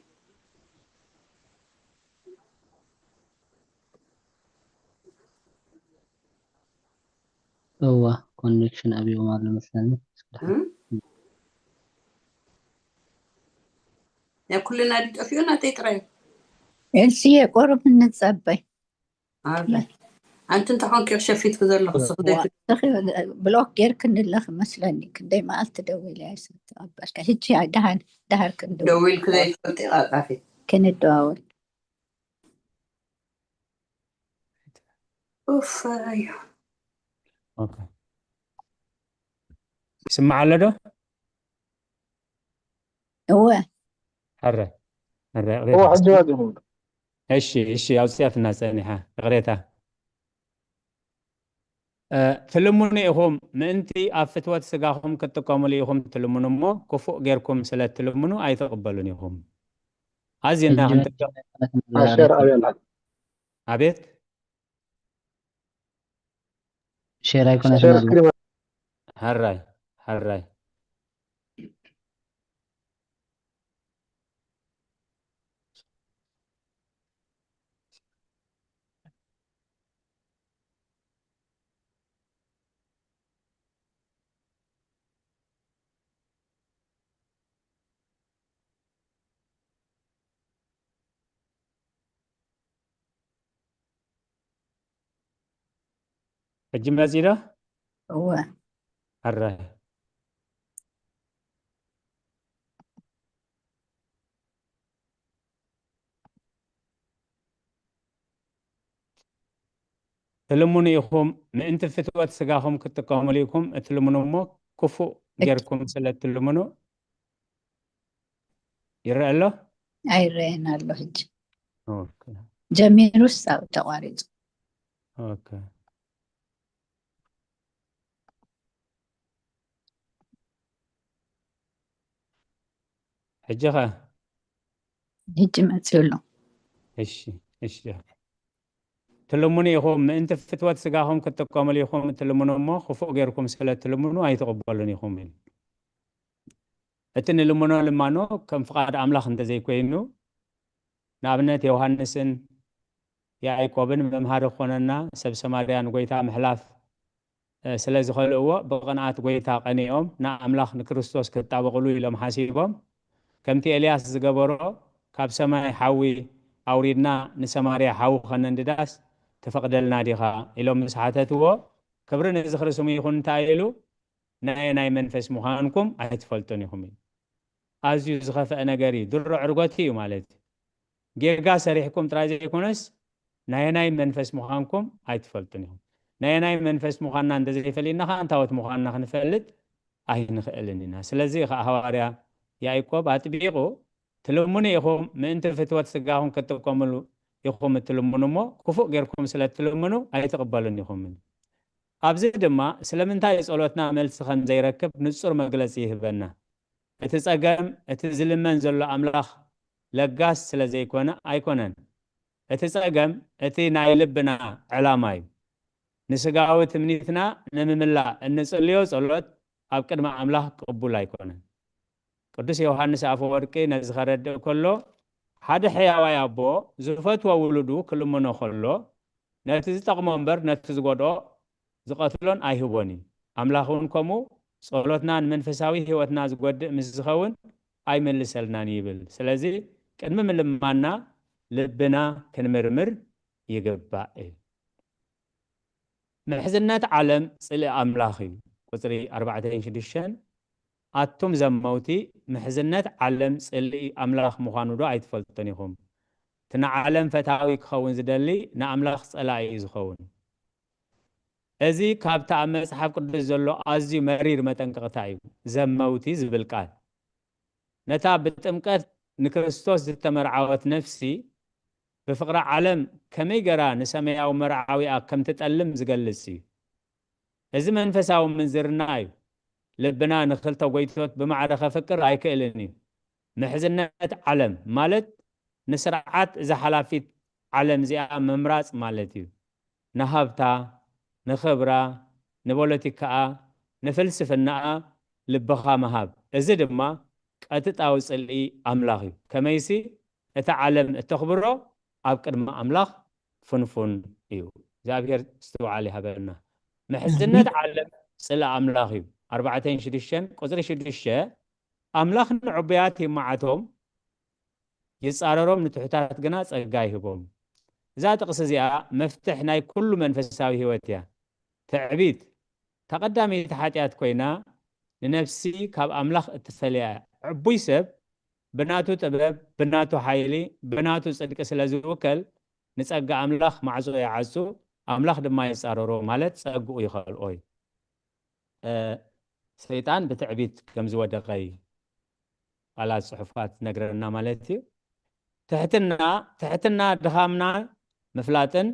እዋ ኮኔክሽን ኣብዮም ኣሎ መስለኒ። እም? ናይ ኩልና ድዩ ጠፊኡ ናተይ ጥራይ? ኤልስየ ቁሩብ እንጸበይ። ኣረ ኣንቲ እንታይ ኮንኪ ሸፊትኪ ዘለኹ ስኽደት ብሎክ ጌርክኒ ኣለኺ መስለኒ። ክንደይ መዓልቲ ደዊለ ኣይሰተቐበልካ። ሕጂ ደሃን ደሃር ክንደው ደዊልኪ ዘይትፈልጢ ቃጣፊ ክንደዋወል። ኡፍ ኣዩ ኦኬ። ይስማዕ ኣሎ ዶ? እወ ሕረ ሕረ እወ ይቕሬታ። ሕጂ ወዲኹም እሺ እሺ ኣውፅያትና ፀኒሓ ይቕሬታ። እ፣ ትልምኑ ኢኹም ምእንቲ ኣብ ፍትወት ስጋኹም ክትጥቀሙሉ ኢኹም ትልምኑ እሞ ክፉእ ጌርኩም ስለ ትልምኑ ኣይትቕበሉን ኢኹም። ኣዝና ሕጂ ክንጥንቀቕ ኣሸር ኣብያላ ኣቤት ሼር ኣይኮነትን ሸር ኣሎ። ስክሪን ሕራይ ሕራይ ሕጂ መፂ ዶ? እወ ሕራይ ትልምኑ ኢኹም ምእንቲ ፍትወት ስጋኹም ክትጥቀሙሉ ኢኹም እትልምኑ እሞ ክፉእ ጌርኩም ስለ እትልምኑ ይረአ ኣሎ። ኣይረአን ኣሎ ሕጂ ኦኬ ጀሚሩስ ኣብ ተቋሪጹ። ኦኬ ሕጂ ኸ ሕጂ መጺኡ ኣሎ። እሺ እሺ ትልምኑ ኢኹም ምእንቲ ፍትወት ስጋኹም ክትጥቀሙሉ ኢኹም እትልምኑ እሞ ክፉእ ጌርኩም ስለ እትልምኑ ኣይትቕበሉን ኢኹም ኢሉ። እቲ ንልምኖ ልማኖ ከም ፍቓድ ኣምላኽ እንተዘይኮይኑ ንኣብነት ዮሃንስን ያዕቆብን መምሃሪ ክኾነና ሰብ ሰማርያ ንጎይታ ምሕላፍ ስለ ዝኸልእዎ ብቕንኣት ጎይታ ቀኒኦም ንኣምላኽ ንክርስቶስ ክጣበቕሉ ኢሎም ሓሲቦም ከምቲ ኤልያስ ዝገበሮ ካብ ሰማይ ሓዊ ኣውሪድና ንሰማርያ ሓዊ ኸነንድዳስ ትፈቕደልና ዲኻ ኢሎም ምስ ሓተትዎ ክብሪ ንዝኽሪ ስሙ ይኹን እንታይ ኢሉ ናይ ናይ መንፈስ ምዃንኩም ኣይትፈልጡን ኢኹም ኢሉ። ኣዝዩ ዝኸፍአ ነገር እዩ። ድሮ ዕርጎቲ እዩ ማለት እዩ። ጌጋ ሰሪሕኩም ጥራይ ዘይኮነስ ናይ ናይ መንፈስ ምዃንኩም ኣይትፈልጡን ኢኹም። ናይ ናይ መንፈስ ምዃንና እንተዘይፈሊጥና ከዓ እንታወት ምዃንና ክንፈልጥ ኣይንኽእልን ኢና። ስለዚ ከዓ ሃዋርያ ያዕቆብ ኣጥቢቑ ትልምኑ ኢኹም ምእንቲ ፍትወት ስጋኹም ክትጥቀሙሉ ኢኹም እትልምኑ እሞ ክፉእ ጌርኩም ስለ እትልምኑ ኣይትቕበሉን ኢኹም። ኣብዚ ድማ ስለምንታይ ጸሎትና መልሲ ከም ዘይረክብ ንጹር መግለጺ ይህበና። እቲ ጸገም እቲ ዝልመን ዘሎ ኣምላኽ ለጋስ ስለ ዘይኮነ ኣይኮነን። እቲ ጸገም እቲ ናይ ልብና ዕላማ እዩ። ንስጋዊ ትምኒትና ንምምላእ እንጽልዮ ጸሎት ኣብ ቅድሚ ኣምላኽ ቅቡል ኣይኮነን። ቅዱስ ዮሃንስ ኣፈወርቂ ነዚ ከረድእ ከሎ ሓደ ሕያዋይ ኣቦ ዝፈትዎ ውሉዱ ክልምኖ ከሎ ነቲ ዝጠቕሞ እምበር ነቲ ዝጎድኦ ዝቐትሎን ኣይህቦን እዩ። ኣምላኽ እውን ከምኡ ጸሎትና ንመንፈሳዊ ህይወትና ዝጎድእ ምስ ዝኸውን ኣይምልሰልናን ይብል። ስለዚ ቅድሚ ምልማና ልብና ክንምርምር ይግባእ እዩ። ምሕዝነት ዓለም ጽልኢ ኣምላኽ እዩ። ቁጽሪ ኣርባዕተን ሽዱሽተን ኣቱም ዘመውቲ ምሕዝነት ዓለም ጽልኢ ኣምላኽ ምዃኑ ዶ ኣይትፈልጡን ኢኹም? እቲ ንዓለም ፈታዊ ክኸውን ዝደሊ ንኣምላኽ ጸላኢ እዩ ዝኸውን። እዚ ካብቲ ኣብ መጽሓፍ ቅዱስ ዘሎ ኣዝዩ መሪር መጠንቀቕታ እዩ። ዘመውቲ ዝብል ቃል ነታ ብጥምቀት ንክርስቶስ ዝተመርዓወት ነፍሲ ብፍቕሪ ዓለም ከመይ ገራ ንሰማያዊ መርዓዊኣ ከም ትጠልም ዝገልጽ እዩ። እዚ መንፈሳዊ ምንዝርና እዩ። ልብና ንኽልተ ጎይቶት ብማዕረ ከፍቅር ኣይክእልን እዩ። ምሕዝነት ዓለም ማለት ንስርዓት እዛ ሓላፊት ዓለም እዚኣ ምምራጽ ማለት እዩ። ንሃብታ፣ ንኽብራ፣ ንፖለቲካኣ፣ ንፍልስፍናኣ፣ ልብኻ ምሃብ። እዚ ድማ ቀጥጣዊ ጽልኢ ኣምላኽ እዩ። ከመይሲ እቲ ዓለም እተኽብሮ ኣብ ቅድሚ ኣምላኽ ፍንፉን እዩ። እግዚኣብሔር ምስትውዓል ይሃበና። ምሕዝነት ዓለም ጽልኢ ኣምላኽ እዩ። ኣርባዕተን ሽዱሽተን ቁጽሪ ሽዱሽተ ኣምላኽ ንዕቡያት ይመዓቶም፣ ይጻረሮም፣ ንትሑታት ግና ጸጋ ይህቦም። እዛ ጥቕሲ እዚኣ መፍትሕ ናይ ኩሉ መንፈሳዊ ህይወት እያ። ትዕቢት እታ ቀዳመይቲ ሓጢኣት ኮይና ንነፍሲ ካብ ኣምላኽ እትፈልያ እያ። ዕቡይ ሰብ ብናቱ ጥበብ፣ ብናቱ ሓይሊ፣ ብናቱ ጽድቂ ስለ ዝውከል ንጸጋ ኣምላኽ ማዕጾ ይዓጹ፣ ኣምላኽ ድማ ይጻረሮ ማለት ጸግኡ ይኸልኦ እዩ። ሰይጣን ብትዕቢት ከም ዝወደቐ እዩ ቃላት ጽሑፋት ነግረና ማለት እዩ። ትሕትና ትሕትና ድኻምና ምፍላጥን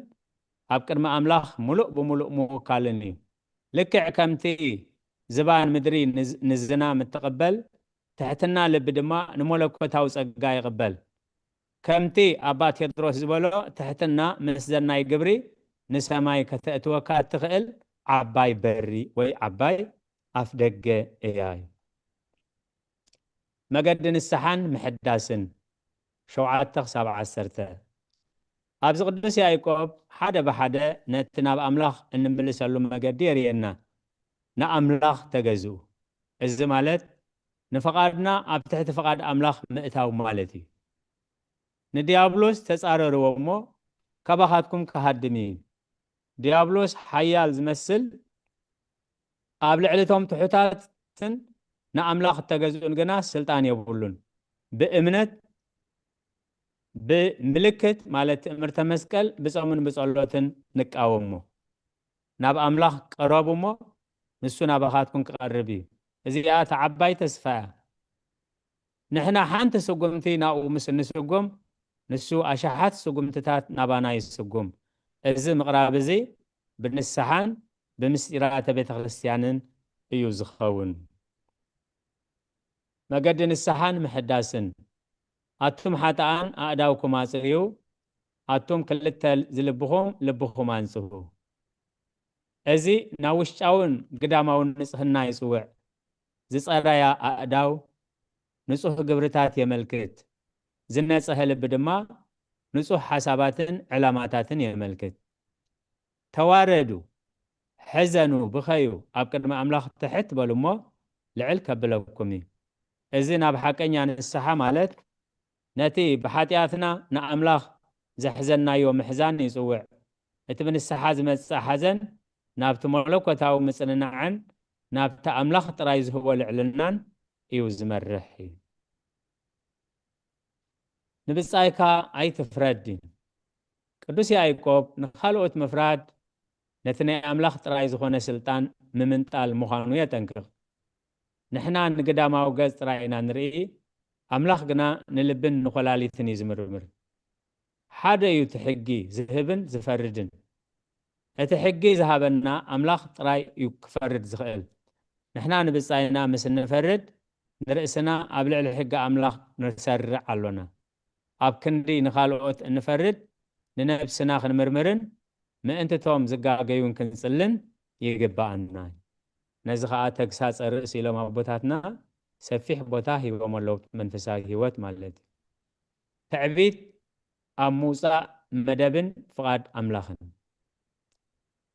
ኣብ ቅድሚ ኣምላኽ ሙሉእ ብሙሉእ ምውካልን እዩ። ልክዕ ከምቲ ዝባን ምድሪ ንዝና ምትቕበል ትሕትና ልቢ ድማ ንመለኮታዊ ጸጋ ይቕበል። ከምቲ ኣባ ቴድሮስ ዝበሎ ትሕትና ምስ ዘናይ ግብሪ ንሰማይ ከተእትወካ እትኽእል ዓባይ በሪ ወይ ዓባይ ኣፍ ደገ እያ እዩ። መገዲ ንስሓን ምሕዳስን ሸውዓተ ክሳብ ዓሰርተ ኣብዚ ቅዱስ ያዕቆብ ሓደ ብሓደ ነቲ ናብ ኣምላኽ እንምልሰሉ መገዲ የርእየና። ንኣምላኽ ተገዝኡ። እዚ ማለት ንፍቓድና ኣብ ትሕቲ ፍቓድ ኣምላኽ ምእታው ማለት እዩ። ንዲያብሎስ ተጻረርዎ እሞ ካባኻትኩም ክሃድም እዩ። ዲያብሎስ ሓያል ዝመስል ኣብ ልዕሊ እቶም ትሑታትን ንኣምላኽ እተገዝኡን ግና ስልጣን የብሉን። ብእምነት ብምልክት ማለት ትእምርተ መስቀል ብጾምን ብጸሎትን ንቃወሞ። ናብ ኣምላኽ ቀረቡ እሞ ንሱ ናባኻትኩም ክቐርብ እዩ። እዚኣ እታ ዓባይ ተስፋ እያ። ንሕና ሓንቲ ስጉምቲ ናብኡ ምስ እንስጉም ንሱ ኣሽሓት ስጉምትታት ናባና ይስጉም። እዚ ምቕራብ እዚ ብንስሓን ብምስጢራተ ቤተ ክርስቲያንን እዩ ዝኸውን። መገዲ ንስሓን ምሕዳስን ኣቱም ሓጥኣን ኣእዳውኩም ኣጽርዩ፣ ኣቱም ክልተ ዝልብኹም ልብኹም ኣንጽሁ። እዚ ናብ ውሽጣውን ግዳማውን ንጽህና ይጽውዕ። ዝጸረያ ኣእዳው ንጹህ ግብርታት የመልክት። ዝነጸሀ ልቢ ድማ ንጹህ ሓሳባትን ዕላማታትን የመልክት። ተዋረዱ፣ ሕዘኑ፣ ብኸዩ፣ ኣብ ቅድሚ ኣምላኽ ትሕት በሉ እሞ ልዕል ከብለኩም እዩ። እዚ ናብ ሓቀኛ ንስሓ ማለት ነቲ ብሓጢኣትና ንኣምላኽ ዘሕዘናዮ ምሕዛን ይጽውዕ። እቲ ብንስሓ ዝመጽእ ሓዘን ናብቲ መለኮታዊ ምጽንናዕን ናብቲ ኣምላኽ ጥራይ ዝህቦ ልዕልናን እዩ ዝመርሕ እዩ። ንብጻይካ ኣይትፍረድ። ቅዱስ ያዕቆብ ንኻልኦት ምፍራድ ነቲ ናይ ኣምላኽ ጥራይ ዝኾነ ስልጣን ምምንጣል ምዃኑ የጠንቅቕ። ንሕና ንግዳማዊ ገጽ ጥራይ ኢና ንርኢ፣ ኣምላኽ ግና ንልብን ንኮላሊትን እዩ ዝምርምር። ሓደ እዩ እቲ ሕጊ ዝህብን ዝፈርድን። እቲ ሕጊ ዝሃበና ኣምላኽ ጥራይ እዩ ክፈርድ ዝኽእል። ንሕና ንብጻይና ምስ እንፈርድ ንርእስና ኣብ ልዕሊ ሕጊ ኣምላኽ ንሰርዕ ኣሎና። ኣብ ክንዲ ንኻልኦት እንፈርድ ንነብስና ክንምርምርን ምእንትቶም ዝጋገዩን ክንጽልን ይግብኣና። ነዚ ኸኣ ተግሳጸ ርእሲ ኢሎም ኣቦታትና ሰፊሕ ቦታ ሂቦም ኣለዉ፣ መንፈሳዊ ህይወት ማለት እዩ። ትዕቢት ኣብ ምውጻእ መደብን ፍቓድ ኣምላኽን።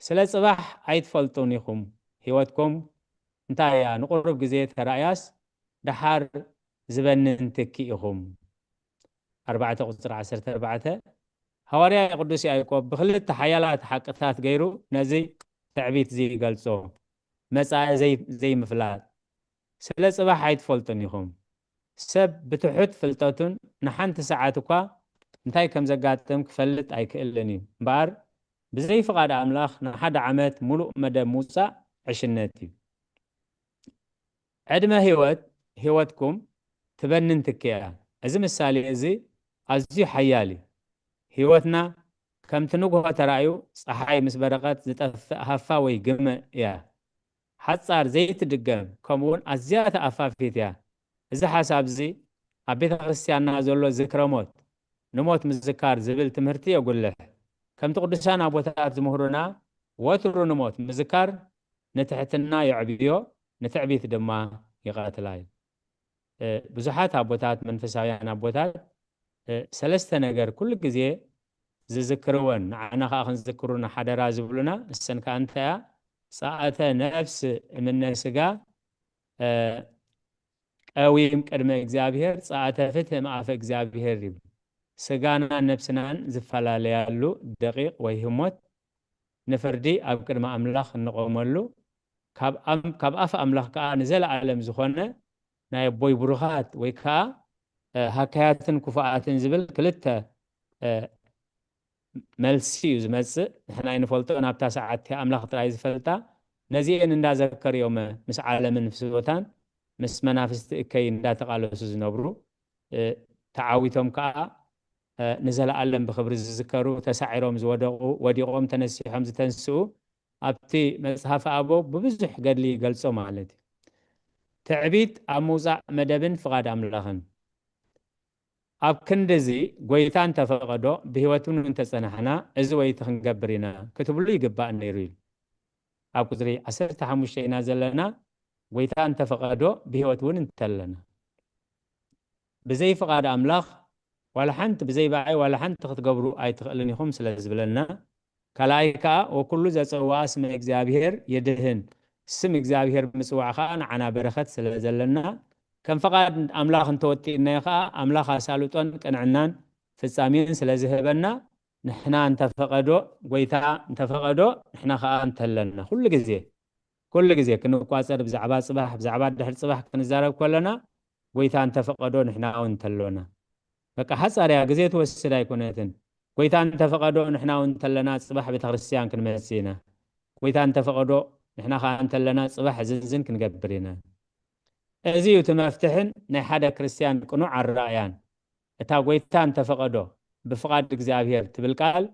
ስለ ጽባሕ ኣይትፈልጡን ኢኹም፣ ህይወትኩም እንታይ እያ? ንቑሩብ ግዜ ተራእያስ ደሓር ዝበንን ትኪ ኢኹም። ኣርባዕተ ቁጽሪ ዓሰርተ ኣርባዕተ ሃዋርያ ቅዱስ ያዕቆብ ብኽልተ ሓያላት ሓቅታት ገይሩ ነዚ ትዕቢት እዚ ይገልጾ። መጻኢ ዘይምፍላጥ። ስለ ጽባሕ ኣይትፈልጡን ኢኹም። ሰብ ብትሑት ፍልጠቱን ንሓንቲ ሰዓት እኳ እንታይ ከም ዘጋጥም ክፈልጥ ኣይክእልን እዩ። እምበኣር ብዘይ ፍቓድ ኣምላኽ ንሓደ ዓመት ሙሉእ መደብ ምውጻእ ዕሽነት እዩ። ዕድመ ህይወት ህይወትኩም ትበንን ትኪ እያ። እዚ ምሳሌ እዚ ኣዝዩ ሓያል እዩ። ህይወትና ከምቲ ንግሆ ተራእዩ ጸሓይ ምስ በረቐት ዝጠፍእ ሃፋ ወይ ግመ እያ። ሓጻር ዘይትድገም ከምኡውን ኣዝያ ተኣፋፊት እያ። እዚ ሓሳብ እዚ ኣብ ቤተ ክርስቲያንና ዘሎ ዝክረ ሞት ንሞት ምዝካር ዝብል ትምህርቲ የጉልሕ። ከምቲ ቅዱሳን ኣቦታት ዝምህሩና ወትሩ ንሞት ምዝካር ንትሕትና የዕብዮ፣ ንትዕቢት ድማ ይቐትላ እዩ። ብዙሓት ኣቦታት፣ መንፈሳውያን ኣቦታት፣ ሰለስተ ነገር ኩሉ ግዜ ዝዝክርወን፣ ንዓና ከዓ ክንዝክሩና ሓደራ ዝብሉና፣ እሰን ከዓ እንታይ እያ? ጸኣተ ነፍስ እምነ ስጋ ቀዊም ቅድመ እግዚኣብሔር፣ ጸኣተ ፍትህ እምኣፈ እግዚኣብሔር ይብል። ስጋናን ነፍስናን ዝፈላለያሉ ደቂቕ ወይ ህሞት፣ ንፍርዲ ኣብ ቅድሚ ኣምላኽ እንቆመሉ፣ ካብ ኣፍ ኣምላኽ ከዓ ንዘለኣለም ዝኾነ ናይ ኣቦይ ብሩኻት ወይ ከዓ ሃካያትን ክፉኣትን ዝብል ክልተ መልሲ እዩ ዝመጽእ። ንሕና ኣይንፈልጦ፣ ናብታ ሰዓት ኣምላኽ ጥራይ ዝፈልጣ። ነዚኤን እንዳዘከርዮም ምስ ዓለምን ፍስወታን ምስ መናፍስቲ እከይ እንዳተቓለሱ ዝነብሩ፣ ተዓዊቶም ከዓ ንዘለኣለም ብኽብሪ ዝዝከሩ፣ ተሳዒሮም ዝወደቑ፣ ወዲቖም ተነሲሖም ዝተንስኡ፣ ኣብቲ መጽሓፍ ኣበው ብብዙሕ ገድሊ ይገልጾ ማለት እዩ። ትዕቢት ኣብ ምውጻእ መደብን ፍቓድ ኣምላኽን። ኣብ ክንድዚ ጎይታ እንተፈቐዶ ብህይወት እውን እንተጸናሕና እዚ ወይቲ ክንገብር ኢና ክትብሉ ይግባእ ነይሩ ኢሉ። ኣብ ቁጽሪ ዓሰርተ ሓሙሽተ ኢና ዘለና። ጎይታ እንተፈቐዶ ብህይወት እውን እንተለና ብዘይ ፍቓድ ኣምላኽ ዋላ ሓንቲ ብዘይ ብኣይ ዋላ ሓንቲ ክትገብሩ ኣይትኽእልን ኢኹም ስለ ዝብለና፣ ካልኣይ ከኣ ወኩሉ ዘጸውኣ ስመ እግዚኣብሔር ይድህን፣ ስም እግዚኣብሔር ምጽዋዕ ከኣ ንዓና በረኸት ስለ ዘለና፣ ከም ፍቓድ ኣምላኽ እንተወጢእናዮ ከኣ ኣምላኽ ኣሳልጦን ቅንዕናን ፍጻሜን ስለ ዝህበና፣ ንሕና እንተፈቐዶ፣ ጎይታ እንተፈቐዶ፣ ንሕና ከኣ እንተለና ኩሉ ግዜ ኩሉ ግዜ ክንቋጸር ብዛዕባ ጽባሕ፣ ብዛዕባ ድሕሪ ጽባሕ ክንዛረብ ከለና፣ ጎይታ እንተፈቐዶ ንሕና እውን እንተሎና። በቃ ሓጻር እያ፣ ግዜ ትወስድ ኣይኮነትን። ጎይታ እንተፈቐዶ ንሕና እውን እንተለና ጽባሕ ቤተክርስትያን ክንመጽእ ኢና። ጎይታ እንተፈቐዶ ንሕና ከኣ እንተለና ጽባሕ ዝንዝን ክንገብር ኢና። እዚ እዩ እቲ መፍትሕን ናይ ሓደ ክርስትያን ቅኑዕ ኣረኣእያን። እታ ጎይታ እንተፈቐዶ ብፍቓድ እግዚኣብሔር ትብል ቃል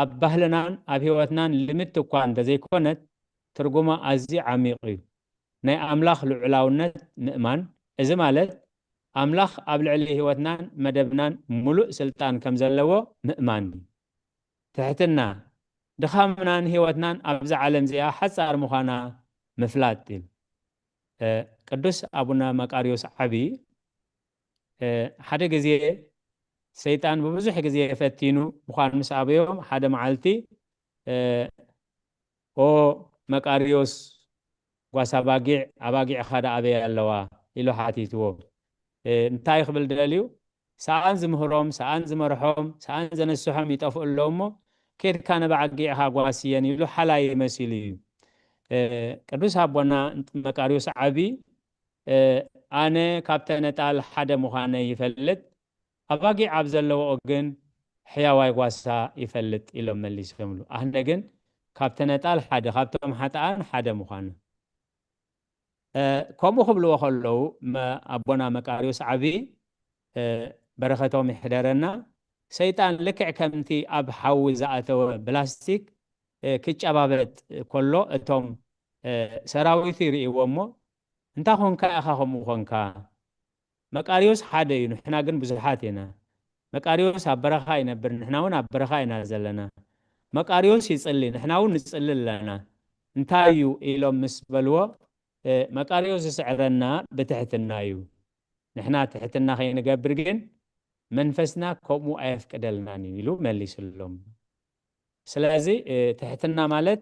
ኣብ ባህልናን ኣብ ህይወትናን ልምድቲ እኳ እንተዘይኮነት፣ ትርጉማ ኣዝዩ ዓሚቕ እዩ። ናይ ኣምላኽ ልዑላውነት ምእማን፣ እዚ ማለት ኣምላኽ ኣብ ልዕሊ ህይወትናን መደብናን ምሉእ ስልጣን ከም ዘለዎ ምእማን እዩ። ትሕትና፣ ድኻምናን ህይወትናን ኣብዛ ዓለም እዚኣ ሓጻር ምዃና ምፍላጥ እዩ። ቅዱስ ኣቡነ መቃርዮስ ዓቢ ሓደ ግዜ ሰይጣን ብብዙሕ ግዜ ፈቲኑ ምዃን ምስ ኣበዮም፣ ሓደ መዓልቲ "ኦ መቃርዮስ ጓሳ ባጊዕ፣ ኣባጊዕኻ ደኣ ኣበይ ኣለዋ?" ኢሉ ሓቲትዎ። እንታይ ክብል ደልዩ? ሰኣን ዝምህሮም፣ ሰኣን ዝመርሖም፣ ሰኣን ዘነስሖም ይጠፍኡ ኣለዉ እሞ፣ "ኬድካ ነባዕጊዕኻ ጓስየን" ኢሉ ሓላይ መሲሉ እዩ። ቅዱስ ኣቦና መቃርዮስ ዓቢ ኣነ ካብ ተነጣል ሓደ ምዃነይ ይፈልጥ፣ ኣባጊዕ ኣብ ዘለውኦ ግን ሕያዋይ ጓሳ ይፈልጥ ኢሎም መሊሶምሉ። ኣነ ግን ካብ ተነጣል ሓደ፣ ካብቶም ሓጥኣን ሓደ ምዃነ። ከምኡ ክብልዎ ከለዉ ኣቦና መቃርዮስ ዓቢ በረኸቶም ይሕደረና። ሰይጣን ልክዕ ከምቲ ኣብ ሓዊ ዝኣተወ ብላስቲክ ክጨባበጥ ከሎ እቶም ሰራዊቱ ይርእይዎ እሞ እንታይ ኾንካ ኢኻ ከምኡ ኾንካ? መቃርዮስ ሓደ እዩ፣ ንሕና ግን ብዙሓት ኢና። መቃርዮስ ኣብ በረኻ ይነብር፣ ንሕና እውን ኣብ በረኻ ኢና ዘለና። መቃርዮስ ይጽሊ፣ ንሕና እውን ንጽሊ ኣለና። እንታይ እዩ ኢሎም ምስ በልዎ፣ መቃርዮስ ዝስዕረና ብትሕትና እዩ። ንሕና ትሕትና ከይንገብር ግን መንፈስና ከምኡ ኣየፍቅደልናን እዩ ኢሉ መሊስሎም። ስለዚ ትሕትና ማለት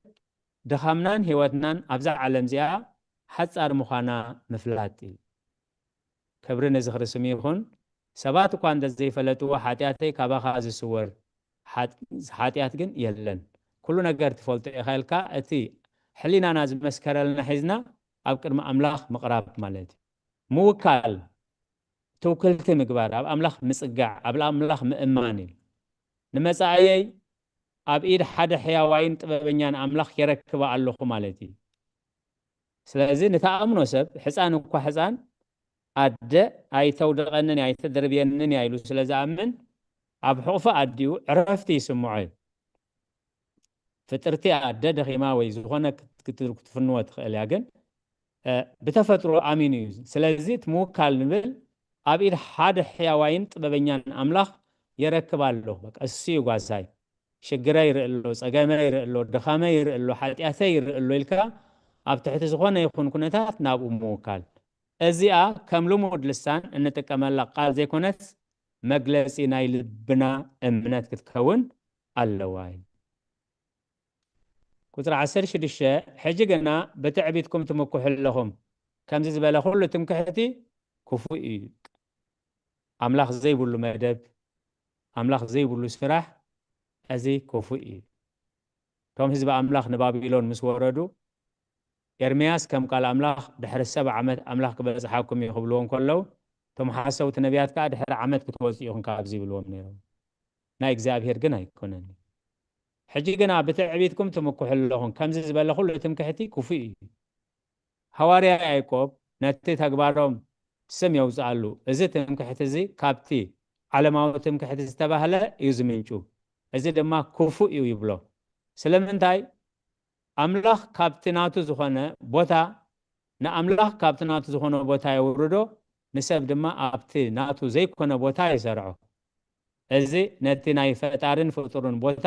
ድኻምናን ህይወትናን ኣብዛ ዓለም እዚኣ ሓጻር ምዃና ምፍላጥ እዩ። ክብሪ ንዝኽሪ ስም ይኹን። ሰባት እኳ እንተ ዘይፈለጥዎ ሓጢኣተይ ካባኻ ዝስወር ሓጢኣት ግን የለን። ኩሉ ነገር ትፈልጦ ኢኻ ኢልካ እቲ ሕሊናና ዝመስከረልና ሒዝና ኣብ ቅድሚ ኣምላኽ ምቕራብ ማለት እዩ። ምውካል፣ ትውክልቲ ምግባር፣ ኣብ ኣምላኽ ምጽጋዕ፣ ኣብ ኣምላኽ ምእማን እዩ። ንመጻእየይ ኣብ ኢድ ሓደ ሕያዋይን ጥበበኛን ኣምላኽ የረክባ ኣለኹ ማለት እዩ። ስለዚ ንትኣምኖ ሰብ፣ ሕጻን እኳ ሕጻን፣ ኣደ ኣይተውድቐንን እያ ኣይተደርብየንን እያ ኢሉ ስለ ዝኣምን፣ ኣብ ሕቑፊ ኣዲኡ ዕረፍቲ ይስምዖ እዩ። ፍጥርቲ ኣደ ደኺማ ወይ ዝኾነ ክትፍንዎ ትኽእል እያ፣ ግን ብተፈጥሮ ኣሚኑ እዩ። ስለዚ እቲ ምውካል ንብል ኣብ ኢድ ሓደ ሕያዋይን ጥበበኛን ኣምላኽ የረክብ ኣለኹ። በቃ እሱ እዩ ጓሳይ። ሽግረይ ይርኢ ኣሎ፣ ጸገመይ ይርኢ ኣሎ፣ ድኻመይ ይርኢ ኣሎ፣ ሓጢኣተይ ይርኢ ኣሎ ኢልካ ኣብ ትሕቲ ዝኾነ ይኹን ኩነታት ናብኡ ምውካል። እዚኣ ከም ልሙድ ልሳን እንጥቀመላ ቃል ዘይኮነስ፣ መግለጺ ናይ ልብና እምነት ክትከውን ኣለዋ። ቁጽሪ ዓሰርተ ሽዱሽተ፣ ሕጂ ግና ብትዕቢትኩም ትምክሑ ኣለኹም። ከምዚ ዝበለ ኩሉ ትምክሕቲ ክፉእ እዩ። ኣምላኽ ዘይብሉ መደብ፣ ኣምላኽ ዘይብሉ ስራሕ፣ እዚ ክፉእ እዩ። እቶም ህዝቢ ኣምላኽ ንባቢሎን ምስ ወረዱ፣ ኤርምያስ ከም ቃል ኣምላኽ ድሕሪ ሰብዓ ዓመት ኣምላኽ ክበጽሓኩም እዩ ክብልዎም ከለዉ፣ እቶም ሓሰውቲ ነቢያት ከኣ ድሕሪ ዓመት ክትወጹ ኢኹም ካብዚ ይብልዎም ነይሮም። ናይ እግዚኣብሔር ግን ኣይኮነን። ሕጂ ግና ብትዕቢትኩም ትምክሑ ኣለኹም። ከምዚ ዝበለ ኩሉ ትምክሕቲ ክፉእ እዩ። ሃዋርያ ያዕቆብ ነቲ ተግባሮም ስም የውጽኣሉ። እዚ ትምክሕቲ እዚ ካብቲ ዓለማዊ ትምክሕቲ ዝተባህለ እዩ ዝምንጩ። እዚ ድማ ክፉእ እዩ ይብሎ። ስለምንታይ? ኣምላኽ ካብቲ ናቱ ዝኾነ ቦታ፣ ንኣምላኽ ካብቲ ናቱ ዝኾነ ቦታ የውርዶ፣ ንሰብ ድማ ኣብቲ ናቱ ዘይኮነ ቦታ ይሰርዖ። እዚ ነቲ ናይ ፈጣርን ፍጡርን ቦታ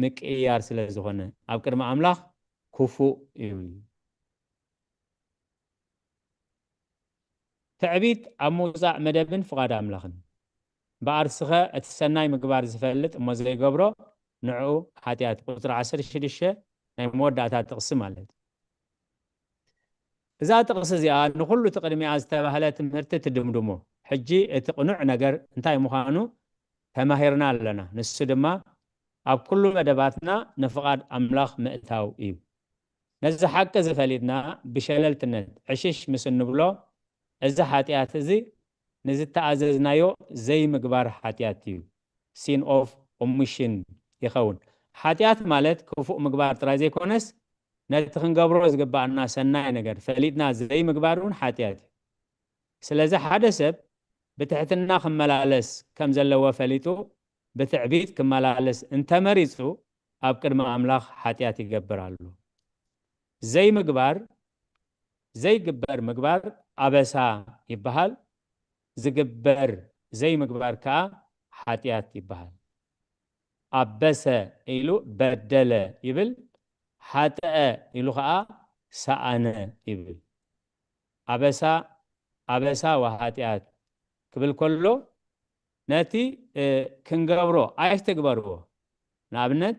ምቅይያር ስለ ዝኾነ፣ ኣብ ቅድሚ ኣምላኽ ክፉእ እዩ። ትዕቢት ኣብ ምውጻእ መደብን ፍቓድ ኣምላኽን። እምበኣርስኸ እቲ ሰናይ ምግባር ዝፈልጥ እሞ ዘይገብሮ፣ ንዕኡ ሓጢኣት። ቁጽሪ ዓሰርተ ሽዱሽተ ናይ መወዳእታ ጥቕሲ ማለት እዩ። እዛ ጥቕሲ እዚኣ ንኹሉ እቲ ቅድሚኣ ዝተባህለ ትምህርቲ ትድምድሞ። ሕጂ እቲ ቅኑዕ ነገር እንታይ ምዃኑ ተማሂርና ኣለና። ንሱ ድማ ኣብ ኩሉ መደባትና ንፍቓድ ኣምላኽ ምእታው እዩ። ነዚ ሓቂ እዚ ፈሊጥና ብሸለልትነት ዕሽሽ ምስ እንብሎ፣ እዚ ሓጢኣት እዚ ንዝተኣዘዝናዮ ዘይምግባር ሓጢኣት እዩ። Sin of omission ይኸውን። ሓጢኣት ማለት ክፉእ ምግባር ጥራይ ዘይኮነስ፣ ነቲ ክንገብሮ ዝግባኣና ሰናይ ነገር ፈሊጥና ዘይምግባር እውን ሓጢኣት እዩ። ስለዚ ሓደ ሰብ ብትሕትና ክመላለስ ከም ዘለዎ ፈሊጡ ብትዕቢት ክመላለስ እንተመሪጹ፣ ኣብ ቅድሚ ኣምላኽ ሓጢኣት ይገብር ኣሎ። ዘይምግባር፣ ዘይግበር ምግባር ኣበሳ ይበሃል። ዝግበር ዘይምግባር ከኣ ሓጢኣት ይበሃል። ኣበሰ ኢሉ በደለ ይብል፣ ሓጠአ ኢሉ ከኣ ሰኣነ ይብል። ኣበሳ፣ ኣበሳ ወሓጢኣት ክብል ከሎ፣ ነቲ፣ እ፣ ክንገብሮ ኣይትግበርዎ። ንኣብነት፣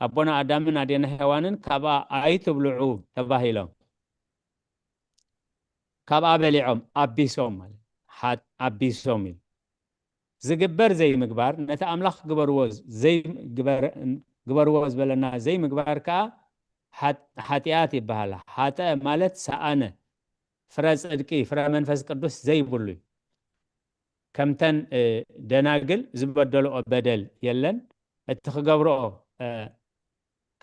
ኣቦና ኣዳምን ኣዴና ሄዋንን ካብኣ ኣይትብልዑ ተባሂሎም። ካብኣ በሊዖም ኣቢሶም ማለት፣ ሓ-፣ ኣቢሶም እዩ። ዝግበር ዘይምግባር፣ ነቲ ኣምላኽ ግበርዎ ዘይግበር-፣ ግበርዎ ዝበለና ዘይምግባር ከኣ ሓጥ-፣ ሓጢኣት ይበሃል። ሓጠ ማለት ሰኣነ፣ ፍረ ጽድቂ፣ ፍረ መንፈስ ቅዱስ ዘይብሉ እዩ። ከምተን፣ እ፣ ደናግል ዝበደልኦ በደል የለን። እቲ ክገብርኦ፣ እ፣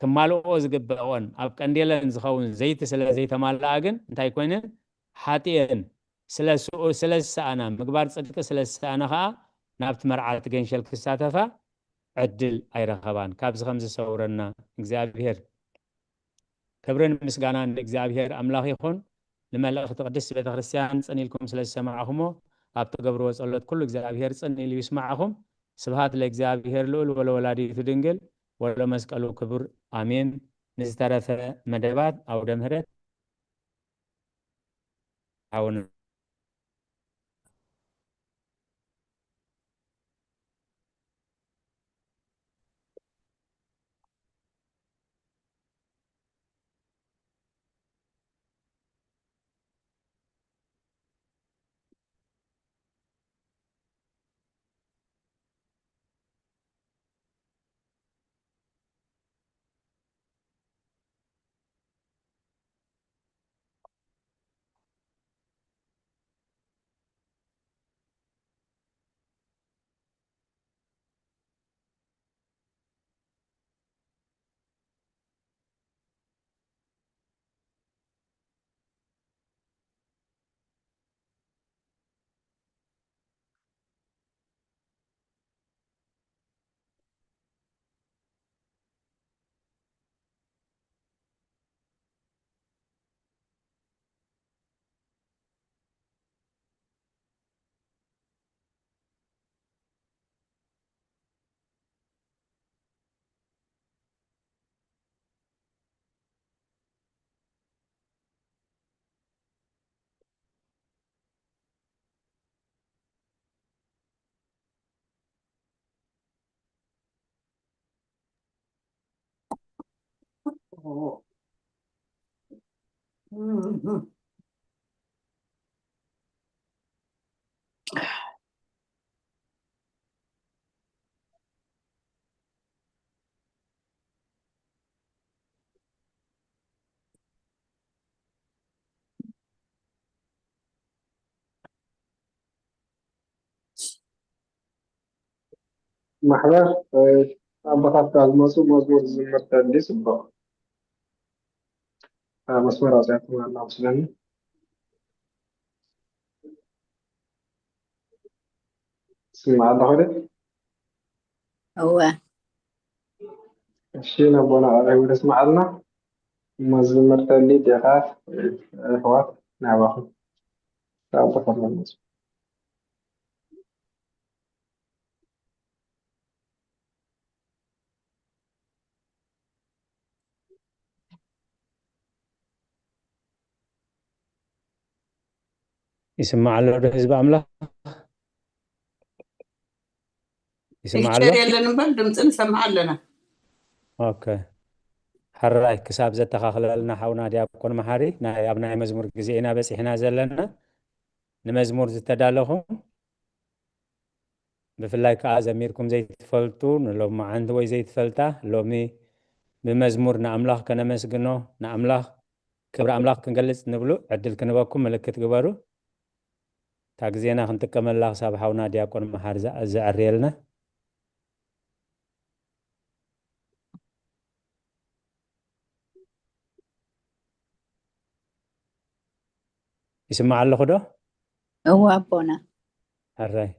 ክማልኦ ዝግበኦን ኣብ ቀንዴለን ዝኸውን ዘይቲ ስለ ዘይተማልኣ ግን እንታይ ኮይነን? ሓጢኤን። ስለ ስኡ-፣ ስለ ዝሰኣና፣ ምግባር ጽድቂ ስለ ዝሰኣና ኸኣ ናብቲ መርዓቲ ገንሸል ክሳተፋ ዕድል ኣይረኸባን። ካብዚ ከም ዝሰውረና እግዚኣብሔር። ክብርን ምስጋናን ንእግዚኣብሔር ኣምላኽ ይኹን። ንመልእኽቲ ቅድስት ቤተ ክርስቲያን ጽን ኢልኩም ስለ ዝሰማዕኹሞ፣ ኣብ ትገብርዎ ጸሎት ኩሉ እግዚኣብሔር ጽን ኢሉ ይስማዕኹም። ስብሃት ለእግዚኣብሔር ልዑል ወለወላዲቱ ድንግል ወለመስቀሉ ክቡር፣ ኣሜን። ንዝተረፈ መደባት ኣውደ ምህረት ሓውና ማሕበር ኣቦታት ዝመፁ መዝሙር ዝዝምር ተድሊ ፅቡቕ። መስመር ኣውፅኣትኩም ኣላ መስለኒ። ስማዕ ኣለኹ ዶ? እወ። እሺ፣ ነቦና ቃለ ህይወት የስምዓልና። እሞ ዝምርተሊ ዴኻት ኣሕዋት ናባኹም ካብ ተፈለመ ይስማዕ ኣሎ ዶ ህዝቢ ኣምላኽ? ይስማዕ ኣሎ? ፒክቸር የለን እምበር ድምፂ ንሰምዕ ኣለና። ኦኬ። ሕራይ ክሳብ ዘተኻኽለልና ሓውና ዲያቆን መሓሪ ናይ ኣብ ናይ መዝሙር ግዜ ኢና በፂሕና ዘለና። ንመዝሙር ዝተዳለኹም ብፍላይ ከዓ ዘሚርኩም ዘይትፈልጡ ንሎማዓንቲ ወይ ዘይትፈልጣ ሎሚ ብመዝሙር ንኣምላኽ ከነመስግኖ ንኣምላኽ ክብሪ ኣምላኽ ክንገልፅ ንብሉ ዕድል ክንበኩም ምልክት ግበሩ። እታ ግዜና ክንጥቀመላ ክሳብ ሓውና ዲያቆን መሓሪ ዘ- ዘዕርየልና። ይስማዕ ኣለኹ ዶ? እወ ኣቦና። ሕራይ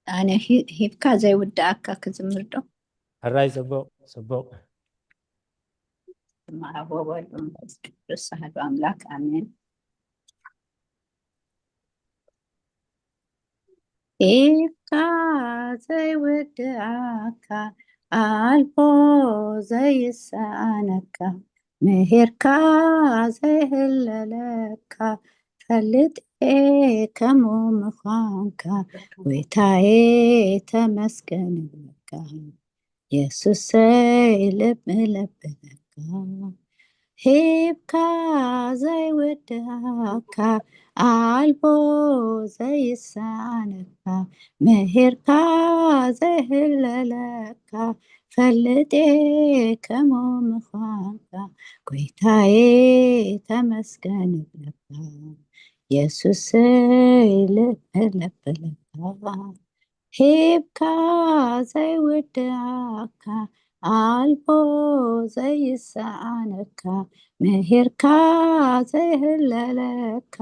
ኣነ ሂ- ሂብካ ዘይውድኣካ ክዝምር ዶ? ሕራይ፣ ፅቡቕ ፅቡቕ። ስመ ኣብ ወወልድ ወመንፈስ ቅዱስ ኣሐዱ ኣምላክ ኣሜን። ሂብካ ዘይውድኣካ ኣልቦ ዘይሰኣነካ ምሂርካ ዘይህለለካ ፈልጥ ከምኡ ምዃንካ ጎይታዬ ተመስገን እብለካ። የሱሰይ ልብ ለብለካ ሂብካ ዘይውድኣካ ኣልቦ ዘይሳነካ ምሂርካ ዘይህለለካ ፈልጥ ከምኡ ምዃንካ ጎይታዬ ተመስገን እብለካ የሱሰይ ልብ ለብለካ ሂብካ ዘይውድኣካ ኣልቦ ዘይሰኣነካ ምሂርካ ዘይህለለካ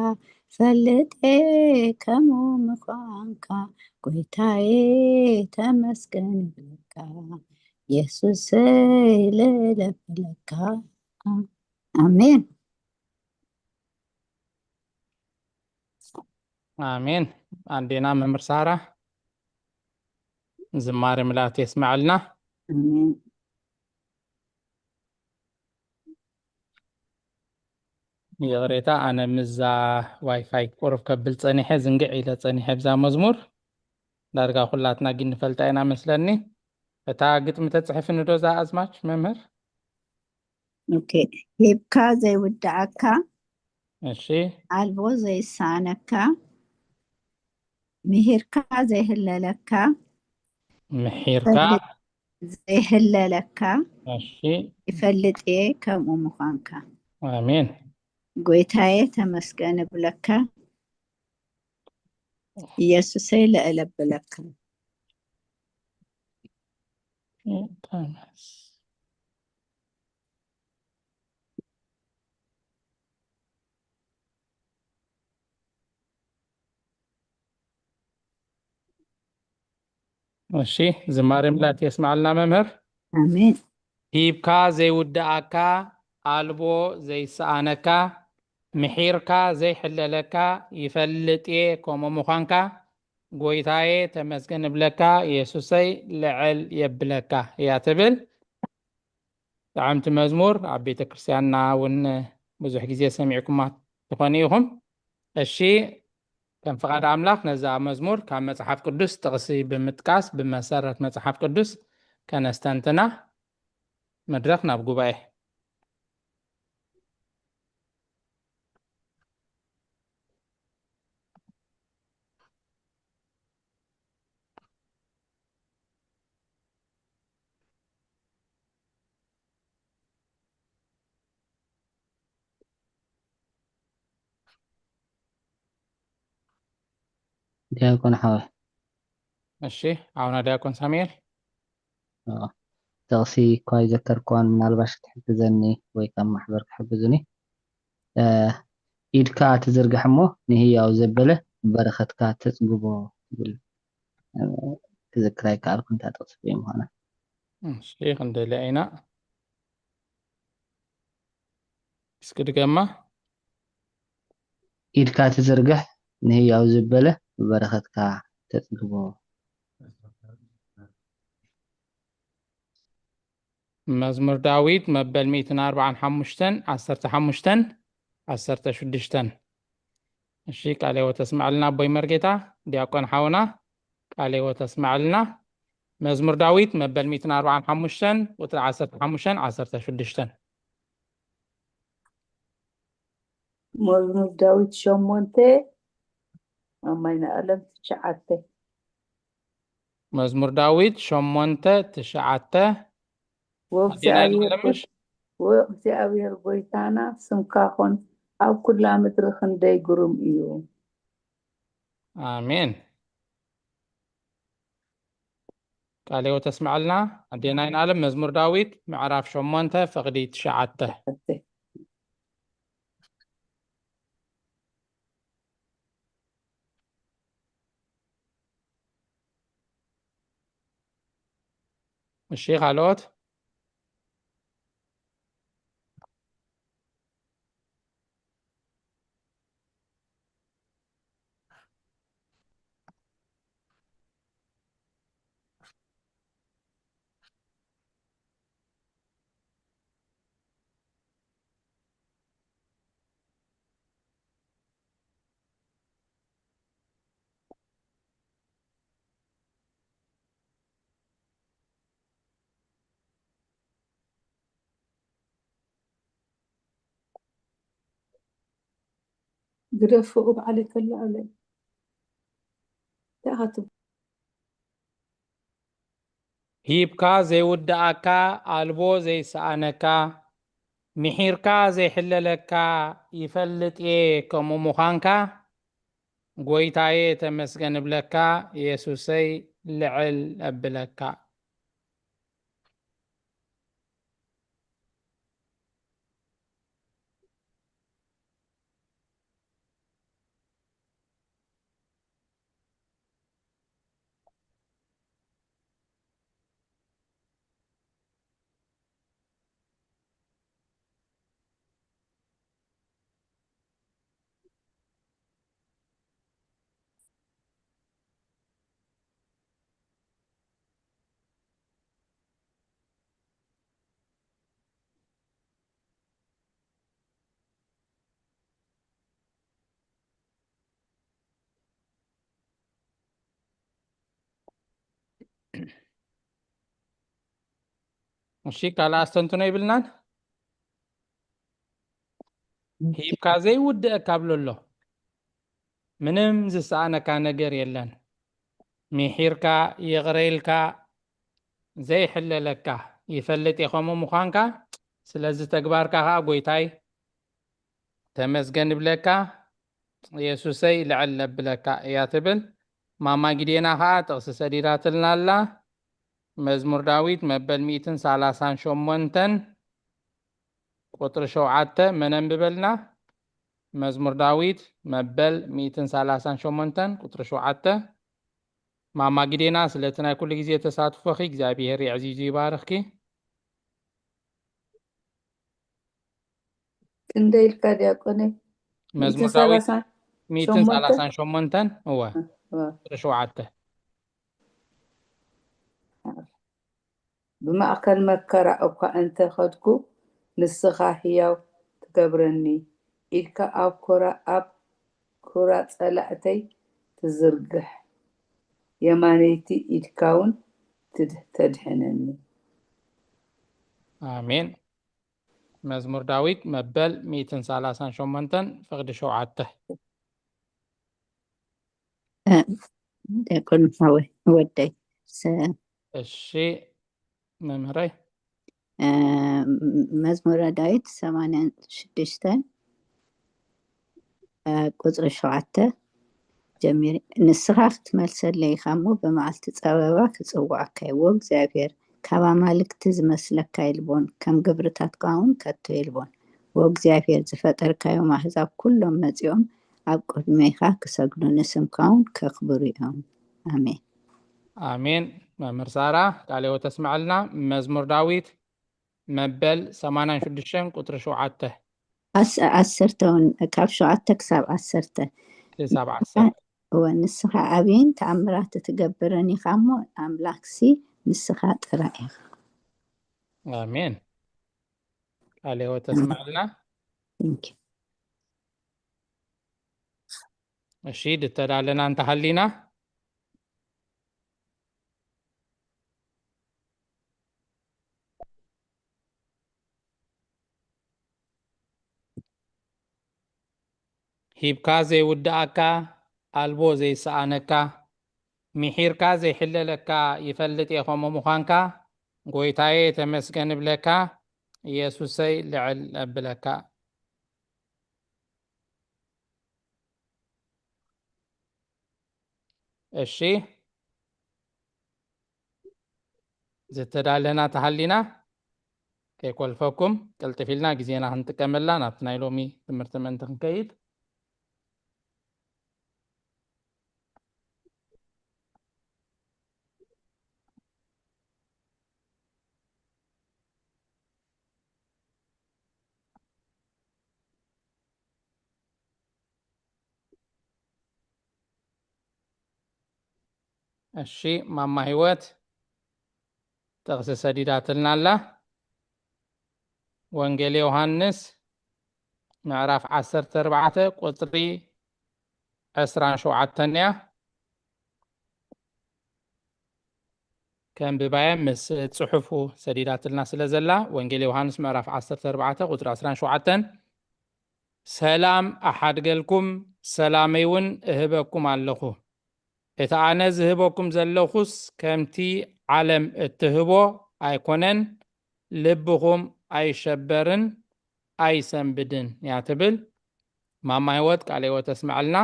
ፈልጥ ከምኡ ምዃንካ ጎይታዬ ተመስገን እብለካ የሱሰይ ልለብለካ ኣሜን። ኣሜን። ኣዴና መምህር ሳራ ዝማሬ ምልኣት የስምዐልና። ኣሜን። ይቕሬታ፣ ኣነ ምዛ ዋይፋይ ቁሩብ ከብል ጸኒሐ፣ ዝንግዕ ኢለ ጸኒሐ ብዛ መዝሙር። ዳርጋ ኩላትና ግን ንፈልጣ ኢና መስለኒ። እታ ግጥሚ ተጽሕፍኒ ዶ እዛ ኣዝማች መምህር? ኦኬ፣ ሂብካ ዘይውድኣካ እሺ። ኣልቦ ዘይሳነካ ምሂርካ ዘይህለለካ ምሒርካ ዘይህለለካ እሺ። ይፈልጥ እየ ከምኡ ምዃንካ ኣሜን። ጎይታዬ ተመስገን እብለካ ኢየሱሰይ ለእለብለካ እሺ፣ ዝማሬ ምልኣት የስምዓልና መምህር። ኣሜን። ሂብካ ዘይውድኣካ ኣልቦ ዘይሰኣነካ ምሒርካ ዘይሕለለካ ይፈልጥ እየ ከምኡ ምዃንካ ጎይታዬ ተመስገን እብለካ የሱሰይ ልዕል የብለካ እያ ትብል። ጥዕምቲ መዝሙር ኣብ ቤተ ክርስቲያንና እውን ብዙሕ ግዜ ሰሚዕኩማ ትኾኑ ኢኹም። እሺ ከም ፍቓድ ኣምላኽ ነዛ መዝሙር ካብ መጽሓፍ ቅዱስ ጥቕሲ ብምጥቃስ ብመሰረት መጽሓፍ ቅዱስ ከነስተንትና መድረኽ ናብ ጉባኤ። ዲያቆን ሓወይ። እሺ፣ ሓውና ዲያቆን ሳሙኤል። ጥቕሲ እኳ ይዘከርክዋን ምናልባሽ ክትሕግዘኒ ወይ ካብ ማሕበር ክሕግዙኒ። ኢድካ ትዝርግሕ እሞ ንህያው ዘበለ በረኸትካ ተጽግቦ ትብል። ክዝክር ኣይከኣልኩን እታ ጥቕሲ ብይ ምዃና። እሺ፣ ክንደልያ ኢና። እስኪ ድገማ። ኢድካ ትዝርግሕ ንህያው ዝበለ በረኸትካ ተጽግቦ። መዝሙር ዳዊት መበል ሚእትን ኣርባዓን ሓሙሽተን፣ ዓሰርተ ሓሙሽተን፣ ዓሰርተ ሽዱሽተን። እሺ፣ ቃለ ሕይወት ተስማዕልና ኣቦይ መርጌታ። ዲያቆን ሓውና ቃለ ሕይወት ተስማዕልና። መዝሙር ዳዊት መበል ሚእትን ኣርባዓን ሓሙሽተን፣ ቁጽሪ ዓሰርተ ሓሙሽተን፣ ዓሰርተ ሽዱሽተን። መዝሙር ዳዊት ሸሞንተ፣ ኣማይነ ኣለም ትሽዓተ። መዝሙር ዳዊት ሸሞንተ ትሽዓተ። ኣዴና ወእግዚኣብሔር ይንገለምሽ? ጎይ-፣ ወእግዚኣብሔር ጎይታና ስምካ ኾን ኣብ ኩላ ምድሪ ክንደይ ግሩም እዩ። ኣሜን። ቃለ ሕይወት ተስምዐልና ኣዴና ይንኣለም። መዝሙር ዳዊት ምዕራፍ ሸሞንተ ፍቕዲ ትሽዓተ። እሺ፣ ካልኦት? ግደፍኡ በዓል ይከላእለይ። እንታይ ኢኻ ትብሉ? ሂብካ ዘይውድኣካ፣ ኣልቦ ዘይሰኣነካ፣ ምሒርካ ዘይሕለለካ፣ ይፈልጥ እየ ከምኡ ምዃንካ፣ ጎይታየ ተመስገን እብለካ፣ የሱሰይ ልዕል እብለካ። እሺ፣ ካልእ ኣስተንትኖ ይብልናን? ሂብካ ዘይውድእ ካብ ኣሎ ምንም ዝሰኣነካ ነገር የለን። ምሒርካ፣ ይቕረ ኢልካ፣ ዘይሕለለካ፣ ይፈልጥ እየ ከምኡ ምዃንካ። ስለዚ ተግባርካ ኸኣ ጎይታይ ተመስገን እብለካ፣ የሱሰይ ልዕል እብለካ እያ ትብል። ማማ ጊዴና ኸኣ ጥቕሲ ሰዲዳትልና ኣላ። መዝሙር ዳዊት መበል ሚእትን ሰላሳን ሸሞንተን ቁጽሪ ሸውዓተ መን ኣንብበልና? መዝሙር ዳዊት መበል ሚእትን ሰላሳን ሸሞንተን ቁጽሪ ሸውዓተ። ማማ ጊዴና፣ ስለቲ ናይ ኩሉ ግዜ ተሳትፎኺ እግዚኣብሄር የዕዚዙ ይባርኽኪ። ክንደይ ኢልካ ዲያቆነይ? መዝሙር ሚእትን ዳዊት ሰላሳን ሚእትን ሸሞንተ? ሰላሳን ሸሞንተን እወ እወ። ቁጽሪ ሸውዓተ። ብማእከል መከራ እኳ እንተ ኸድኩ፣ ንስኻ ህያው ትገብረኒ፣ ኢድካ ኣብ ኩራ፣ ኣብ ኩራ ጸላእተይ ትዝርግሕ፣ የማነይቲ ኢድካውን ትድ-፣ ተድሕነኒ። ኣሜን። መዝሙር ዳዊት መበል ሚእትን ሰላሳን ሸሞንተን ፍቕዲ ሸውዓተ። እ፣ ዲያቆን ሓወይ ወደይ፣ ሰ-፣ እሺ መምህረይ። እ፣ መዝሙረ ዳዊት ሰማንያን ሽዱሽተን፣ እ፣ ቁጽሪ ሸውዓተ። ጀሚሪ። ንስኻ ክትመልሰለይ ኢኻ እሞ፣ ብመዓልቲ ጸበባ ክጽውዓካ እየ። ወ እግዚኣብሔር፣ ካብ ኣማልክቲ ዝመስለካ የልቦን፣ ከም ግብርታትካ እውን ከቶ የልቦን። ወ እግዚኣብሔር፣ ዝፈጠርካዮም ኣህዛብ ኩሎም መጺኦም ኣብ ቅድሜኻ ክሰግዱ፣ ንስምካ እውን ከኽብሩ እዮም። ኣሜን። ኣሜን። መምህር ሳራ፣ ቃለ ሕይወት ተስምዐልና። መዝሙር ዳዊት መበል ሰማንያን ሽዱሽተን ቁጽሪ ሸውዓተ። ኣስ-፣ ዓሰርተ እውን፣ ካብ ሸውዓተ ክሳብ ዓሰርተ። ክሳብ ዓሰርተ። እወ፣ ንስኻ ዓብይን ተኣምራት እትገብርን ኢኻ እሞ፣ ኣምላኽሲ ንስኻ ጥራይ ኢኻ። ኣሜን። ቃለ ሕይወት ተስምዐልና። Thank you። እሺ፣ ድተዳለና እንተሃሊና። ሂብካ ዘይውድኣካ፣ ኣልቦ ዘይሰኣነካ፣ ምሒርካ ዘይሕለለካ ይፈልጥ እየ ከምኡ ምዃንካ። ጎይታየ ተመስገን እብለካ፣ ኢየሱሰይ ልዕል እብለካ። እሺ፣ ዝተዳለና ተሃሊና ከይኮልፈኩም ቅልጥፍ ኢልና ግዜና ክንጥቀመላ ናብቲ ናይ ሎሚ ትምህርቲ ምእንቲ ክንከይድ። እሺ፣ ማማ ህይወት ጥቕሲ ሰዲዳትልና ኣላ። ወንጌል ዮሃንስ ምዕራፍ ዓሰርተ ኣርባዕተ ቁጽሪ ዕስራን ሸውዓተን እያ። ከንብባየ ምስ ጽሑፉ ሰዲዳትልና ስለ ዘላ፣ ወንጌል ዮሃንስ ምዕራፍ ዓሰርተ ኣርባዕተ ቁጽሪ ዕስራን ሸውዓተን፣ ሰላም ኣሓድገልኩም፣ ሰላመይ እውን እህበኩም ኣለኹ። እቲ ኣነ ዝህበኩም ዘለኹስ ከምቲ ዓለም እትህቦ ኣይኮነን። ልብኹም ኣይሸበርን ኣይሰንብድን እያ ትብል። ማማ ህይወት ቃለ ህይወት ተስምዐልና።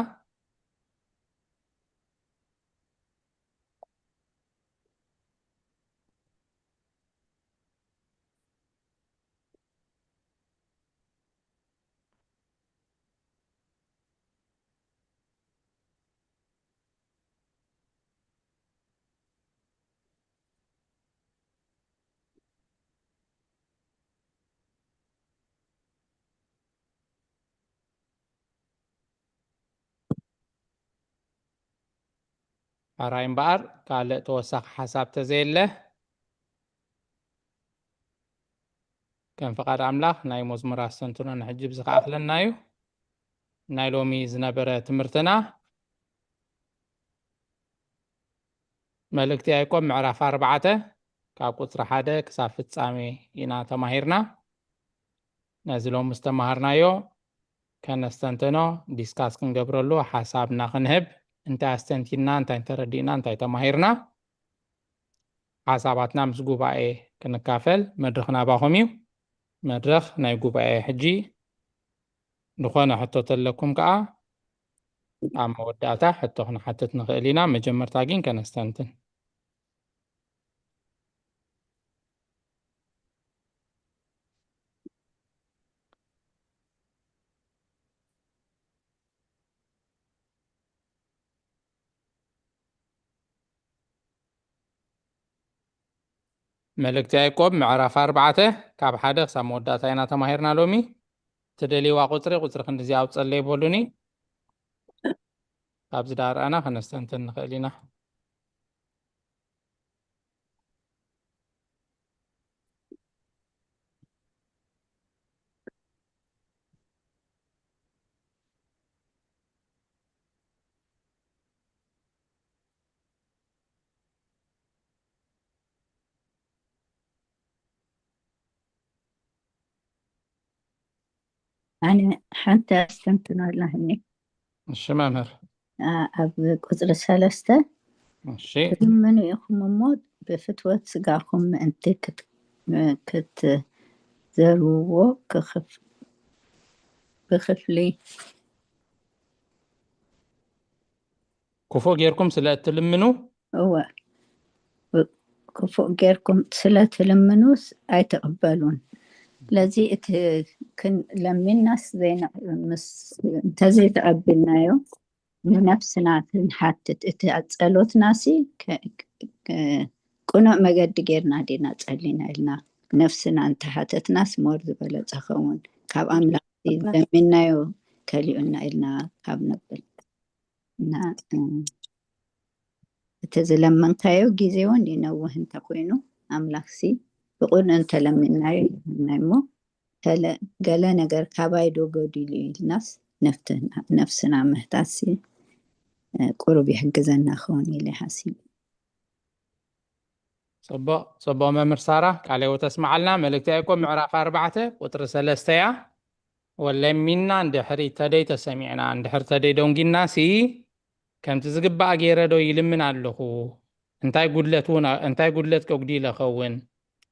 ሕራይ እምበኣር፣ ካልእ ተወሳኺ ሓሳብ ተዘየለ፣ ከም ፍቓድ ኣምላኽ ናይ መዝሙር ኣስተንትኖ ንሕጂ ብዚ ክኣኽለና እዩ። ናይ ሎሚ ዝነበረ ትምህርትና፣ መልእክቲ ያዕቆብ ምዕራፍ ኣርባዕተ ካብ ቁጽሪ ሓደ ክሳብ ፍጻሜ ኢና ተማሂርና። ነዚ ሎሚ ዝተማሃርናዮ ከነስተንትኖ፣ ዲስካስ ክንገብረሉ፣ ሓሳብና ክንህብ፣ እንታይ ኣስተንቲና፣ እንታይ እንተረዲእና፣ እንታይ ተማሂርና፣ ሓሳባትና ምስ ጉባኤ ክንካፈል መድረኽ ናባኹም እዩ። መድረኽ ናይ ጉባኤ ሕጂ። ዝኾነ ሕቶ ተለኩም ከኣ ኣብ መወዳእታ ሕቶ ክንሓትት ንኽእል ኢና። መጀመርታ ግን ከነስተንትን። መልእክቲ ያዕቆብ ምዕራፍ ኣርባዕተ ካብ ሓደ ክሳብ መወዳእታ ኢና ተማሂርና ሎሚ። ትደልይዋ ቁጽሪ፣ ቁጽሪ ክንድዚ ኣውጸለይ በሉኒ። ካብዚ ዳርኣና ከነስተንትን ንኽእል ኢና። ኣነ ሓንቲ ኣስተንትኖ ኣለኒ። እሺ መምህር። ኣ-፣ ኣብ ቁጽሪ ሰለስተ፣ እሺ። "ትልምኑ ኢኹም እሞ ብፍትወት ስጋኹም ምእንቲ ክት-፣ ክትዘርውዎ ክኽፍ-፣ ብክፍሊ ክፉእ ጌርኩም ስለ እትልምኑ እወ፣ ክፉእ ጌርኩም ስለ ትልምኑስ ኣይትቕበሉን። ስለዚ እቲ ክን- ለሚናስ ዘይነ- ምስ- እንተዘይተቐቢልናዮ ንነፍስና ክንሓትት፣ እቲ ጸሎትናሲ ከ- ከ- ቅኑዕ መገዲ ጌርና ዲና ጸሊና ኢልና ነፍስና እንተሓተትናስ ሞር ዝበለጸ ኸውን። ካብ ኣምላኽ ለሚናዮ ከሊኡና ኢልና ካብ ነብል እና እቲ ዝለመንካዮ ግዜ እውን ይነውህ እንተኮይኑ ኣምላኽሲ ብቕኑዕ እንተለሚናዮ ይህበና እሞ፣ ገለ ነገር ካባይ ዶ ጎዲሉ ኢልናስ ነፍትና- ነፍስና ምህታሲ ቁሩብ ይሕግዘና ክኸውን ኢለ ሓሲብ። ፅቡቕ ፅቡቕ መምህር ሳራ፣ ቃለ ህይወት ተስምዓልና። መልእክቲ ያዕቆብ ምዕራፍ ኣርባዕተ ቁፅሪ ሰለስተ እያ። ወለሚና እንድሕሪ ተደይ ተሰሚዕና እንድሕር ተደይ ደንጊና ሲ ከምቲ ዝግባእ ገይረ ዶ ይልምን ኣለኹ? እንታይ ጉድለት እውን እንታይ ጉድለት ከጉዲለ ኸውን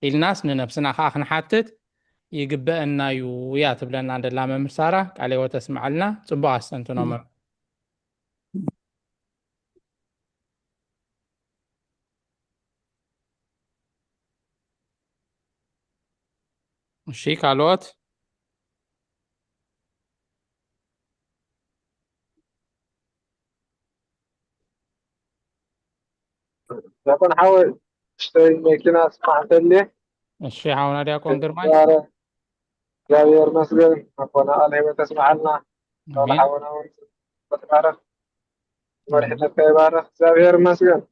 ኢልናስ ንነብስና ከዓ ክንሓትት ይግበአና እዩ እያ ትብለና ደላ መምህር ሳራ። ቃለ ህይወት ተስምዓልና። ፅቡቕ ኣስተንትኖ መምህር። እሺ ካልኦት? ዲያቆን ሓወይ፣ እሽተይ መኪና ስማዕተኒ። እሺ ሓውና ዲያቆን ግርማይ። ዛረ- እግዚኣብሔር መስገን ኣቦና ቃለ ህይወት ተስምዓልና። ቃል ኣሜን ሓውና እውን ተባረክ፣ መሪሕነትካ ይባረክ። እግዚኣብሔር መስገን።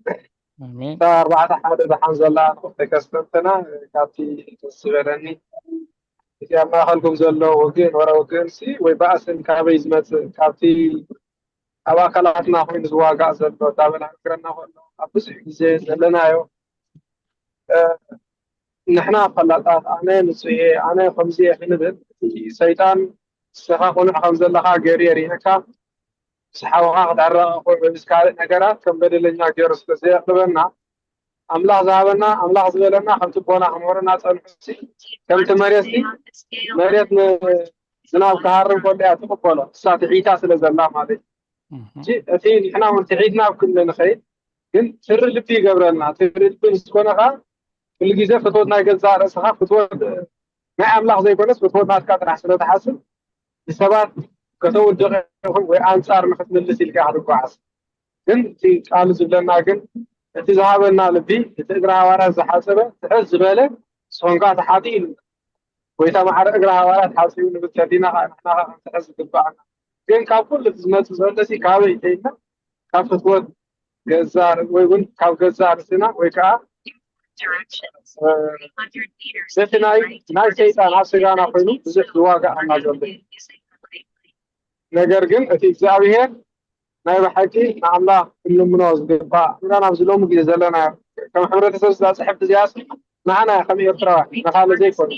ኣሜን። እታ ኣርባዕተ ሓደ ዝሓን ዘላ ንቁርተይ ከስተንትና ካብቲ ደስ ዝበለኒ እቲ ኣብ ማእኸልኩም ዘሎ ውግእን ወረ ውግእን ሲ ወይ ባእስን ካበይ ዝመፅእ ካብቲ ኣብ ኣካላትና ኮይኑ ዝዋጋእ ዘሎ እንዳበለ ክነግረና ከሎ ኣብ ብዙሕ ግዜ ዘለናዮ ንሕና ፈላጣት ኣነ ንጹህ እየ ኣነ ከምዚ እየ ክንብል እቲ ሰይጣን ንስኻ ቅኑዕ ከም ዘለኻ ገይሩ የርእየካ ምስ ሓውኻ ክትዕረቕ ይኹን ወይ ምስ ካልእ ነገራት ከም በደለኛ ገይሩ ስለ ዘየቕርበና ኣምላኽ ዝሃበና ኣምላኽ ዝበለና ከምቲ ቦላ ክንወረና ጸንሑ ከምቲ መሬት መሬት ዝናብ ክሃርም ከሎ እያ ትቕበሎ እሳ ትሒታ ስለ ዘላ ማለት እዩ እቲ ንሕና እውን ትሒትና ኣብ ክንዲ ንኸይድ ግን ትሪ ልቢ ይገብረልና ትሪ ልቢ ንስኮነ ከዓ ኩሉ ግዜ ፍትወት ናይ ገዛእ ርእስኻ ፍትወት ናይ ኣምላኽ ዘይኮነስ ፍትወት ናትካ ጥራሕ ስለ ትሓስብ ንሰባት ከተውድቕ ይኹን ወይ ኣንጻር ንክትምልስ ኢልካ ክትጓዓዝ ግን እቲ ቃሉ ዝብለና ግን እቲ ዝሃበና ልቢ እቲ እግሪ ሃዋርያት ዝሓፀበ ትሕት ዝበለ ንስኹም ከዓ ተሓጢ ኢሉ ጎይታ ማዕረ እግሪ ሃዋርያት ሓፂቡ ንብል ከሊና ከዓ ንሕና ከዓ ክንትሕዝ ዝግባኣና ግን ካብ ኩሉ እቲ ዝመፅእ ዘሎ ሲ ካበይ እንተኢልና ካብ ፍትወት ገዛ ወይ እውን ካብ ገዛ ርእስና ወይ ከዓ በቲ ናይ ናይ ሰይጣን ኣብ ስጋና ኮይኑ ብዙሕ ዝዋጋኣና ዘሎ ነገር ግን እቲ እግዚኣብሄር ናይ ብሓቂ ንኣምላኽ ክንልምኖ ዝግባእ እምና ኣብዚ ሎሚ ግዜ ዘለና ከም ሕብረተሰብ እዛ ፅሕፍቲ እዚኣስ ንዓና ከም ኤርትራውያን ንኻልእ ዘይኮነ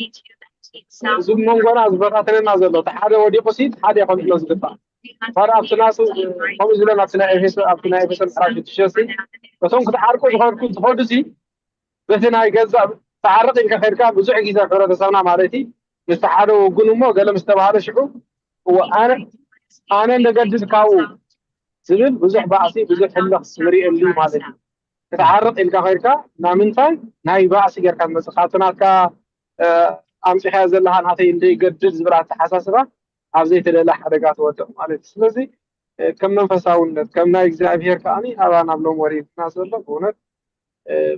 እዚ መንጎና ዝበታተነና ዘሎ እቲ ሓደ ወዲቑ ሲ እቲ ሓደ የኸምፅሎ ዝግባእ ሓደ ኣብቲ ናሱ ከምኡ ዝለን ኣብቲ ናይ ኤፌሶ ኣብቲ ናይ ኤፌሶ ምዕራፍ ሽዱሽተ ሲ እቶም ክትዓርቁ ዝኸድኩ ዝኸዱ ሲ በቲ ናይ ገዛእ ተዓርቕ ኢልካ ከድካ ብዙሕ ግዜ ኣብ ሕብረተሰብና ማለት እዩ ምስ ሓደ ወግኑ እሞ ገለ ምስ ተባሃለ ሽዑ እወ ኣነ ኣነ እንደገድል ካብኡ ዝብል ብዙሕ ባእሲ ብዙሕ ህልኽ ንርእየሉ ማለት እዩ ክትዓርቕ ኢልካ ከድካ ናብ ምንታይ ናይ ባእሲ ጌርካ ትመፅእ ካብቲ ናትካ ኣምፂኻዮ ዘለኻ ናተይ እንደይገድል ዝብል ኣተሓሳስባ ኣብ ዘይተደለ ሓደጋ ትወድቕ ማለት እዩ ስለዚ ከም መንፈሳውነት ከም ናይ እግዚኣብሔር ከዓኒ ኣባና ብሎም ወሪድና ዘሎ ብእውነት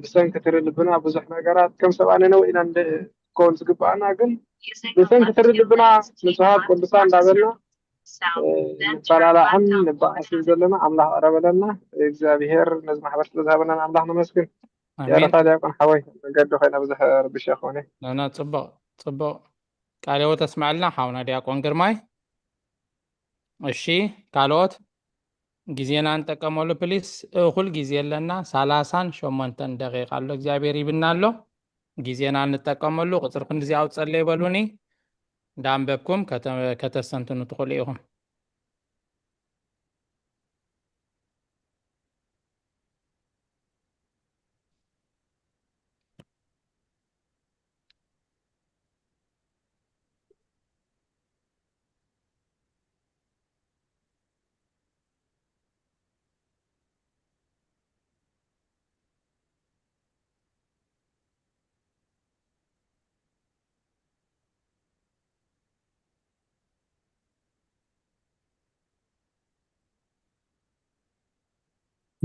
ብሰንኪ ትሪ ልብና ብዙሕ ነገራት ከም ሰብኣ ነነወ ኢና ክኸውን ዝግባኣና ግን ብሰንኪ ትሪ ልብና ንጹሃት ቅዱሳን እንዳበልና ንበላላዕን ንበኣስን ዘለና ኣምላኽ ቀረበለና እግዚኣብሔር ነዚ ማሕበር ስለ ዝሃበና ንኣምላኽ ነመስግን ያረታ ዲያቆን ሓወይ መንገዲ ኮይና ብዙሕ ርብሻ ክኾነ ናና ጽቡቕ ጽቡቕ ቃለ ህይወት ኣስምዐልና ሓውና ዲያቆን ግርማይ እሺ ካልኦት ግዜና ንጠቀመሉ ፕሊስ እኹል ግዜ ኣለና ሰላሳን ሸሞንተን ደቂቃ ኣሎ እግዚኣብሔር ይብና ኣሎ ግዜና ንጠቀመሉ ቁፅሪ ክንድዚ ኣውፀለ ይበሉኒ እንዳንበብኩም ከተስተንትኑ ትኽእሉ ኢኹም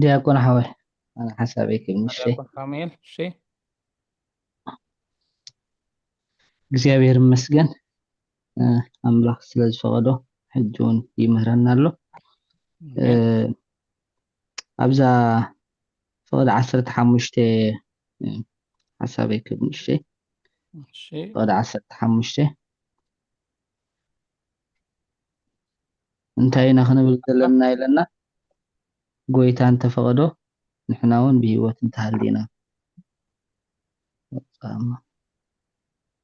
ዲያቆን ሓወይ፣ ኣነ ሓሳበይ ክብል ንእሽተይ። ዲያቆን ሳሙኤል፣ እሺ። እግዚኣብሔር ይመስገን፣ እ፣ ኣምላኽ ስለ ዝፈቐዶ ሕጂ እውን ይምህረና ኣሎ። እ፣ ኣሜን። ኣብዛ ፍቕዲ ዓሰርተ ሓሙሽተ፣ እ፣ ሓሳበይ ክብል ንእሽተይ። እሺ። ፍቕዲ ዓሰርተ ሓሙሽተ እንታይ ኢና ክንብል ዘለና ኢለና፣ ጎይታ እንተፈቐዶ ንሕና እውን ብህይወት እንተሃሊና።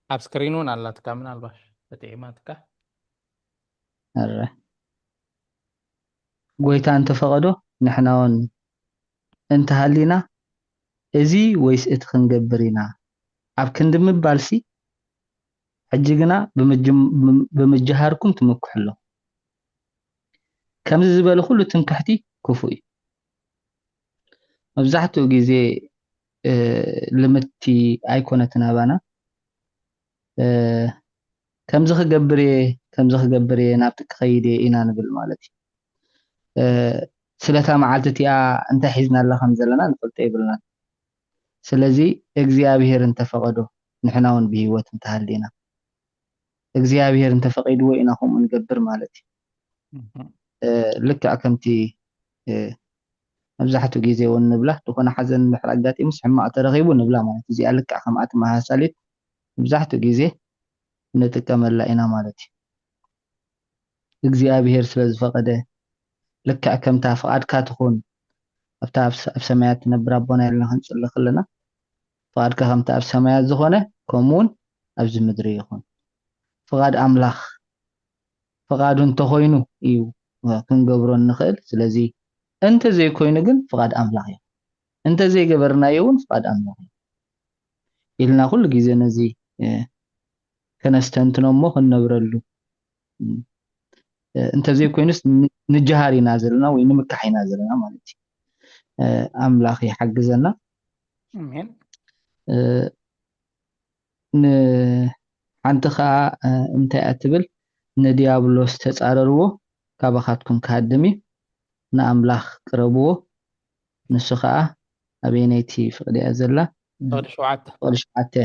ኣብ ስክሪን እውን ኣላትካ፣ ምናልባሽ ተጥዒማትካ። ኣረ፣ ጎይታ እንተፈቐዶ ንሕና እውን እንተሃሊና፣ እዚ ወይስ እቲ ክንገብር ኢና? ኣብ ክንዲ ምባልሲ፣ ሕጂ ግና ብምጅም-፣ ብም-፣ ብምጅሃርኩም ትምክሑ ኣለኹም። ከምዚ ዝበለ ኩሉ ትምክሕቲ ክፉእ እዩ። መብዛሕትኡ ግዜ፣ እ፣ ልምድቲ ኣይኮነትን ኣባና። እ፣ ከምዚ ክገብር እየ፣ ከምዚ ክገብር እየ፣ ናብቲ ክኸይድ እየ ኢና ንብል ማለት እዩ። እ፣ ስለታ መዓልቲ እቲኣ እንታይ ሒዝናላ ከም ዘለና ንፈልጦ የብልናን። ስለዚ እግዚኣብሄር እንተፈቐዶ ንሕና እውን ብህይወት እንተሃሊና፣ እግዚኣብሄር እንተፈቒድዎ ኢና ከምኡ ንገብር ማለት እዩ። እህ። እ፣ ልክዕ ከምቲ፣ እ፣ መብዛሕትኡ ግዜ እውን ንብላ፣ ዝኾነ ሓዘን እንድሕር ኣጋጢሙስ ሕማቕ ተረኺቡ ንብላ ማለት እዩ። እዚኣ ልክዕ ከምኣ ተመሳሳሊት መብዛሕትኡ ግዜ ንጥቀመላ ኢና ማለት እዩ። እግዚኣብሄር ስለ ዝፈቐደ፣ ልክዕ ከምታ ፍቓድካ ትኹን፣ ኣብታ ኣብ ስ-፣ ኣብ ሰማያት ትነብር ኣቦና ኢልና ክንጽሊ ከለና፣ ፍቓድካ ከምታ ኣብ ሰማያት ዝኾነ፣ ከምኡ እውን ኣብዚ ምድሪ ይኹን። ፍቓድ ኣምላኽ፣ ፍቓዱ እንተኾይኑ እዩ፣ እ፣ ክንገብሮ እንኽእል። ስለዚ እንተዘይኮይኑ ግን ፍቓድ ኣምላኽ እዩ። እንተዘይገበርናዮ እውን ፍቓድ ኣምላኽ እዩ ኢልና ኩሉ ግዜ ነዚ፣ እ፣ ከነስተንትኖ እሞ ክንነብረሉ። እ፣ እንተዘይኮይኑስ ን-፣ ንጀሃር ኢና ዘለና ወይ ንምካሕ ኢና ዘለና ማለት እዩ። እ፣ ኣምላኽ ይሓግዘና። ኣሜን። እ፣ ን-፣ ሓንቲ ኸኣ፣ እ፣ እንታይ እያ ትብል? "ንዲያብሎስ ተጻረርዎ፣ ካባኻትኩም ክሃድም እዩ። ንኣምላኽ ቅረብዎ፣ ንሱ ኸኣ" ኣበየነይቲ ፍቕዲ እያ ዘላ? ፍቕዲ ሸውዓተ። ፍቕዲ ሸውዓተ።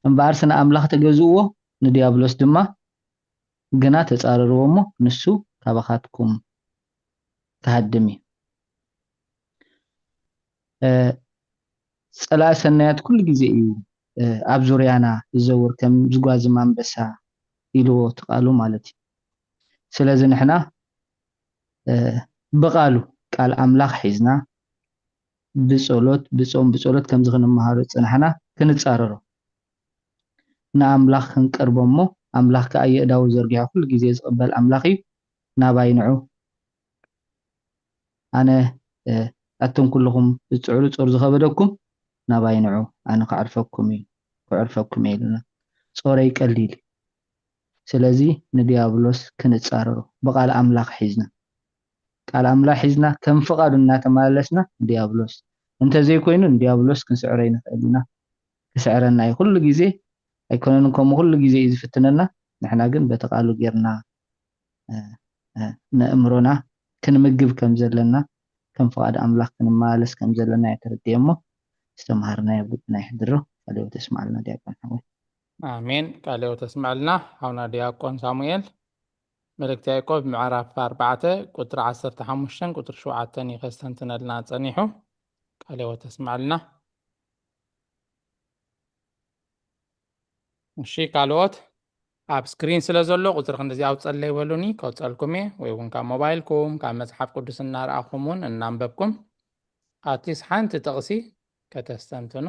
"እምበኣርስ ንኣምላኽ ተገዝእዎ፣ ንዲያብሎስ ድማ ግና ተጻረርዎ እሞ ንሱ ካባኻትኩም ክሃድም እዩ።" እ፣ ጸላኢ ሰናያት ኩሉ ግዜ እዩ፣ እ፣ ኣብ ዙርያና ዝዘውር ከም ዝጓዝም ኣንበሳ ኢልዎ እቲ ቃሉ ማለት እዩ። ስለዚ ንሕና፣ እ፣ ብቃሉ ቃል ኣምላኽ ሒዝና ብጸሎት፣ ብጾም፣ ብጸሎት ከምዚ ክንመሃሮ ዝጸናሕና ክንጻረሮ ንኣምላኽ ክንቀርቦ እሞ ኣምላኽ ከኣ የእዳዉ ዘርጊሑ ኩሉ ግዜ ዝቕበል ኣምላኽ እዩ። ናባይ ንዑ ኣነ፣ እ፣ ኣቱም ኩልኹም ዝጽዕሩ ጾር ዝኸበደኩም ናባይ ንዑ ኣነ ከዕርፈኩም እዩ፣ ከዕርፈኩም እየ ኢሉና። ጾረይ ቀሊል እዩ። ስለዚ ንዲያብሎስ ክንጻረሮ ብቃል ኣምላኽ ሒዝና፣ ቃል ኣምላኽ ሒዝና ከም ፍቓዱ እናተመላለስና ንዲያብሎስ እንተዘይኮይኑ ንዲያብሎስ ክንስዕሮ ኣይንኽእል ኢና። ክስዕረና እዩ ኩሉ ግዜ፣ ኣይኮነን ከምኡ ኩሉ ግዜ እዩ ዝፍትነና። ንሕና ግን በቲ ቃሉ ጌርና፣ እ፣ እ፣ ነእምሮና ክንምግብ ከም ዘለና፣ ከም ፍቓድ ኣምላኽ ክንመላለስ ከም ዘለና እየ ተረዲኤ እሞ፣ ዝተምሃርናዮ ኣብ ልብና የሕድሮ። ቃለ ሕይወት የስምዓልና ዲያቆን ሓወይ። ኣሜን። ቃለ ሕይወት የስምዓልና ሓውና ዲያቆን ሳሙኤል። መልእክቲ ያዕቆብ ምዕራፍ ኣርባዕተ ቁጽሪ ዓሰርተ ሓሙሽተን ቁጽሪ ሸውዓተን እዩ ከስተንትነልና ጸኒሑ። ቃለ ሕይወት የስምዓልና። እሺ፣ ካልኦት ኣብ ስክሪን ስለ ዘሎ ቁጽሪ ክንድዚ ኣውጸለይ በሉኒ፣ ከውጸልኩም እየ። ወይ እውን ካብ ሞባይልኩም ካብ መጽሓፍ ቅዱስ እናረኣኹም እውን እናንበብኩም ኣትሊስት ሓንቲ ጥቕሲ ከተስተንትኑ።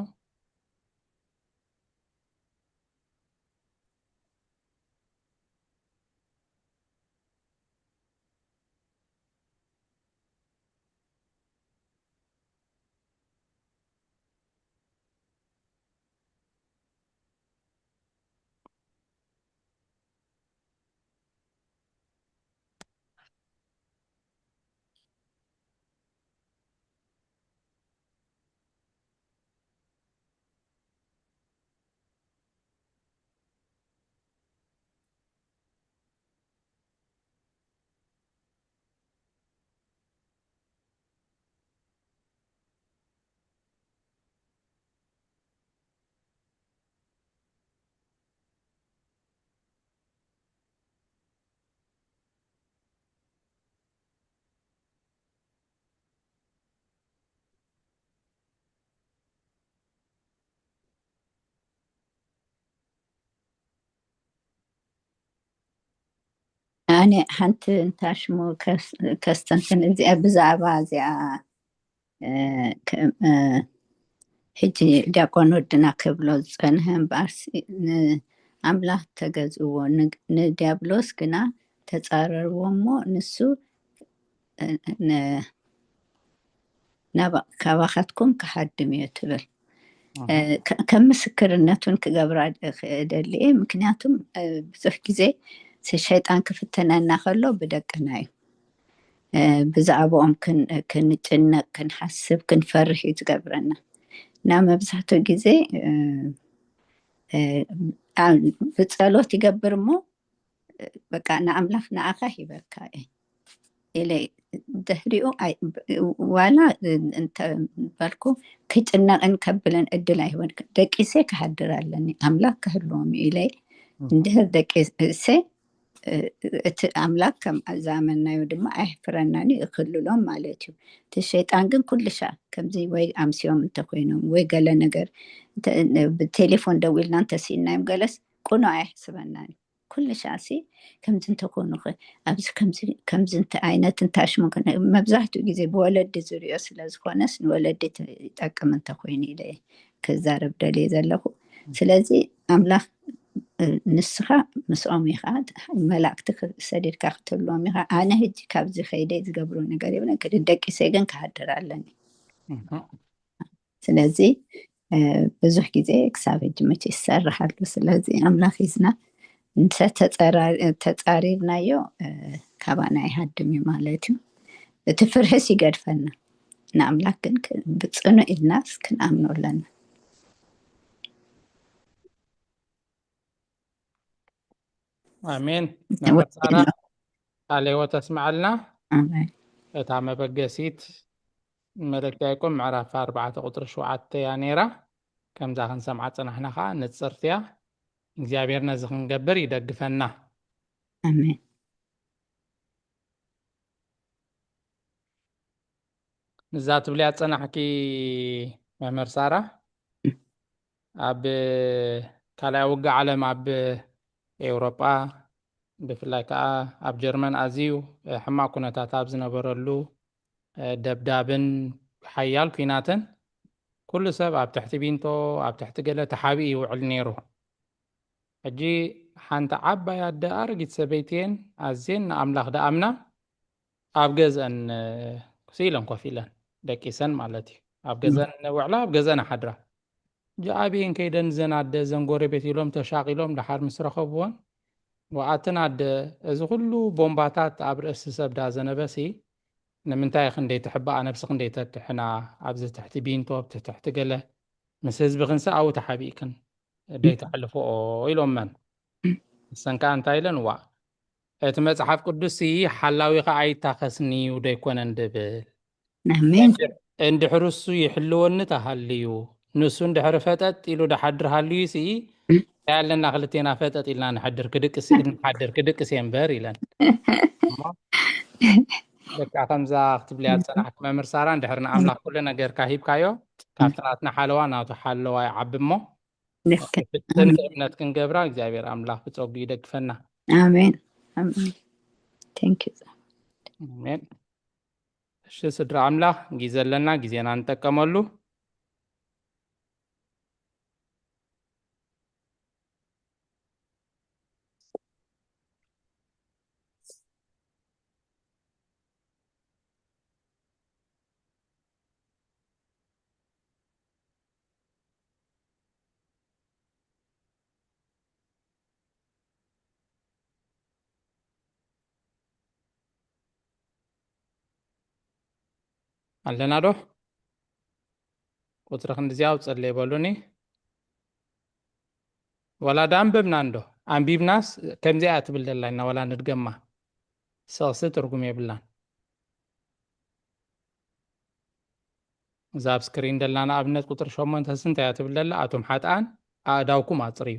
ኣነ ሓንቲ እንታሽሙ ከስተንትን እዚኣ ብዛዕባ እዚኣ ሕጂ ዲያቆን ወድና ክብሎ ዝፀንሀ እምበኣርሲ ንኣምላኽ ተገዝእዎ፣ ንዲያብሎስ ግና ተፃረርዎ እሞ ንሱ ካባኻትኩም ክሃድም እዩ ትብል። ከም ምስክርነቱን ክገብራ እደሊ እየ። ምክንያቱም ብዙሕ ግዜ ሸይጣን ክፍተነና ከሎ ብደቅና እዩ። ብዛዕባኦም ክንጭነቅ፣ ክንሓስብ፣ ክንፈርህ እዩ ዝገብረና። እና መብዛሕትኡ ግዜ ብፀሎት ይገብር እሞ በቃ ንኣምላኽ ንኣኻ ሂበካ እየ ኢለ ድሕሪኡ ዋላ እንተበልኩ ክጭነቕን ከብልን እድል ኣይህበን። ደቂሰ ክሃድር ኣለኒ፣ ኣምላኽ ክህልዎም ኢለ እንድህር ደቂሰ እቲ ኣምላኽ ከም ዝኣመናዮ ድማ ኣይሕፍረናን እዩ፣ ይክልሎም ማለት እዩ። እቲ ሸይጣን ግን ኩልሻ ከምዚ ወይ ኣምስዮም እንተኮይኖም ወይ ገለ ነገር ብቴሌፎን ደው ኢልና እንተስኢናዮም ገለስ ቁኖ ኣይሕስበናን እዩ። ኩልሻ ሲ ከምዚ እንተኮኑ ኣብዚ ከምዚ ዓይነት እንታሽሙ መብዛሕትኡ ግዜ ብወለዲ ዝሪኦ ስለዝኮነስ ንወለዲ ይጠቅም እንተኮይኑ ኢለ ክዛረብ ደልየ ዘለኹ። ስለዚ ኣምላኽ ንስኻ ምስኦም ኢኻ፣ መላእክቲ ሰዲድካ ክትህልዎም ኢኻ። ኣነ ህጂ ካብዚ ከይደ ዝገብሮ ነገር የብለን፣ ደቂሰ ግን ክሃድር ኣለኒ። ስለዚ ብዙሕ ግዜ ክሳብ ህጂ መቼ ይሰርሕ ኣሎ። ስለዚ ኣምላኽ ሒዝና እንተ ተጻሪርናዮ ካባና ይሃድም እዩ ማለት እዩ። እቲ ፍርህስ ይገድፈና። ንኣምላኽ ግን ብጽኑዕ ኢልና ክንኣምኖ ኣለና። ኣሜን። መምህር ሳራ ቃለ ህይወት ኣስምዓልና። እታ መበገሲት መለኪያ ይቁም ምዕራፍ ኣርባዕተ ቁጽሪ ሸውዓተ እያ ነይራ። ከምዛ ክንሰምዓ ጽናሕና ከዓ ንጽርቲ እያ። እግዚኣብሔር ነዚ ክንገብር ይደግፈና። ኣሜን። ንዛ ትብልያ ጸናሕኪ መምህር ሳራ ኣብ ካልኣይ ውግእ ዓለም ኣብ ኤውሮጳ ብፍላይ ከዓ ኣብ ጀርመን ኣዝዩ ሕማቕ ኩነታት ኣብ ዝነበረሉ ደብዳብን ሓያል ኲናትን ኩሉ ሰብ ኣብ ትሕቲ ቢንቶ ኣብ ትሕቲ ገለ ተሓቢኡ ይውዕል ነይሩ። ሕጂ ሓንቲ ዓባይ ኣደ ኣረጊት ሰበይትየን ኣዝየን ንኣምላኽ ደኣምና ኣብ ገዝአን ስኢለን ኮፍ ኢለን ደቂሰን ማለት እዩ። ኣብ ገዝአን ውዕላ ኣብ ገዝአን ሓድራ። ጃኣብየን ከይደን ዘን ኣደ ዘን ጎረቤት ኢሎም ተሻቒሎም ደሓር ምስ ረኸብዎን ወኣትን ኣደ እዚ ኩሉ ቦምባታት ኣብ ርእሲ ሰብ ዳዘነበሲ ንምንታይ ክንደይ ትሕባኣ ነብስኽን ደይተድሕና ኣብዚ ትሕቲ ቢንቶ ኣብቲ ትሕቲ ገለ ምስ ህዝብኽንሲ ኣብኡ ተሓቢእክን ደይተሕልፍኦ ኢሎመን። ንሰን ከዓ እንታይ ኢለን ዋ እቲ መፅሓፍ ቅዱስ ሓላዊኻ ኣይታኸስንዩ ደይኮነን ድብል ኣሜን። እንድሕር እሱ ይሕልወኒ ተሃልዩ ንሱ እንድሕር ፈጠጥ ኢሉ ድሓድር ሃልዩ ሲ እንታይ ኣለና ክልቴና ፈጠጥ ኢልና ንሓድር ክድቅስ ንሓድር ክድቅስ እየ እምበር ኢለን። እሞ በቃ ከምዛ ክትብልያ ዝፀናሕክ መምህር ሳራ እንድሕር ንኣምላኽ ኩሉ ነገርካ ሂብካዮ ካብቲ ናትና ሓለዋ ናቱ ሓለዋ ይዓቢ እሞ ልክዕ። ፍትን እምነት ክንገብራ እግዚኣብሔር ኣምላኽ ብፀጉ ይደግፈና። ኣሜን ኣሜን። Thank you። ኣሜን። እሺ ስድራ ኣምላኽ ጊዜ ኣለና፣ ጊዜና ንጠቀመሉ። ኣለና ዶ? ቁፅሪ ክንድዚ ኣውፅኣለይ በሉኒ። ወላ ዳ ኣንበብና እንዶ ኣንቢብናስ ከምዚኣ ትብል ደላ ኢና ወላ ንድገማ ሰቕሲ ትርጉም የብላን። እዛ ኣብ ስክሪን ደላ ንኣብነት ቁፅሪ ሸሞንተ ስንታይ እያ ትብል ደላ ኣቶም ሓጥኣን ኣእዳውኩም ኣፅርዩ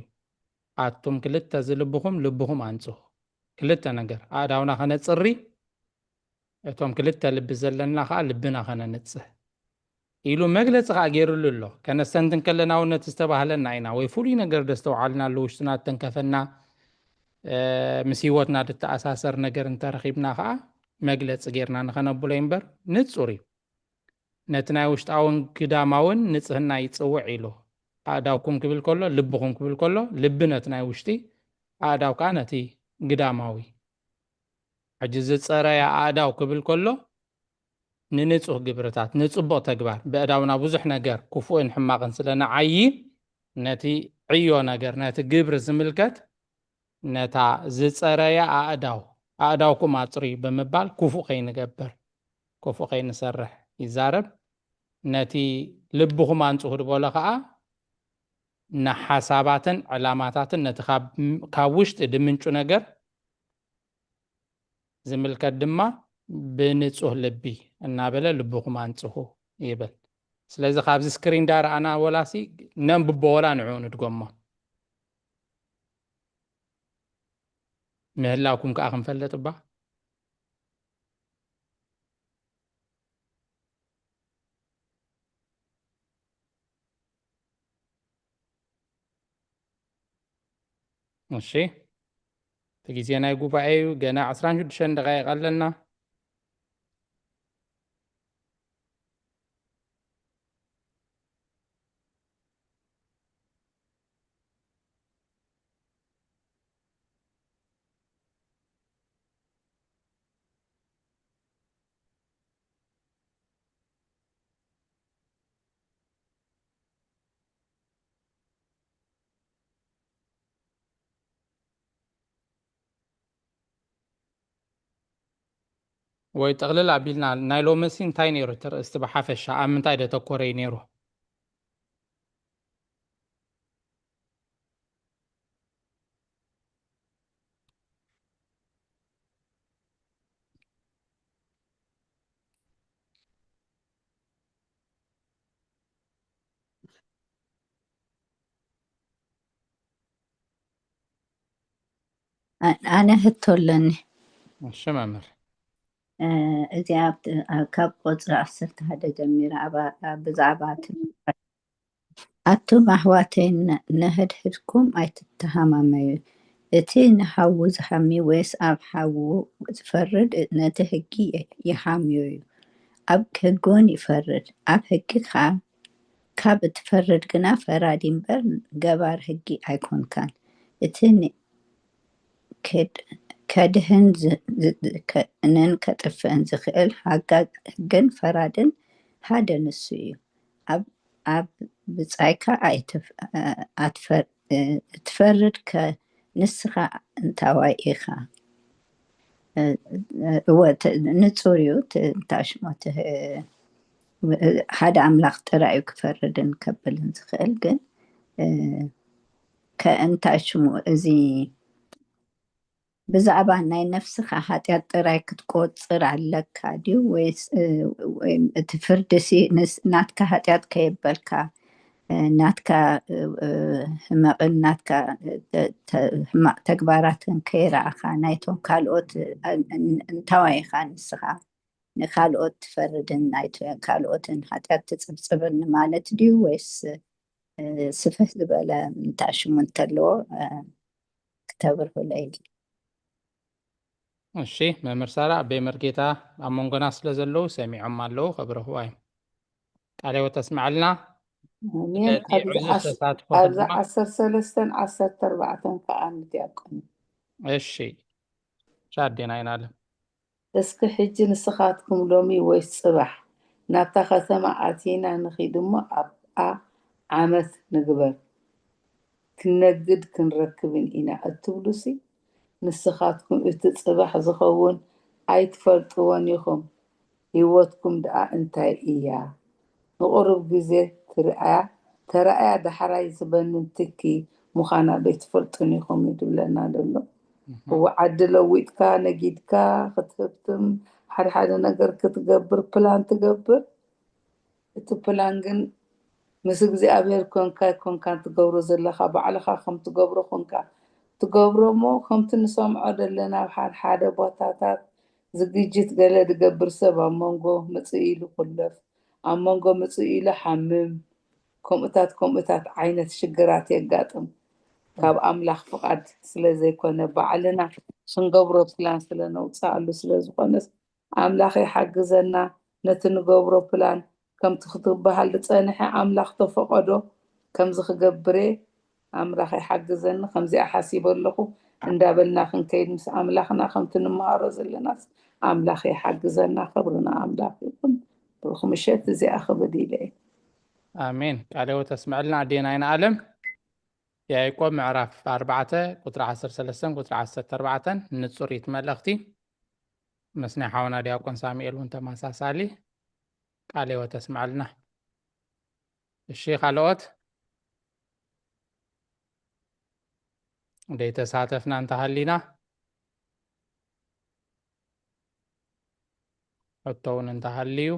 ኣቱም ክልተ ዝልብኹም ልብኹም ኣንፅሁ። ክልተ ነገር ኣእዳውና ከነፅሪ እቶም ክልተ ልቢ ዘለና ከዓ ልብና ከነንፅህ ኢሉ መግለፂ ከዓ ገይሩሉ ኣሎ። ከነስተንትን ከለና እውን ነቲ ዝተባህለና ኢና ወይ ፍሉይ ነገር ደስተውዓልና ኣሎ ውሽጥና እተንከፈና እ፣ ምስ ህይወትና ዝተኣሳሰር ነገር እንተረኺብና ከዓ መግለፂ ጌርና ንኸነብሎ እምበር ንፁር እዩ። ነቲ ናይ ውሽጣውን ግዳማውን ንጽህና ይጽውዕ ኢሉ። ኣእዳውኩም ክብል ከሎ፣ ልብኹም ክብል ከሎ፣ ልቢ ነቲ ናይ ውሽጢ፣ ኣእዳው ከኣ ነቲ ግዳማዊ። ሕጂ ዝጸረየ ኣእዳው ክብል ከሎ፣ ንንጹህ ግብርታት፣ ንጽቡቕ ተግባር፣ ብኣእዳውና ብዙሕ ነገር ክፉእን ሕማቕን ስለ ንዓዪ፣ ነቲ ዕዮ ነገር፣ ነቲ ግብሪ ዝምልከት፣ ነታ ዝጸረየ ኣእዳው፣ ኣእዳውኩም ኣጽርዩ ብምባል ክፉእ ከይንገብር፣ ክፉእ ከይንሰርሕ ይዛረብ። ነቲ ልብኹም ኣንጽሁ ዝበሎ ኸኣ፣ ንሓሳባትን ዕላማታትን ነቲ ካብ፣ ካብ ውሽጢ ድምንጩ ነገር ዝምልከት ድማ ብንጹህ ልቢ እናበለ ልብኹም ኣንጽሁ ይብል። ስለዚ ካብዚ ስክሪን ዳረኣና ወላሲ ነንብቦ ወላ ንዕኡ ንድገሞ። ምህላውኩም ከኣ ክንፈልጥ እባ። እሺ፣ እቲ ግዜ ናይ ጉባኤ እዩ። ገና ዕስራን ሽዱሽተን ደቃይቕ ኣለና። ወይ ጥቕልል ኣቢልና፣ ናይ ሎምሲ እንታይ ነይሩ እቲ ርእስቲ ብሓፈሻ? ኣብ ምንታይ ደተኮረ እዩ ነይሩ? ኣ-፣ ኣነ ህቶ ኣለኒ። እሺ መምህር። እ፣ እዚኣ ኣብቲ፣ ኣብ፣ ካብ ቁጽሪ ዓሰርተ ሓደ ጀሚራ ኣብ፣ ኣብ፣ ብዛዕባ እቲ ኣቱም ኣሕዋተይ፣ ነ-፣ ነሕድሕድኩም ኣይትተሃማመዩ። እቲ ንሓዉ ዝሓሚ ወይስ ኣብ ሓዉ ዝፈርድ ነቲ ሕጊ ይሓምዮ እዩ። ኣብ ሕጊ እውን ይፈርድ፣ ኣብ ሕጊ ከኣ ካብ እትፈርድ ግና ፈራዲ እምበር ገባር ሕጊ ኣይኮንካን። እቲ ን-፣ ከድ-፣ ከድህን ዝ-፣ ዝ-፣ ከ-፣ ንን ከጥፍእን ዝኽእል ሓጋግ ሕግን ፈራድን ሓደ ንሱ እዩ። ኣብ፣ ኣብ ብጻይካ ኣይትፍ-፣ ኣትፈር-፣ እትፈርድ ከ ንስኻ እንታዋይ ኢኻ? እወ፣ ት-፣ ንጹር እዩ። ት-፣ እንታይ ሽሞ፣ ት-፣ ሓደ ኣምላኽ ጥራይ እዩ ክፈርድን ከብልን ዝኽእል። ግን፣ እ፣ ከ-፣ እንታይ ሽሙ፣ እዚ ብዛዕባ ናይ ነፍስኻ ሓጢኣት ጥራይ ክትቆጽር ኣለካ ድዩ? ወይስ፣ እ፣ ወይም እቲ ፍርድሲ ንስ-፣ ናትካ ሓጢኣት ከየበልካ፣ እ፣ ናትካ፣ እ፣ እ፣ ሕመቕን ናትካ፣ እ፣ ተ-፣ ተ-፣ ሕማቕ ተግባራትን ከይረኣኻ ናይቶም ካልኦት፣ እ፣ እ፣ እንታዋይ ኢኻ ንስኻ ንኻልኦት ትፈርድን ናይቶ-፣ ካልኦትን ሓጢኣት ትጽብጽብን ማለት ድዩ? ወይስ፣ እ፣ ስፍሕ ዝበለ እንታይ ሽሙ እንተለዎ፣ እ፣ ክተብርሁለይ? እሺ፣ መምህር ሳራ፣ ኣቦይ መርጌታ ኣብ መንጎና ስለ ዘለዉ ሰሚዖም ኣለዉ፣ ከብርህዋ እዮም። ቃለ ሕይወት ተስምዐልና። ኣሜን። ነቲ ኣብዚ ዕዙዝ ዓስ-፣ ተሳትፎ ኣብዚ ድማ ዓሰርተ ሰለስተን ዓሰርተ ኣርባዕተን ከዓ ንዲያቆን። እሺ፣ ሻዴና ኢና ኣለም። እስኪ ሕጂ ንስኻትኩም ሎሚ ወይስ ጽባሕ ናብታ ከተማ ኣቲና ንኺድ እሞ ኣብኣ ዓመት ንግበር፣ ክንነግድ ክንረክብን ኢና እትብሉሲ፣ ንስኻትኩም እቲ ጽባሕ ዝኸውን ኣይትፈልጥዎን ኢኹም። ህይወትኩም ደኣ እንታይ እያ? ንቑሩብ ግዜ ትርኣያ፣ ተራእያ ዳሕራይ ዝበንን ትኪ ምዃና ዶ ኣይትፈልጡን ኢኹም እዩ ዝብለና ዘሎ። እህ። እወ፣ ዓዲ ለዊጥካ፣ ነጊድካ፣ ክትህብትም፣ ሓደ ሓደ ነገር ክትገብር ፕላን ትገብር። እቲ ፕላን ግን ምስ እግዚኣብሔር ኮንካ ኣይኮንካን ትገብሮ ዘለኻ፣ ባዕልኻ ከም ትገብሮ ኮንካ ትገብሮ እሞ፣ ከምቲ ንሰምዖ ዘለና ኣብ ሓደ ሓደ ቦታታት ዝግጅት ገለ ዝገብር ሰብ ኣብ መንጎ ምጽእ ኢሉ ኩለፍ፣ ኣብ መንጎ ምጽእ ኢሉ ሓምም፣ ከምኡታት ከምኡታት ዓይነት ሽግራት የጋጥም። ካብ ኣምላኽ ፍቓድ ስለ ዘይኮነ፣ ባዕልና ክንገብሮ ፕላን ስለ ነውፅኣሉ ስለ ዝኾነስ፣ ኣምላኽ ይሓግዘና። ነቲ ንገብሮ ፕላን ከምቲ ክትበሃል ዝጸንሐ ኣምላኽ ተፈቐዶ ከምዚ ክገብር እየ፣ ኣምላኽ ይሓግዘኒ፣ ከምዚኣ ሓሲበ ኣለኹ እንዳበልና ክንከይድ፣ ምስ ኣምላኽና ከምቲ ንመሃሮ ዘለናስ ኣምላኽ ይሓግዘና። ክብሪ ንኣምላኽ ይኹን። ብሩኽ ምሸት። እዚኣ ክብል ኢለ እየ። ኣሜን። ቃለ ሕይወት ተስምዐልና ኣዴና ኣይንኣለም። ያዕቆብ ምዕራፍ ኣርባዕተ ቁጽሪ ዓሰርተ ሰለስተን ቁጽሪ ዓሰርተ ኣርባዕተን ንጹር እዩ እቲ መልእኽቲ። ምስ ናይ ሓውና ዲያቆን ሳሙኤል እውን ተመሳሳሊ። ቃለ ሕይወት ተስምዐልና። እሺ፣ ካልኦት ደይተሳተፍና እንተሃሊና፣ ሕቶ እውን እንተሃልዩ።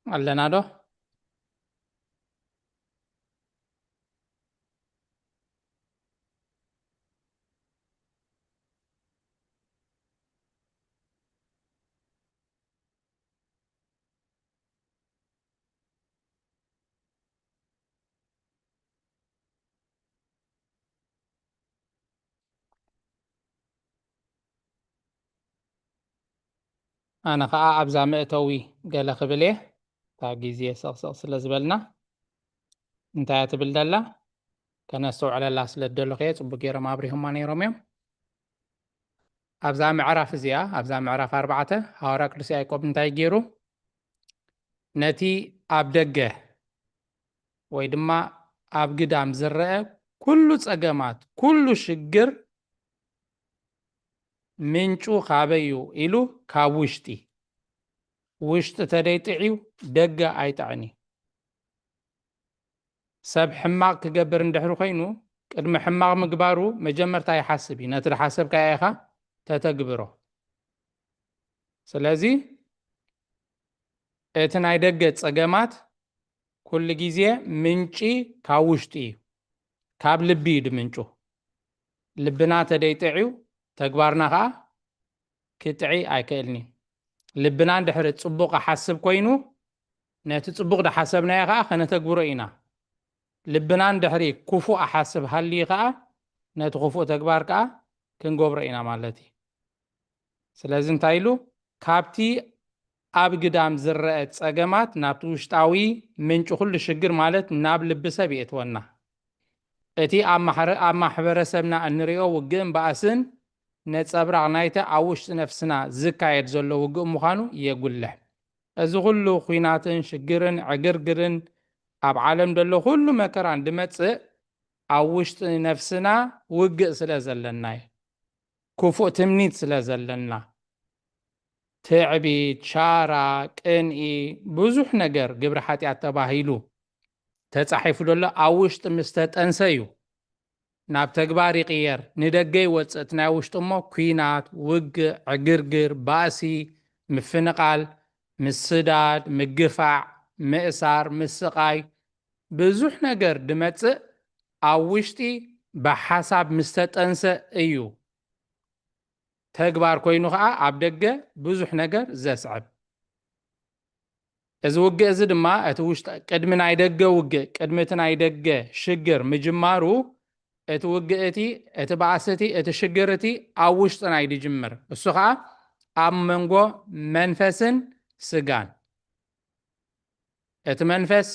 ኣለና ዶ? ኣነ ኸዓ ኣብዛ መእተዊ ገለ ክብል እየ፣ እታ ግዜ ሰቕሰቕ ስለ ዝበልና። እንታይ እያ ትብል ዘላ? ከነስተውዕለላ ስለ ዝደለኹ እየ፣ ጽቡቕ ገይሮም ኣብሪሆማ ነይሮም እዮም። ኣብዛ ምዕራፍ እዚኣ፣ ኣብዛ ምዕራፍ ኣርባዕተ፣ ሃዋርያ ቅዱስ ያዕቆብ እንታይ ገይሩ? ነቲ ኣብ ደገ ወይ ድማ ኣብ ግዳም ዝረአ ኩሉ ጸገማት፣ ኩሉ ሽግር ምንጩ ካበይ እዩ ኢሉ፣ ካብ ውሽጢ። ውሽጢ ተደይጥዕዩ ደገ ኣይጥዕን እዩ። ሰብ ሕማቕ ክገብር እንድሕሪ ኮይኑ፣ ቅድሚ ሕማቕ ምግባሩ መጀመርታ ይሓስብ እዩ። ነቲ ዝሓሰብካዮ ኢኻ ተተግብሮ። ስለዚ እቲ ናይ ደገ ጸገማት ኩሉ ግዜ ምንጪ ካብ ውሽጢ እዩ። ካብ ልቢ እዩ ድምንጩ። ልብና ተደይጥዕዩ ተግባርና ኸዓ ክጥዒ ኣይክእልን እዩ። ልብና እንድሕሪ ጽቡቕ ሓስብ ኮይኑ፣ ነቲ ጽቡቕ ድሓሰብናዮ ኸዓ ከነተግብሮ ኢና። ልብና እንድሕሪ ክፉእ ሓስብ ሃልዩ ኸዓ፣ ነቲ ክፉእ ተግባር ከኣ ክንገብሮ ኢና ማለት እዩ። ስለዚ እንታይ ኢሉ? ካብቲ ኣብ ግዳም ዝረአ ጸገማት ናብቲ ውሽጣዊ ምንጪ ኩሉ ሽግር ማለት ናብ ልቢ ሰብ የእትወና። እቲ ኣብ ማሕረ-፣ ኣብ ማሕበረሰብና እንሪኦ ውግእን ባእስን ነጸብራቕ ናይቲ ኣብ ውሽጢ ነፍስና ዝካየድ ዘሎ ውግእ ምዃኑ የጉልሕ። እዚ ኩሉ ኲናትን ሽግርን ዕግርግርን ኣብ ዓለም ዘሎ ኩሉ መከራን ድመጽእ ኣብ ውሽጢ ነፍስና ውግእ ስለ ዘለና እዩ። ክፉእ ትምኒት ስለ ዘለና፣ ትዕቢት፣ ሻራ፣ ቅንኢ፣ ብዙሕ ነገር ግብሪ ሓጢኣት ተባሂሉ ተጻሒፉ ዘሎ ኣብ ውሽጢ ምስ ተጠንሰ እዩ ናብ ተግባር ይቕየር። ንደገ ይወጽእ፣ እቲ ናይ ውሽጢ እሞ ኲናት፣ ውግእ፣ ዕግርግር፣ ባእሲ፣ ምፍንቓል፣ ምስዳድ፣ ምግፋዕ፣ ምእሳር፣ ምስቓይ፣ ብዙሕ ነገር ድመጽእ ኣብ ውሽጢ ብሓሳብ ምስ ተጠንሰ እዩ። ተግባር ኮይኑ ኸዓ ኣብ ደገ ብዙሕ ነገር ዘስዕብ። እዚ ውግእ እዚ ድማ እቲ ውሽጢ፣ ቅድሚ ናይ ደገ ውግእ፣ ቅድሚ እቲ ናይ ደገ ሽግር ምጅማሩ፣ እቲ ውግእ እቲ፣ እቲ ባእሲ እቲ፣ እቲ ሽግር እቲ ኣብ ውሽጥና እዩ ዝጅምር። እሱ ኸዓ ኣብ መንጎ መንፈስን ስጋን። እቲ መንፈስ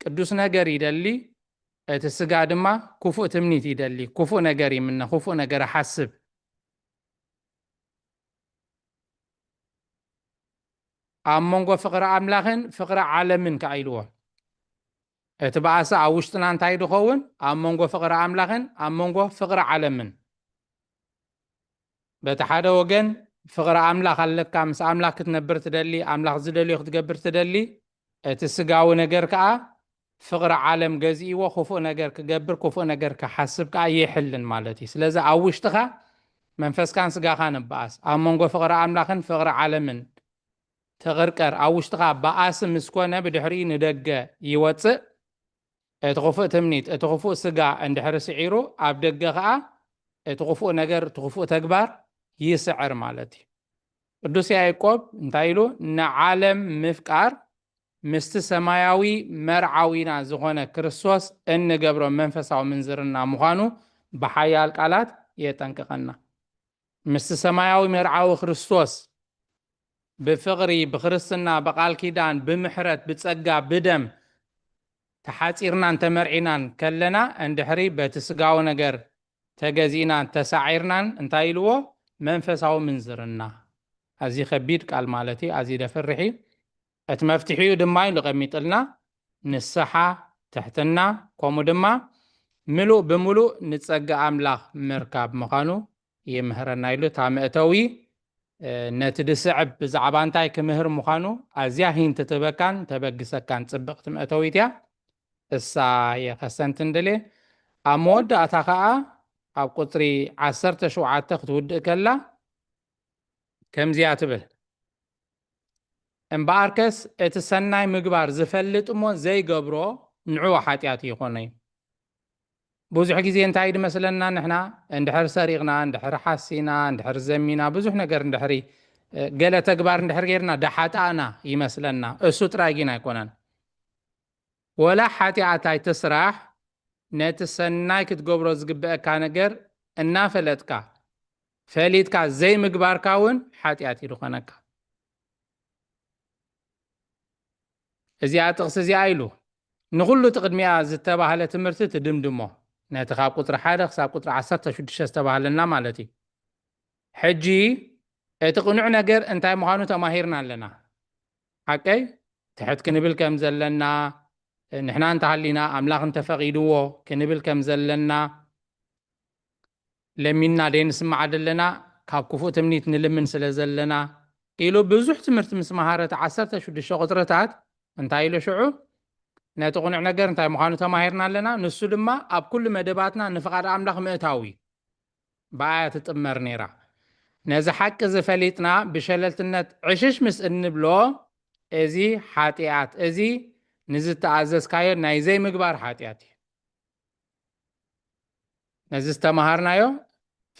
ቅዱስ ነገር ይደሊ፣ እቲ ስጋ ድማ ክፉእ ትምኒት ይደሊ፣ ክፉእ ነገር ይምነ፣ ክፉእ ነገር ይሓስብ። ኣብ መንጎ ፍቕሪ ኣምላኽን ፍቕሪ ዓለምን ከኣ ኢልዎ። እቲ በኣሲ ኣብ ውሽጥና እንታይ ድኸውን? ኣብ መንጎ ፍቕሪ ኣምላኽን ኣብ መንጎ ፍቕሪ ዓለምን። በቲ ሓደ ወገን ፍቕሪ ኣምላኽ ኣለካ፣ ምስ ኣምላኽ ክትነብር ትደሊ፣ ኣምላኽ ዝደልዮ ክትገብር ትደሊ። እቲ ስጋዊ ነገር ከኣ ፍቕሪ ዓለም ገዚእዎ፣ ክፉእ ነገር ክገብር፣ ክፉእ ነገር ክሓስብ ከኣ ይሕልን ማለት እዩ። ስለዚ ኣብ ውሽጥኻ መንፈስካን ስጋኻን እበኣስ፣ ኣብ መንጎ ፍቕሪ ኣምላኽን ፍቕሪ ዓለምን ትቕርቀር። ኣብ ውሽጥኻ በኣሲ ምስ ኮነ ብድሕሪኡ ንደገ ይወጽእ። እቲ ክፉእ ትምኒት፣ እቲ ክፉእ ስጋ እንድሕሪ ስዒሩ፣ ኣብ ደገ ኸኣ እቲ ክፉእ ነገር፣ እቲ ክፉእ ተግባር ይስዕር ማለት እዩ። ቅዱስ ያዕቆብ እንታይ ኢሉ? ንዓለም ምፍቃር ምስቲ ሰማያዊ መርዓዊና ዝኾነ ክርስቶስ እንገብሮ መንፈሳዊ ምንዝርና ምዃኑ ብሓያል ቃላት የጠንቅቐና። ምስቲ ሰማያዊ መርዓዊ ክርስቶስ ብፍቕሪ፣ ብክርስትና፣ ብቃል ኪዳን፣ ብምሕረት፣ ብጸጋ፣ ብደም ተሓጺርናን ተመርዒናን ከለና፣ እንድሕሪ በቲ ስጋዊ ነገር ተገዚእናን ተሳዒርናን፣ እንታይ ኢልዎ? መንፈሳዊ ምንዝርና። ኣዝዩ ከቢድ ቃል ማለት እዩ፣ ኣዝዩ ደፍርሕ እዩ። እቲ መፍትሒኡ ድማ ኢሉ ቀሚጥልና፣ ንስሓ፣ ትሕትና፣ ከምኡ ድማ ምሉእ ብምሉእ ንጸጋ ኣምላኽ ምርካብ ምዃኑ ይምህረና ኢሉ። እታ መእተዊ፣ እ፣ ነቲ ድስዕብ ብዛዕባ እንታይ ክምህር ምዃኑ ኣዝያ ሂንት ትህበካን ተበግሰካን ጽብቕቲ መእተዊት እያ። እሳ የኸሰንት እንደልየ። ኣብ መወዳእታ ኸኣ ኣብ ቁጽሪ ዓሰርተ ሸውዓተ ክትውድእ ከላ ከምዚያ ትብል፣ እምበኣርከስ እቲ ሰናይ ምግባር ዝፈልጥ እሞ ዘይገብሮ ንዕኡ ሓጢኣት ይኾኖ እዩ። ብዙሕ ግዜ እንታይ ድመስለና ንሕና? እንድሕር ሰሪቕና፣ እንድሕር ሓሲና፣ እንድሕር ዘሚና፣ ብዙሕ ነገር እንድሕሪ፣ እ፣ ገለ ተግባር እንድሕር ጌርና፣ ዳሓጣእና ይመስለና። እሱ ጥራይ ግን ኣይኮነን። ወላ ሓጢኣት ኣይትስራሕ፣ ነቲ ሰናይ ክትገብሮ ዝግበአካ ነገር እናፈለጥካ፣ ፈሊጥካ ዘይምግባርካ እውን ሓጢኣት እዩ ዝኾነካ። እዚኣ ጥቕሲ እዚኣ ኢሉ ንኹሉ እቲ ቅድሚኣ ዝተባህለ ትምህርቲ ትድምድሞ። ነቲ ካብ ቁጽሪ ሓደ ክሳብ ቁጽሪ ዓሰርተ ሽዱሽተ ዝተባህለና ማለት እዩ። ሕጂ እቲ ቅኑዕ ነገር እንታይ ምዃኑ ተማሂርና ኣለና። ሓቀይ? ትሕት ክንብል ከም ዘለና፣ ንሕና እንተሃሊና፣ ኣምላኽ እንተፈቒድዎ ክንብል ከም ዘለና፣ ለሚንና ደይንስምዓ ዘለና፣ ካብ ክፉእ ትምኒት ንልምን ስለ ዘለና ኢሉ ብዙሕ ትምህርቲ ምስ መሃረ፣ እቲ ዓሰርተ ሽዱሽተ ቁጽርታት እንታይ ኢሉ ሽዑ? ነቲ ቅኑዕ ነገር እንታይ ምዃኑ ተማሂርና ኣለና። ንሱ ድማ ኣብ ኩሉ መደባትና ንፍቓድ ኣምላኽ ምእታው እዩ። ብኣያ ትጥመር ነይራ። ነዚ ሓቂ እዚ ፈሊጥና ብሸለልትነት ዕሽሽ ምስ እንብሎ፣ እዚ ሓጢኣት እዚ ንዝተኣዘዝካዮ ናይ ዘይምግባር ሓጢኣት እዩ። ነዚ ዝተማሃርናዮ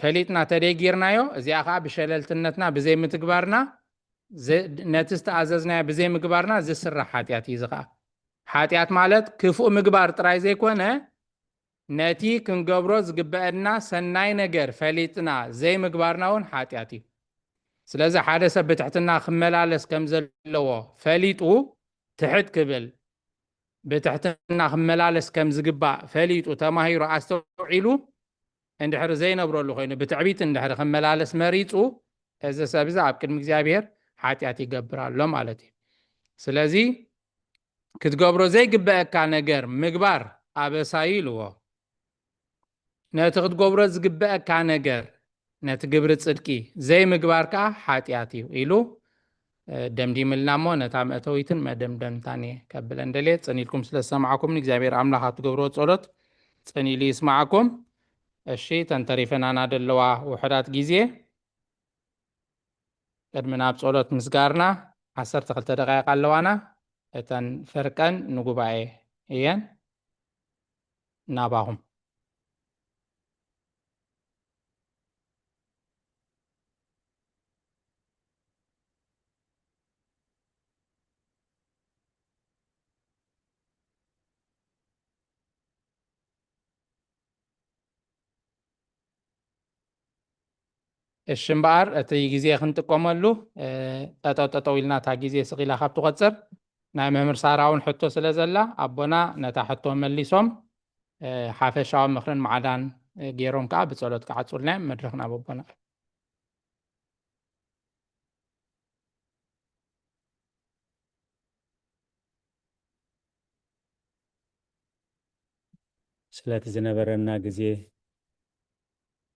ፈሊጥና ተደጊርናዮ፣ እዚኣ ኸዓ ብሸለልትነትና ብዘይምትግባርና፣ ዘ-፣ ነቲ ዝተኣዘዝናዮ ብዘይምግባርና ዝስራሕ ሓጢኣት እዩ። እዚ ኸዓ ሓጢኣት ማለት ክፉእ ምግባር ጥራይ ዘይኮነ፣ ነቲ ክንገብሮ ዝግበአና ሰናይ ነገር ፈሊጥና ዘይምግባርና እውን ሓጢኣት እዩ። ስለዚ ሓደ ሰብ ብትሕትና ክመላለስ ከም ዘለዎ ፈሊጡ ትሕት ክብል፣ ብትሕትና ክመላለስ ከም ዝግባእ ፈሊጡ፣ ተማሂሩ፣ ኣስተውዒሉ እንድሕሪ ዘይነብረሉ ኮይኑ፣ ብትዕቢት እንድሕሪ ክመላለስ መሪጹ፣ እዚ ሰብ እዚ ኣብ ቅድሚ እግዚኣብሔር ሓጢኣት ይገብር ኣሎ ማለት እዩ። ስለዚ ክትገብሮ ዘይግበአካ ነገር ምግባር ኣበሳ እዩ ኢልዎ። ነቲ ክትገብሮ ዝግበአካ ነገር፣ ነቲ ግብሪ ጽድቂ ዘይምግባር ከኣ ሓጢኣት እዩ ኢሉ፣ እ፣ ደምዲምልና እሞ፣ ነታ መእተዊትን መደምደምታን እየ ከብለን ደልየ። ጽን ኢልኩም ስለ ዝሰማዕኩምኒ እግዚኣብሔር ኣምላኽ ኣብ ትገብርዎ ጸሎት ጽን ኢሉ ይስማዓኩም። እሺ፣ እተን ተሪፈናና ዘለዋ ውሑዳት ግዜ ቅድሚ ናብ ጸሎት ምስጋርና ዓሰርተ ክልተ ደቃይቕ ኣለዋና። እተን ፈርቀን ንጉባኤ እየን። ናባኹም። እሺ እምበኣር፣ እቲ ግዜ ክንጥቀመሉ፣ እ፣ ጠጠው ጠጠው ኢልና እታ ግዜ ስቕ ኢላ ካብ ትቖጽር፣ ናይ መምህር ሳራ እውን ሕቶ ስለ ዘላ፣ ኣቦና ነታ ሕቶ መሊሶም ሓፈሻዊ ምኽርን ማዕዳን ገይሮም ከዓ ብጸሎት ክዓጹልና እዮም። መድረኽ ናብ ኣቦና። ስለቲ ዝነበረና ግዜ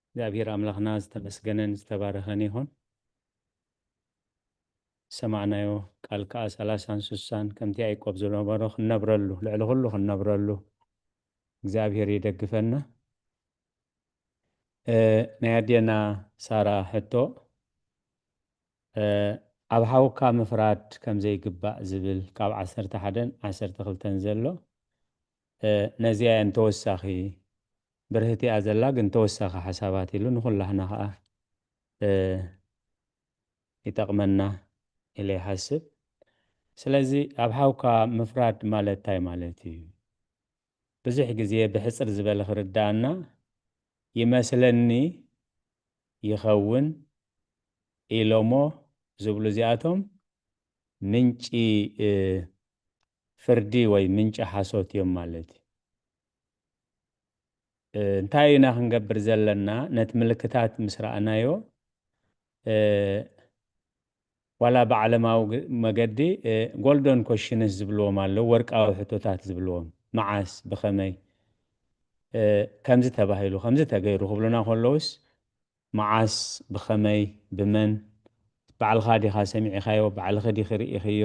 እግዚኣብሔር ኣምላኽና ዝተመስገነን ዝተባረኸን ይኹን። ሰማዕናዮ ቃል ከዓ ሰላሳን ስሳን ከምቲ ያዕቆብ ዝነበሮ ክንነብረሉ፣ ልዕሊ ኩሉ ክንነብረሉ እግዚኣብሔር ይደግፈና። እ፣ ናይ ኣዴና ሳራ ሕቶ፣ እ፣ ኣብ ሓውካ ምፍራድ ከም ዘይግባእ ዝብል ካብ ዓሰርተ ሓደን ዓሰርተ ክልተን ዘሎ፣ እ፣ ነዚኣ እየን ተወሳኺ ብርህቲ እያ ዘላ፣ ግን ተወሳኺ ሓሳባት ኢሉ ንኹላህና ኸዓ፣ እ፣ ይጠቕመና ኢለ ይሓስብ። ስለዚ ኣብ ሓውካ ምፍራድ ማለት እንታይ ማለት እዩ? ብዙሕ ግዜ ብሕጽር ዝበለ ክርድኣና ይመስለኒ ይኸውን ኢሎሞ ዝብሉ እዚኣቶም ምንጪ፣ እ፣ ፍርዲ ወይ ምንጪ ሓሶት እዮም ማለት እዩ። እ፣ እንታይ ኢና ክንገብር ዘለና? ነቲ ምልክታት ምስ ረኣናዮ፣ እ፣ ዋላ ብዓለማዊ ግ-፣ መገዲ፣ እ፣ ጎልደን ኮሽንስ ዝብልዎም ኣለዉ፣ ወርቃዊ ሕቶታት ዝብልዎም። መዓስ፣ ብኸመይ፣ እ፣ ከምዚ ተባሂሉ፣ ከምዚ ተገይሩ ክብሉና ከለዉስ፣ መዓስ፣ ብኸመይ፣ ብመን፣ ባዕልኻ ዲኻ ሰሚዕኻዮ፣ ባዕልኺ ዲኺ ርኢኽዮ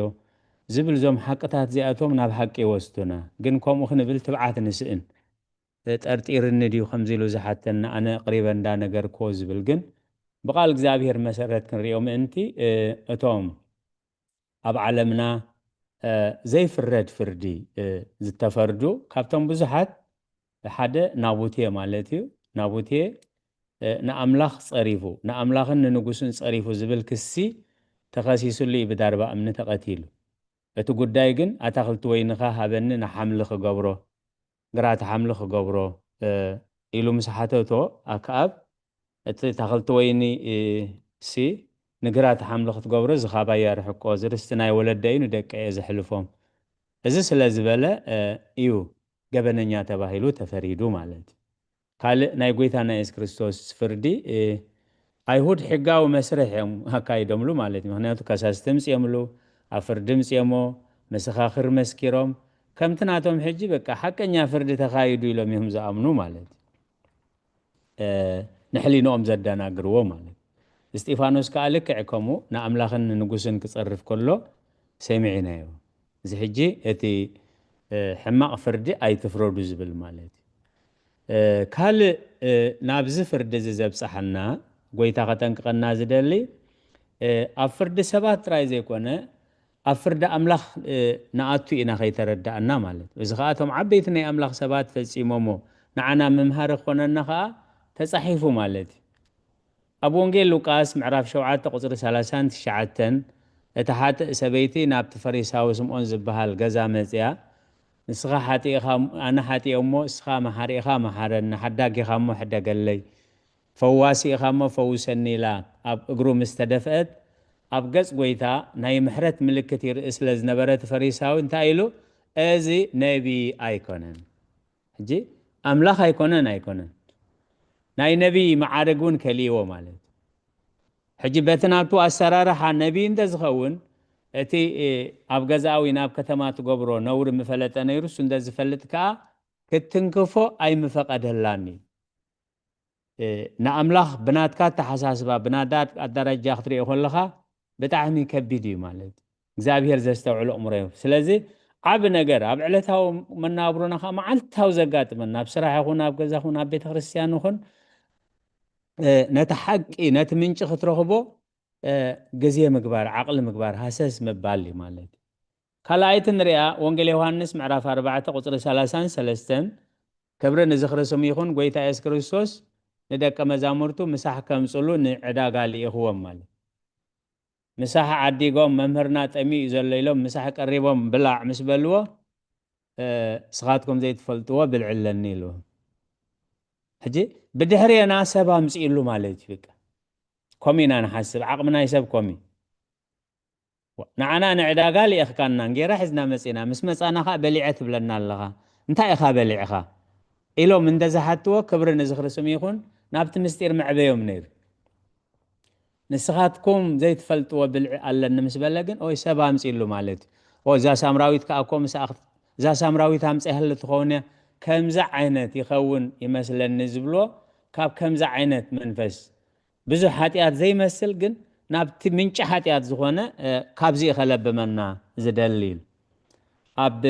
ዝብል፣ እዞም ሓቅታት እዚኣቶም ናብ ሓቂ ይወስዱና። ግን ከምኡ ክንብል ትብዓት ንስእን። ጠርጢርኒ ድዩ ከምዚ ኢሉ ዝሓተኒ፣ ኣነ ኣቕሪበ እንዳነገርክዎ ዝብል። ግን ብቓል እግዚኣብሔር መሰረት ክንሪኦ ምእንቲ፣ እ፣ እቶም ኣብ ዓለምና፣ እ፣ ዘይፍረድ ፍርዲ፣ እ፣ ዝተፈርዱ ካብቶም ብዙሓት ሓደ ናቡቴ ማለት እዩ። ናቡቴ፣ እ፣ ንኣምላኽ ጸሪፉ፣ ንኣምላኽን ንንጉስን ጸሪፉ ዝብል ክሲ ተኸሲሱሉ እዩ ብዳርባ እምኒ ተቐቲሉ። እቲ ጉዳይ ግን ኣታኽልቲ ወይንኻ ሃበኒ ንሓምሊ ክገብሮ፣ ግራት ሓምሊ ክገብሮ፣ እ፣ ኢሉ ምስ ሓተቶ ኣክኣብ እቲ ኣታኽልቲ ወይኒ፣ እ፣ ሲ ንግራት ሓምሊ ክትገብሮ እዚ ካባይ ኣርሕቆ፣ እዚ ርስቲ ናይ ወለደይ እዩ ንደቀይ እየ ዘሕልፎም። እዚ ስለ ዝበለ፣ እ፣ እዩ ገበነኛ ተባሂሉ ተፈሪዱ ማለት እዩ። ካልእ ናይ ጎይታና የሱስ ክርስቶስ ፍርዲ፣ እ፣ ኣይሁድ ሕጋዊ መስርሕ እዮም ኣካይዶምሉ ማለት እዩ። ምኽንያቱ ከሰስቲ ምጽኦምሉ፣ ኣብ ፍርዲ ምጽኦሞ፣ መሰኻኽር መስኪሮም፣ ከምቲ ናቶም ሕጂ በቃ ሓቀኛ ፍርዲ ተኻይዱ ኢሎም እዮም ዝኣምኑ ማለት እዩ። እ፣ ንሕሊንኦም ዘደናግርዎ ማለት እዩ። እስጢፋኖስ ከኣ ልክዕ ከምኡ ንኣምላኽን ንንጉስን ክጸርፍ ከሎ ሰሚዕናዮ። እዚ ሕጂ እቲ፣ እ፣ ሕማቕ ፍርዲ ኣይትፍረዱ ዝብል ማለት እዩ። እ፣ ካልእ፣ እ፣ ናብዚ ፍርዲ እዚ ዘብጽሓና ጎይታ ከጠንቅቐና ዝደሊ፣ እ፣ ኣብ ፍርዲ ሰባት ጥራይ ዘይኮነ፣ ኣብ ፍርዲ ኣምላኽ፣ እ፣ ንኣቱ ኢና ከይተረዳእና ማለት እዩ። እዚ ኸኣ እቶም ዓበይቲ ናይ ኣምላኽ ሰባት ፈጺሞሞ ንዓና መምሃሪ ክኾነና ኸኣ ተጻሒፉ ማለት እዩ። ኣብ ወንጌል ሉቃስ ምዕራፍ ሸውዓተ ቁጽሪ ሰላሳን ትሽዓተን፣ እታ ሓጥእ ሰበይቲ ናብቲ ፈሪሳዊ ስምዖን ዝበሃል ገዛ መጺኣ፣ "ንስኻ ሓጢእኻ፣ ኣነ ሓጢኤ እሞ፣ እስኻ መሓሪ ኢኻ፣ መሓረኒ፣ ሓዳጊኻ እሞ፣ ሕደገለይ፣ ፈዋሲ ኢኻ እሞ፣ ፈውሰኒ" ኢላ ኣብ እግሩ ምስ ተደፍአት፣ ኣብ ገጽ ጐይታ ናይ ምሕረት ምልክት ይርኢ ስለ ዝነበረ፣ እቲ ፈሪሳዊ እንታይ ኢሉ? "እዚ ነቢይ ኣይኮነን።" ሕጂ ኣምላኽ ኣይኮነን፣ ኣይኮነን። ናይ ነቢይ መዓርግ እውን ከልእዎ ማለት እዩ። ሕጂ በቲ ናቱ ኣሰራርሓ ነቢይ እንተ ዝኸውን፣ እቲ፣ እ፣ ኣብ ገዛዊ ናብ ከተማ ትገብሮ ነውሪ ምፈለጠ ነይሩ፣ እሱ እንተ ዝፈልጥ ከኣ ክትትንክፎ ኣይምፈቐደላን እዩ። እ፣ ንኣምላኽ ብናትካ ኣተሓሳስባ፣ ብናትካ ኣደራጃ ክትሪኦ ከለኻ ብጣዕሚ ከቢድ እዩ ማለት እዩ። እግዚኣብሔር ዘስተውዕሎ እምሮ እዩ። ስለዚ ዓቢ ነገር ኣብ ዕለታዊ መናብሮና ከኣ መዓልታዊ ዘጋጥመና፣ ኣብ ስራሕ ይኹን፣ ኣብ ገዛ ይኹን፣ ኣብ ቤተ ክርስቲያን ይኹን፣ እ፣ ነቲ ሓቂ፣ ነቲ ምንጪ ክትረኽቦ፣ እ፣ ግዜ ምግባር፣ ዓቕሊ ምግባር፣ ሃሰስ ምባል እዩ ማለት እዩ። ካልኣይቲ ንሪኣ፣ ወንጌል ዮሃንስ ምዕራፍ ኣርባዕተ ቁጽሪ ሰላሳን ሰለስተን፣ ክብሪ ንዝኽሪ ስሙ ይኹን፣ ጎይታ የሱስ ክርስቶስ ንደቀ መዛሙርቱ ምሳሕ ከምጽሉ ንዕዳጋ ልኢኽዎም ማለት። ምሳሕ ዓዲጎም፣ "መምህርና ጠምዩ እዩ ዘሎ" ኢሎም ምሳሕ ቀሪቦም ብላዕ ምስ በልዎ፣ እ፣ "ንስኻትኩም ዘይትፈልጥዎ ብልዒ ኣለኒ" ኢሉ። ሕጂ ብድሕሪና ሰብ ኣምጽእሉ ማለት እዩ። በቃ ከምኡ ኢና ንሓስብ፣ ዓቕሚ ናይ ሰብ ከምኡ እዩ። ንዓና ንዕዳጋ ልኢኽካና፣ እንጌራ ሒዝና መጺና፣ ምስ መጻና ኸኣ በሊዐ ትብለና ኣለኻ። እንታይ ኢኻ በሊዕኻ? ኢሎም እንተ ዝሓትዎ፣ ክብሪ ንዝኽሪ ስም ይኹን፣ ናብቲ ምስጢር መዕበዮም ነይሩ። ንስኻትኩም ዘይትፈልጥዎ ብልዒ ኣለኒ ምስ በለ ግን፣ ኦይ፣ ሰብ ኣምጺሉ ማለት እዩ። ኦ፣ እዛ ሳምራዊት ከኣ እኮ ምስኣ ክት-፣ እዛ ሳምራዊት ኣምጺኣሉ ትኸውን እያ፣ ከምዚ ዓይነት ይኸውን ይመስለኒ ዝብሎ፣ ካብ ከምዚ ዓይነት መንፈስ፣ ብዙሕ ሓጢኣት ዘይመስል ግን ናብቲ ምንጪ ሓጢኣት ዝኾነ፣ እ፣ ካብዚ እዩ ከለብመና ዝደሊ ኢሉ። ኣብ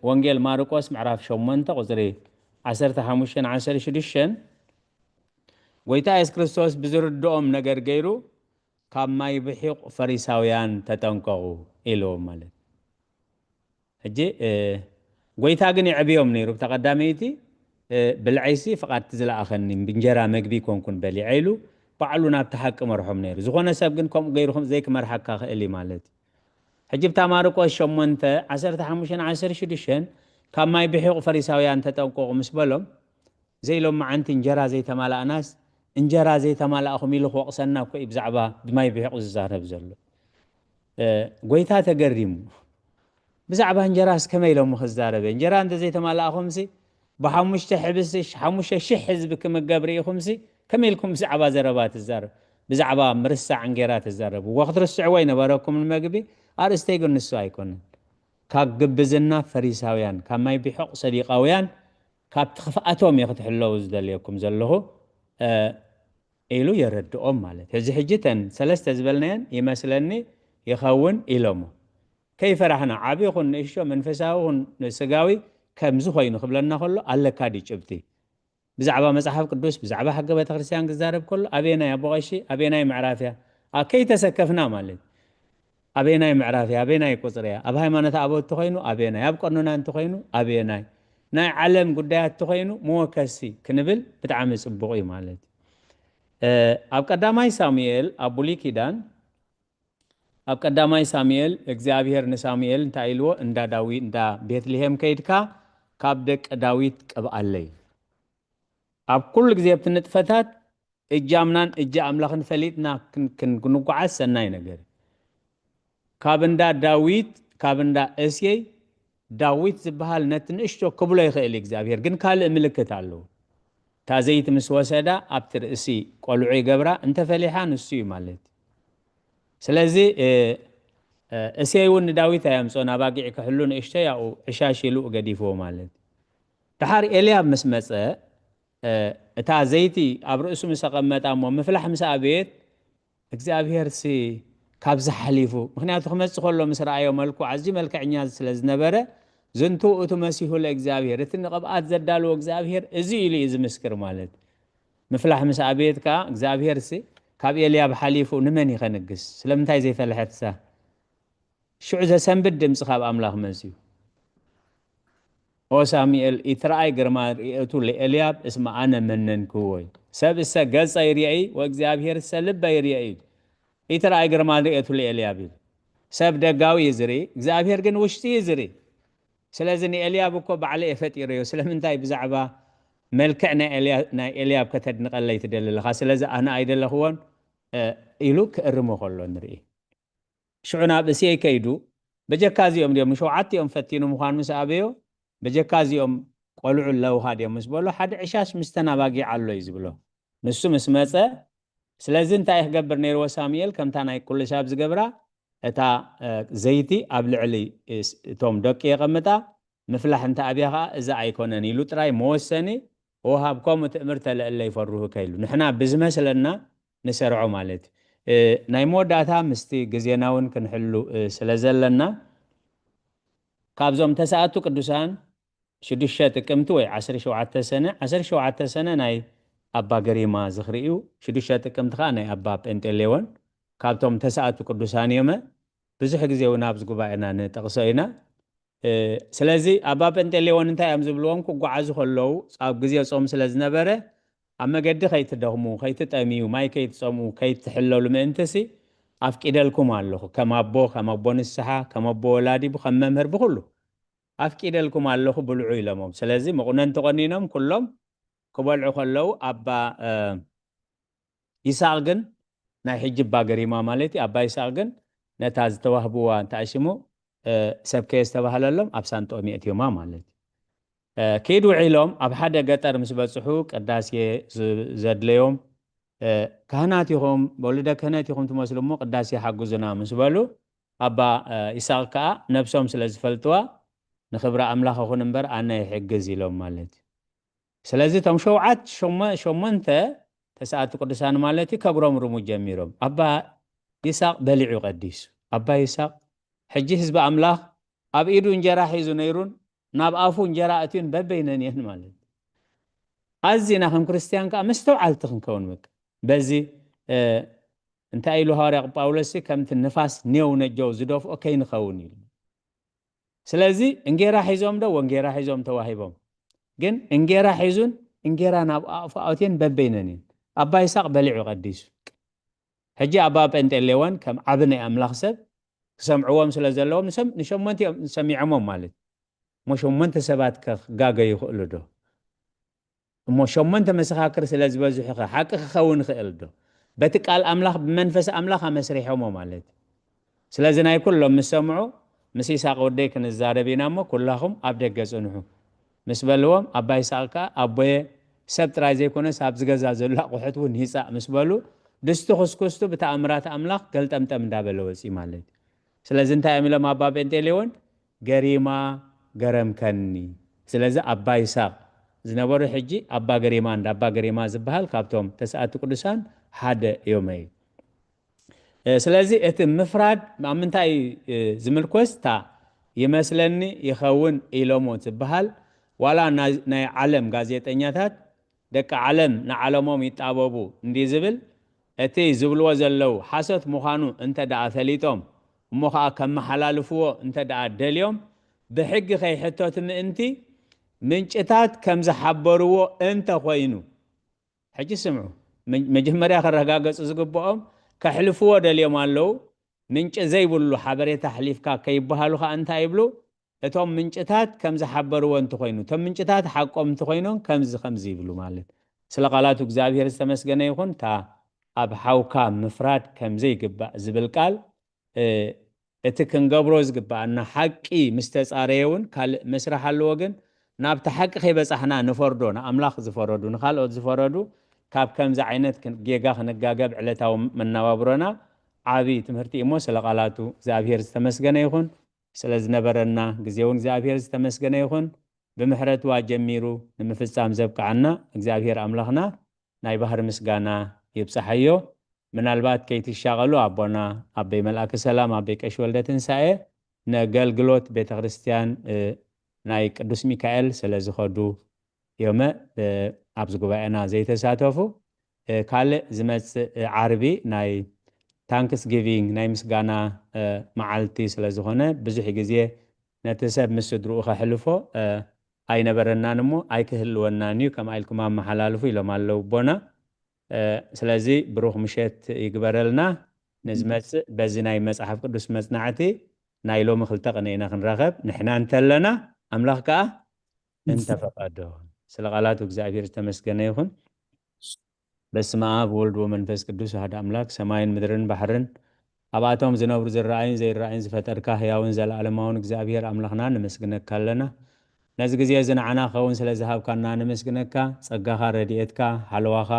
ወንጌል ማርቆስ ምዕራፍ ሸሞንተ ቁጽሪ ዓሰርተ ሓሙሽተን ዓሰርተ ሽዱሽተን፣ ጎይታ የሱስ ክርስቶስ ብዝርድኦም ነገር ገይሩ፣ "ካብ ማይ ብሒቕ ፈሪሳውያን ተጠንቀቑ" ኢልዎም ማለት። ሕጂ፣ እ፣ ጎይታ ግን የዕብዮም ነይሩ። ብታ ቀዳመይቲ፣ እ፣ "ብልዐይሲ ፍቓድ እቲ ዝለኣኸኒ፣ ብእንጀራ መግቢ ኮንኩን በሊዐ" ኢሉ ባዕሉ ናብቲ ሓቂ መርሖም ነይሩ። ዝኾነ ሰብ ግን ከምኡ ገይሩ ከም ዘይክመርሓካ ክእል እዩ ማለት እዩ። ሕጂ ብታ ማርቆስ ሸሞንተ ዓሰርተ ሓሙሽተን ዓሰርተ ሽዱሽተን፣ "ካብ ማይ ብሒቕ ፈሪሳውያን ተጠንቀቑ" ምስ በሎም፣ "ዘይሎማዓንቲ እንጀራ ዘይተማላእናስ፣ እንጀራ ዘይተማላእኹም" ኢሉ ክወቕሰና እኮ እዩ ብዛዕባ ብማይ ብሒቕ ዝዛረብ ዘሎ። እ፣ ጎይታ ተገሪሙ። ብዛዕባ እንጀራስ ከመይ ኢሎም ክዛረበ? እንጀራ እንተ ዘይተማላእኹምሲ፣ ብሓሙሽተ ሕብስቲ ሓሙሽተ ሽሕ ህዝቢ ክምገብ ርኢኹምሲ፣ ከመይ ኢልኩም ብዛዕባ ዘረባ ትዛረብ? ብዛዕባ ምርሳዕ እንጌራ ትዛረቡ። እወ፣ ክትርስዕዎ ኣይነበረኩምን መግቢ፣ ኣርእስተይ ግን ንሱ ኣይኮነን። ካብ ግብዝና ፈሪሳውያን፣ ካብ ማይ ቢሖቕ ሰዲቃውያን፣ ካብቲ ክፍኣቶም እየ ክትሕለዉ ዝደልየኩም ዘለኹ፣ እ፣ ኢሉ የረድኦም ማለት። እዚ ሕጂ እተን ሰለስተ ዝበልናየን ይመስለኒ ይኸውን ኢሎሞ። ከይፈራህና፣ ዓቢ ይኹን ንእሽቶ፣ መንፈሳዊ ይኹን ስጋዊ፣ ከምዚ ኮይኑ ክብለና ከሎ ኣለካ ድዩ ጭብጢ? ብዛዕባ መጽሓፍ ቅዱስ፣ ብዛዕባ ሕገ ቤተክርስትያን ክዛረብ ከሎ፣ ኣበየናይ ኣቦ ቀሺ፣ ኣበየናይ ምዕራፍ እያ? ኣ-፣ ከይተሰከፍና ማለት። ኣበየናይ ምዕራፍ እያ? ኣበየናይ ቁጽሪ እያ? ኣብ ሃይማኖተ ኣበው እንተኾይኑ ኣበየናይ? ኣብ ቀኖና እንተኾይኑ ኣበየናይ? ናይ ዓለም ጉዳያት እንተኾይኑ መወከሲ ክንብል ብጣዕሚ ጽቡቕ እዩ ማለት። እ፣ ኣብ ቀዳማይ ሳሙኤል፣ ኣብ ብሉይ ኪዳን፣ ኣብ ቀዳማይ ሳሙኤል፣ እግዚኣብሔር ንሳሙኤል እንታይ ኢልዎ? "እንዳ ዳዊ-፣ እንዳ ቤትልሄም ከይድካ ካብ ደቂ ዳዊት ቅብኣለይ." ኣብ ኩሉ ግዜ ኣብቲ ንጥፈታት እጃምናን እጃ ኣምላኽን ፈሊጥና ክን-፣ ክን-፣ ክንጓዓዝ ሰናይ ነገር እዩ። ካብ እንዳ ዳዊት፣ ካብ እንዳ እሴይ፣ ዳዊት ዝበሃል ነቲ ንእሽቶ ክብሎ ይኽእል እዩ እግዚኣብሔር፣ ግን ካልእ ምልክት ኣለዎ። እታ ዘይቲ ምስ ወሰዳ ኣብቲ ርእሲ ቆልዑ ይገብራ፣ እንተፈሊሓ ንሱ እዩ ማለት እዩ። ስለዚ፣ እ፣ እ፣ እሴይ እውን ንዳዊት ኣየምጾን፣ ኣባጊዕ ክሕሉ ንእሽተይ ኣብኡ ዕሻሽ ኢሉ ገዲፍዎ ማለት እዩ። ደሓር ኤልያብ ምስ መጸ፣ እ፣ እታ ዘይቲ ኣብ ርእሱ ምስ ኣቐመጣ እሞ ምፍላሕ ምስ ኣበየት፣ እግዚኣብሄርሲ ካብዚ ሓሊፉ፣ ምኽንያቱ ክመጽእ ከሎ ምስ ረኣዮ መልክዑ ኣዝዩ መልክዐኛ ስለ ዝነበረ፣ "ዝንቱ ውእቱ መሲሁ ለእግዚኣብሔር፣ እቲ ንቕብኣት ዘዳለዎ እግዚኣብሄር እዚ እዩ" ኢሉ እዩ ዝምስክር ማለት። ምፍላሕ ምስ ኣበየት ከኣ፣ እግዚኣብሄርሲ ካብ ኤልያብ ሓሊፉ ንመን እዩ ከንግስ? ስለምንታይ ዘይፈልሐትሳ? ሽዑ ዘሰንብድ ድምጺ ካብ ኣምላኽ መጺኡ። "ኦ ሳሙኤል፣ ኢትረኣይ ግርማ ርእየቱ ለኤልያብ እስመ ኣነ መነንክዎ" እዩ። "ሰብ እሰ ገጸ ይርእይ ወእግዚኣብሔር እሰ ልበ ይርእይ" እዩ። "ኢትረኣይ ግርማ ርእየቱ ለኤልያብ" እዩ። ሰብ ደጋዊ እዩ ዝርኢ፣ እግዚኣብሔር ግን ውሽጢ እዩ ዝርኢ። ስለዚ ንኤልያብ እኮ ባዕለ እየ ፈጢረዮ፣ ስለምንታይ ብዛዕባ መልክዕ ናይ ኤልያ-፣ ናይ ኤልያብ ከተድንቐለይ ትደሊ ኣለኻ? ስለዚ ኣነ ኣይደለኽዎን፣ እ፣ ኢሉ ክእርሞ ከሎ ንርኢ። ሽዑ ናብ እሴይ ከይዱ፣ በጀካ እዚኦም ድዮም፣ ንሸውዓቲኦም ፈቲኑ ምዃን ምስ ኣበዮ፣ በጀካ እዚኦም ቆልዑ ኣለውኻ ድዮም ምስ በሎ፣ ሓደ ዕሻሽ ምስተን ኣባጊዕ ኣሎ እዩ ዝብሎ። ንሱ ምስ መጸ፣ ስለዚ እንታይ ክገብር ነይርዎ ሳሙኤል? ከምታ ናይ ኩሉ ሰብ ዝገብራ፣ እታ፣ እ፣ ዘይቲ ኣብ ልዕሊ፣ እ፣ ስ-፣ እቶም ደቂ የቐምጣ፣ ምፍላሕ እንተ ኣብያ ኸኣ፣ እዚ ኣይኮነን ኢሉ ጥራይ መወሰኒ፣ "ወሃብ ከምኡ ትእምርተ ለእለ ይፈርሁከ" ኢሉ። ንሕና ብዝመስለና ንሰርዖ ማለት እዩ። እ፣ ናይ መወዳእታ ምስቲ ግዜና እውን ክንሕሉ፣ እ፣ ስለ ዘለና፣ ካብዞም ተሰኣቱ ቅዱሳን ሽዱሽተ ጥቅምቲ ወይ ዓሰርተ ሸውዓተ ሰነ፣ ዓሰርተ ሸውዓተ ሰነ ናይ ኣባ ገሪማ ዝኽሪ እዩ፣ ሽዱሽተ ጥቅምቲ ኸኣ ናይ ኣባ ጴንጤሌዎን፣ ካብቶም ተሰኣቱ ቅዱሳን እዮመ። ብዙሕ ግዜ እውን ኣብዚ ጉባኤና ንጠቕሶ ኢና። እ፣ ስለዚ ኣባ ጴንጤሌዎን እንታይ እዮም ዝብልዎም? ክጓዓዙ ከለዉ፣ ኣብ ግዜ ጾም ስለ ዝነበረ፣ ኣብ መገዲ ከይትደኽሙ፣ ከይትጠምዩ፣ ማይ ከይትጸምኡ፣ ከይትሕለሉ ምእንትሲ፣ ኣፍቂደልኩም ኣለኹ። ከም ኣቦ፣ ከም ኣቦ ንስሓ፣ ከም ኣቦ ወላዲ፣ ከም መምህር፣ ብኹሉ ኣፍቂደልኩም ኣለኹ፣ ብልዑ ኢሎሞም። ስለዚ መቑነን ተቖኒኖም፣ ኩሎም ክበልዑ ከለዉ፣ ኣባ፣ እ፣ ይስሐቅ ግን፣ ናይ ሕጂ ኣባ ገሪማ ማለት እዩ፣ ኣባ ይስሐቅ ግን ነታ ዝተዋህብዋ እንታይ ሽሙ፣ እ፣ ሰብ ከየስተባህለሎም ኣብ ሳንጦም የእትዮማ ማለት እዩ። እ፣ ከይድ ውዒሎም ኣብ ሓደ ገጠር ምስ በጽሑ ቅዳሴ ዝ-፣ ዘድለዮም፣ እ፣ ካህናት ኢኹም፣ ወልደ ክህነት ኢኹም ትመስሉ እሞ ቅዳሴ ሓግዙና ምስ በሉ፣ ኣባ፣ እ፣ ይስሐቅ ከኣ ነብሶም ስለ ዝፈልጥዋ፣ "ንኽብሪ ኣምላኽ ይኹን እምበር ኣነ ይሕግዝ" ኢሎም ማለት እዩ። ስለዚ እቶም ሸውዓት፣ ሸሞ-፣ ሸሞንተ ተስኣቲ ቅዱሳን ማለት እዩ፣ ከጉረምርሙ ጀሚሮም። ኣባ ይስሐቅ በሊዑ ቀዲሱ። ኣባ ይስሐቅ፣ ሕጂ ህዝቢ ኣምላኽ ኣብ ኢዱ እንጀራ ሒዙ ነይሩን ናብ ኣፉ እንጀራ ኣትዩን በበይነን እየን ማለት እዩ። ኣዚና ከም ክርስትያን ከኣ መስተውዓልቲ ክንከውን በቃ። በዚ፣ እ፣ እንታይ ኢሉ ሃዋርያ ጳውሎስ፣ ከምቲ ንፋስ ኔው ነጀው ዝደፍኦ ከይንኸውን ኢሉ። ስለዚ እንጌራ ሒዞም ዶ ወንጌራ ሒዞም ተዋሂቦም። ግን እንጌራ ሒዙን እንጌራ ናብ ኣፉ ኣእትየን በበይነን እየን። ኣባ ይስሐቅ በሊዑ ቀዲሱ። ሕጂ ኣባ ጴንጤሌዎን ከም ዓቢ ናይ ኣምላኽ ሰብ ክሰምዕዎም ስለ ዘለዎም ንሰም-፣ ንሸሞንቲኦም ሰሚዖሞም ማለት እዩ። እሞ ሸሞንተ ሰባት ከ ክጋገዩ ይኽእሉ ዶ? እሞ ሸሞንተ መሰኻክር ስለ ዝበዝሑ ከ ሓቂ ክኸውን ይኽእል ዶ? በቲ ቃል ኣምላኽ፣ ብመንፈስ ኣምላኽ ኣመስሪሖሞ ማለት እዩ። ስለዚ ናይ ኩሎም ምስ ሰምዑ፣ "ምስ ይስሐቅ ወደይ ክንዛረብ ኢና እሞ ኩላኹም ኣብ ደገ ጽንሑ" ምስ በልዎም፣ ኣባ ይስሐቅ ከኣ፣ "ኣቦየ፣ ሰብ ጥራይ ዘይኮነስ ኣብዚ ገዛ ዘሎ ኣቑሑት እውን ይጻእ" ምስ በሉ፣ ድስቲ ኩስኩስቱ ብተኣምራት ኣምላኽ ገልጠምጠም እንዳበለ ወጺኡ ማለት እዩ። ስለዚ እንታይ እዮም ኢሎም ኣባ ጴንጤሌዎን? "ገሪማ ገረምከኒ"። ስለዚ ኣባ ይስሐቅ ዝነበሩ ሕጂ ኣባ ገሪማ፣ እንዳ ኣባ ገሪማ ዝበሃል ካብቶም ተስኣቲ ቅዱሳን ሓደ እዮም እዩ። እ፣ ስለዚ እቲ ምፍራድ ኣብ ምንታይ፣ እ፣ ዝምልኮስ? እታ ይመስለኒ ይኸውን ኢሎሞ ዝበሃል፣ ዋላ ናይ፣ ናይ ዓለም ጋዜጠኛታት ደቂ ዓለም ንዓለሞም ይጣበቡ እንዲ ዝብል፣ እቲ ዝብልዎ ዘለዉ ሓሶት ምዃኑ እንተ ደኣ ፈሊጦም፣ እሞ ኸኣ ከመሓላልፍዎ እንተ ደኣ ደልዮም፣ ብሕጊ ከይሕተቱ ምእንቲ ምንጭታት ከም ዝሓበርዎ እንተ ኾይኑ፣ ሕጂ ስምዑ፣ መ-፣ መጀመርያ ክረጋገጹ ዝግብኦም፣ ከሕልፍዎ ደልዮም ኣለዉ፣ ምንጪ ዘይብሉ ሓበሬታ ኣሕሊፍካ ከይበሃሉ ኸኣ እንታይ ይብሉ? እቶም ምንጭታት ከም ዝሓበርዎ እንተኾይኑ፣ እቶም ምንጭታት ሓቆም እንተኾይኖም ከምዚ ከምዚ ይብሉ ማለት። ስለ ቃላቱ እግዚኣብሔር ዝተመስገነ ይኹን። እታ ኣብ ሓውካ ምፍራድ ከም ዘይግባእ ዝብል ቃል፣ እ፣ እቲ ክንገብሮ ዝግብኣና ሓቂ ምስ ተጻረየ እውን ካልእ መስርሕ ኣለዎ፣ ግን ናብቲ ሓቂ ከይበጻሕና ንፈርዶ፣ ንኣምላኽ ዝፈረዱ፣ ንኻልኦት ዝፈረዱ፣ ካብ ከምዚ ዓይነት ክን-፣ ጌጋ ክንጋገብ ዕለታዊ መነባብሮና ዓቢ ትምህርቲ እዩ እሞ ስለ ቃላቱ እግዚኣብሔር ዝተመስገነ ይኹን። ስለ ዝነበረና ግዜ እውን እግዚኣብሔር ዝተመስገነ ይኹን። ብምሕረቱ ኣጀሚሩ ንምፍጻም ዘብቅዓና እግዚኣብሔር ኣምላኽና ናይ ባህሪ ምስጋና ይብጽሓዮ። ምናልባት ከይትሻቐሉ ኣቦና ኣበይ መልኣከ ሰላም ኣበይ ቀሺ ወልደ ትንሳኤ ነገልግሎት ቤተ ክርስቲያን፣ እ፣ ናይ ቅዱስ ሚካኤል ስለ ዝኸዱ እዮመ፣ እ፣ ኣብዚ ጉባኤና ዘይተሳተፉ፣ እ፣ ካልእ ዝመጽእ፣ እ፣ ዓርቢ ናይ ታንክስ ጊቪንግ ናይ ምስጋና፣ እ፣ መዓልቲ ስለ ዝኾነ ብዙሕ ግዜ ነቲ ሰብ ምስ ስድርኡ ከሕልፎ፣ እ፣ ኣይነበረናን እሞ ኣይክህልወናን እዩ፣ ከምኣ ኢልኩም ኣመሓላልፉ ኢሎም ኣለዉ ኣቦና። እ፣ ስለዚ ብሩኽ ምሸት ይግበረልና። ንዝመጽእ በዚ ናይ መጽሓፍ ቅዱስ መጽናዕቲ ናይ ሎሚ ክልተ ቅነ ኢና ክንራኸብ። ንሕና እንተለና ኣምላኽ ከኣ እንተፈቐዶ። ስለ ቃላቱ እግዚኣብሔር ዝተመስገነ ይኹን። በስመ ኣብ ወወልድ ወመንፈስ ቅዱስ ኣሐደ ኣምላክ፣ ሰማይን ምድርን ባሕርን ኣብኣቶም ዝነብሩ ዝረኣዩን ዘይረኣዩን ዝፈጠርካ ህያውን ዘለኣለማውን እግዚኣብሔር ኣምላኽና ነመስግነካ ኣለና። ነዚ ግዜ እዚ ንዓና ክኸውን ስለ ዝሃብካና ነመስግነካ። ጸጋኻ፣ ረድኤትካ፣ ሓለዋኻ፣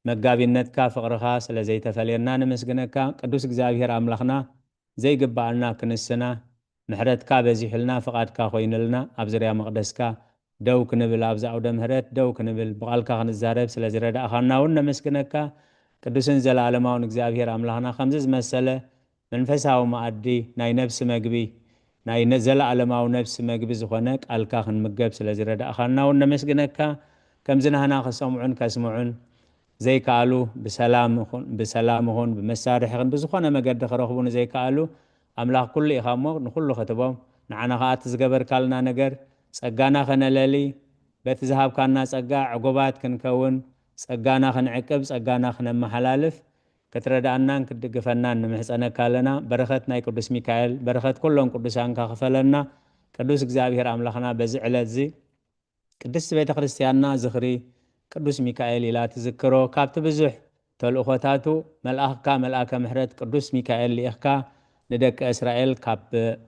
መጋቢነትካ፣ ፍቕርኻ ስለ ዘይተፈልየና ነመስግነካ። ቅዱስ እግዚኣብሔር ኣምላኽና ዘይግብኣና ክንስና፣ ምሕረትካ በዚሑልና፣ ፍቓድካ ኮይንልና፣ ኣብ ዙርያ መቕደስካ ደው ክንብል፣ ኣብዚ ኣውደ ምሕረት ደው ክንብል፣ ብቓልካ ክንዛረብ ስለ ዝረዳእኻና እውን ነመስግነካ። ቅዱስን ዘለኣለማውን እግዚኣብሔር ኣምላኽና፣ ከምዚ ዝመሰለ መንፈሳዊ መኣዲ ናይ ነብሲ መግቢ፣ ናይ ነ-፣ ዘለኣለማዊ ነብሲ መግቢ ዝኾነ ቃልካ ክንምገብ ስለ ዝረዳእኻና እውን ነመስግነካ። ከምዚ ናህና ከሰምዑን ከስምዑን ዘይከኣሉ፣ ብሰላም ይኹን፣ ብሰላም ይኹን፣ ብመሳርሒ ይኹን፣ ብዝኾነ መገዲ ክረኽቡ ንዘይከኣሉ፣ ኣምላኽ ኩሉ ኢኻ እሞ፣ ንኹሉ ክትቦም፣ ንዓና ኸኣ እቲ ዝገበርካልና ነገር፣ ጸጋና ከነለሊ፣ በቲ ዝሃብካና ጸጋ ዕጉባት ክንከውን፣ ጸጋና ክንዕቅብ፣ ጸጋና ክነመሓላልፍ፣ ክትረድኣናን ክትድግፈናን ንምሕጸነካ ኣለና። በረኸት ናይ ቅዱስ ሚካኤል፣ በረኸት ኩሎም ቅዱሳንካ ክፈለና። ቅዱስ እግዚኣብሔር ኣምላኽና፣ በዚ ዕለት እዚ ቅድስቲ ቤተ ክርስቲያንና ዝኽሪ ቅዱስ ሚካኤል ኢላ ትዝክሮ። ካብቲ ብዙሕ ተልእኾታቱ፣ መልኣኽካ መልኣከ ምሕረት ቅዱስ ሚካኤል ልኢኽካ፣ ንደቂ እስራኤል ካብ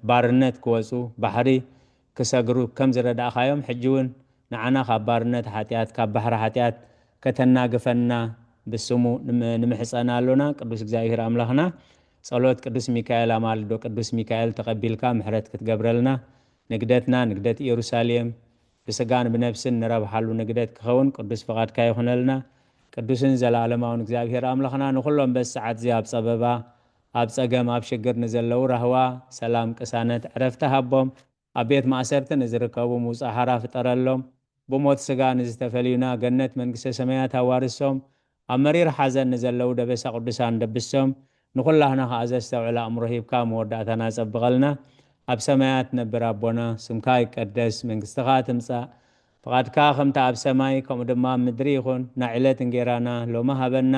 ባርነት ክወጹ፣ ባሕሪ ክሰግሩ ከም ዝረዳእኻዮም፣ ሕጂ እውን ንዓና ካብ ባርነት ሓጢኣት፣ ካብ ባሕሪ ሓጢኣት ከተናግፈና ብስሙ ንም-፣ ንምሕጸና ኣሎና። ቅዱስ እግዚኣብሔር ኣምላኽና፣ ጸሎት ቅዱስ ሚካኤል፣ ኣማልዶ ቅዱስ ሚካኤል ተቐቢልካ ምሕረት ክትገብረልና፣ ንግደትና ንግደት ኢየሩሳሌም ብስጋን ብነፍስን ንረብሓሉ ንግደት ክኸውን ቅዱስ ፍቓድካ ይኹነልና። ቅዱስን ዘለኣለማውን እግዚኣብሔር ኣምላኽና፣ ንኹሎም በዚ ሰዓት እዚ ኣብ ጸበባ፣ ኣብ ጸገም፣ ኣብ ሽግር ንዘለዉ ራህዋ፣ ሰላም፣ ቅሳነት፣ ዕረፍቲ ሃቦም። ኣብ ቤት ማእሰርቲ ንዝርከቡ ምውጻእ ሓራ ፍጠረሎም። ብሞት ስጋ ንዝተፈልዩና ገነት መንግስተ ሰማያት ኣዋርሶም። ኣብ መሪር ሓዘን ንዘለዉ ደበሳ ቅዱሳን ደብሶም። ንኹላህና ከኣ ዘስተውዕል ኣእምሮ ሂብካ መወዳእታና ጸብቐልና። ኣብ ሰማያት ትነብር ኣቦና፣ ስምካ ይቀደስ፣ መንግስትኻ ትምጻእ፣ ፍቓድካ ከምቲ ኣብ ሰማይ ከምኡ ድማ ኣብ ምድሪ ይኹን። ናይ ዕለት እንጌራና ሎሚ ሃበና።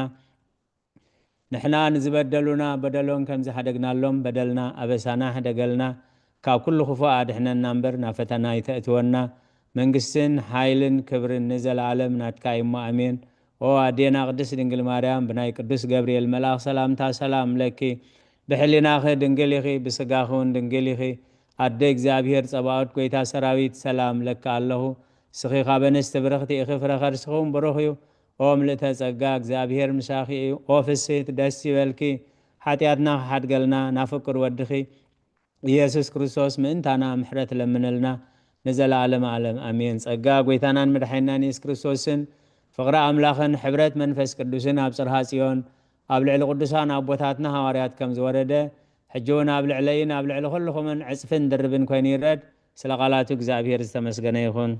ንሕና ንዝበደሉና በደሎም ከም ዝሓደግናሎም በደልና ኣበሳና ሕደገልና፣ ካብ ኩሉ ክፉእ ኣድሕነና እምበር ናብ ፈተና ኣይተእትወና። መንግስትን ሓይልን ክብርን ንዘለኣለም ናትካ እዩ እሞ ኣሜን። ኦ ኣዴና ቅድስት ድንግል ማርያም፣ ብናይ ቅዱስ ገብርኤል መልኣኽ ሰላምታ ሰላም ለኪ። ብሕሊናኺ ድንግል ኢኺ፣ ብስጋኺ እውን ድንግል ኢኺ። ኣደ እግዚኣብሔር ጸባኦት፣ ጐይታ ሰራዊት፣ ሰላም ለኪ ኣለኹ። ንስኺ ካብ ኣንስቲ ብርኽቲ ኢኺ፣ ፍረ ከርስኺ እውን ብሩኽ እዩ። ኦ ምልእተ ጸጋ፣ እግዚኣብሔር ምሳኺ እዩ። ኦ ፍስሕቲ፣ ደስ ይበልኪ። ሓጢኣትና ክሓድገልና፣ ናብ ፍቁር ወድኺ ኢየሱስ ክርስቶስ ምእንታና ምሕረት ለምነልና፣ ንዘለኣለም ዓለም ኣሜን። ጸጋ ጐይታናን መድሓኒናን የሱስ ክርስቶስን፣ ፍቕሪ ኣምላኽን፣ ሕብረት መንፈስ ቅዱስን ኣብ ጽርሃ ጽዮን፣ ኣብ ልዕሊ ቅዱሳን ኣቦታትና ሃዋርያት ከም ዝወረደ፣ ሕጂ እውን ኣብ ልዕለይን ኣብ ልዕሊ ኩልኹምን ዕጽፍን ድርብን ኮይኑ ይረድ። ስለ ቃላቱ እግዚኣብሔር ዝተመስገነ ይኹን።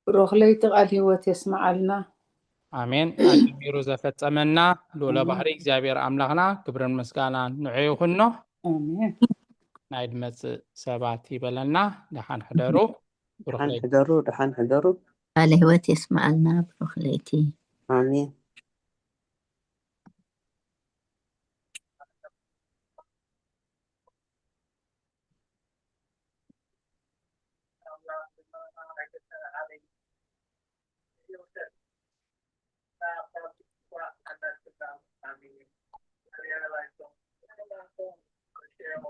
ብሩኽ ለይቲ ቃል ህይወት የስምዓልና። ኣሜን። ኣጀሚሩ ዘፈጸመና ልኡለ እም። ባህሪ እግዚኣብሔር ኣምላኽና ክብርን ምስጋናን ንዑ ይኹኖ። ኣሜን። ናይ ድመጽእ ሰባት ይበለና። ደሓን ሕደሩ። ብሩኽ ደሓን ለይቲ። ሕደሩ፣ ደሓን ሕደሩ። ቃለ ህይወት የስምዓልና። ብሩኽ ለይቲ። ኣሜን።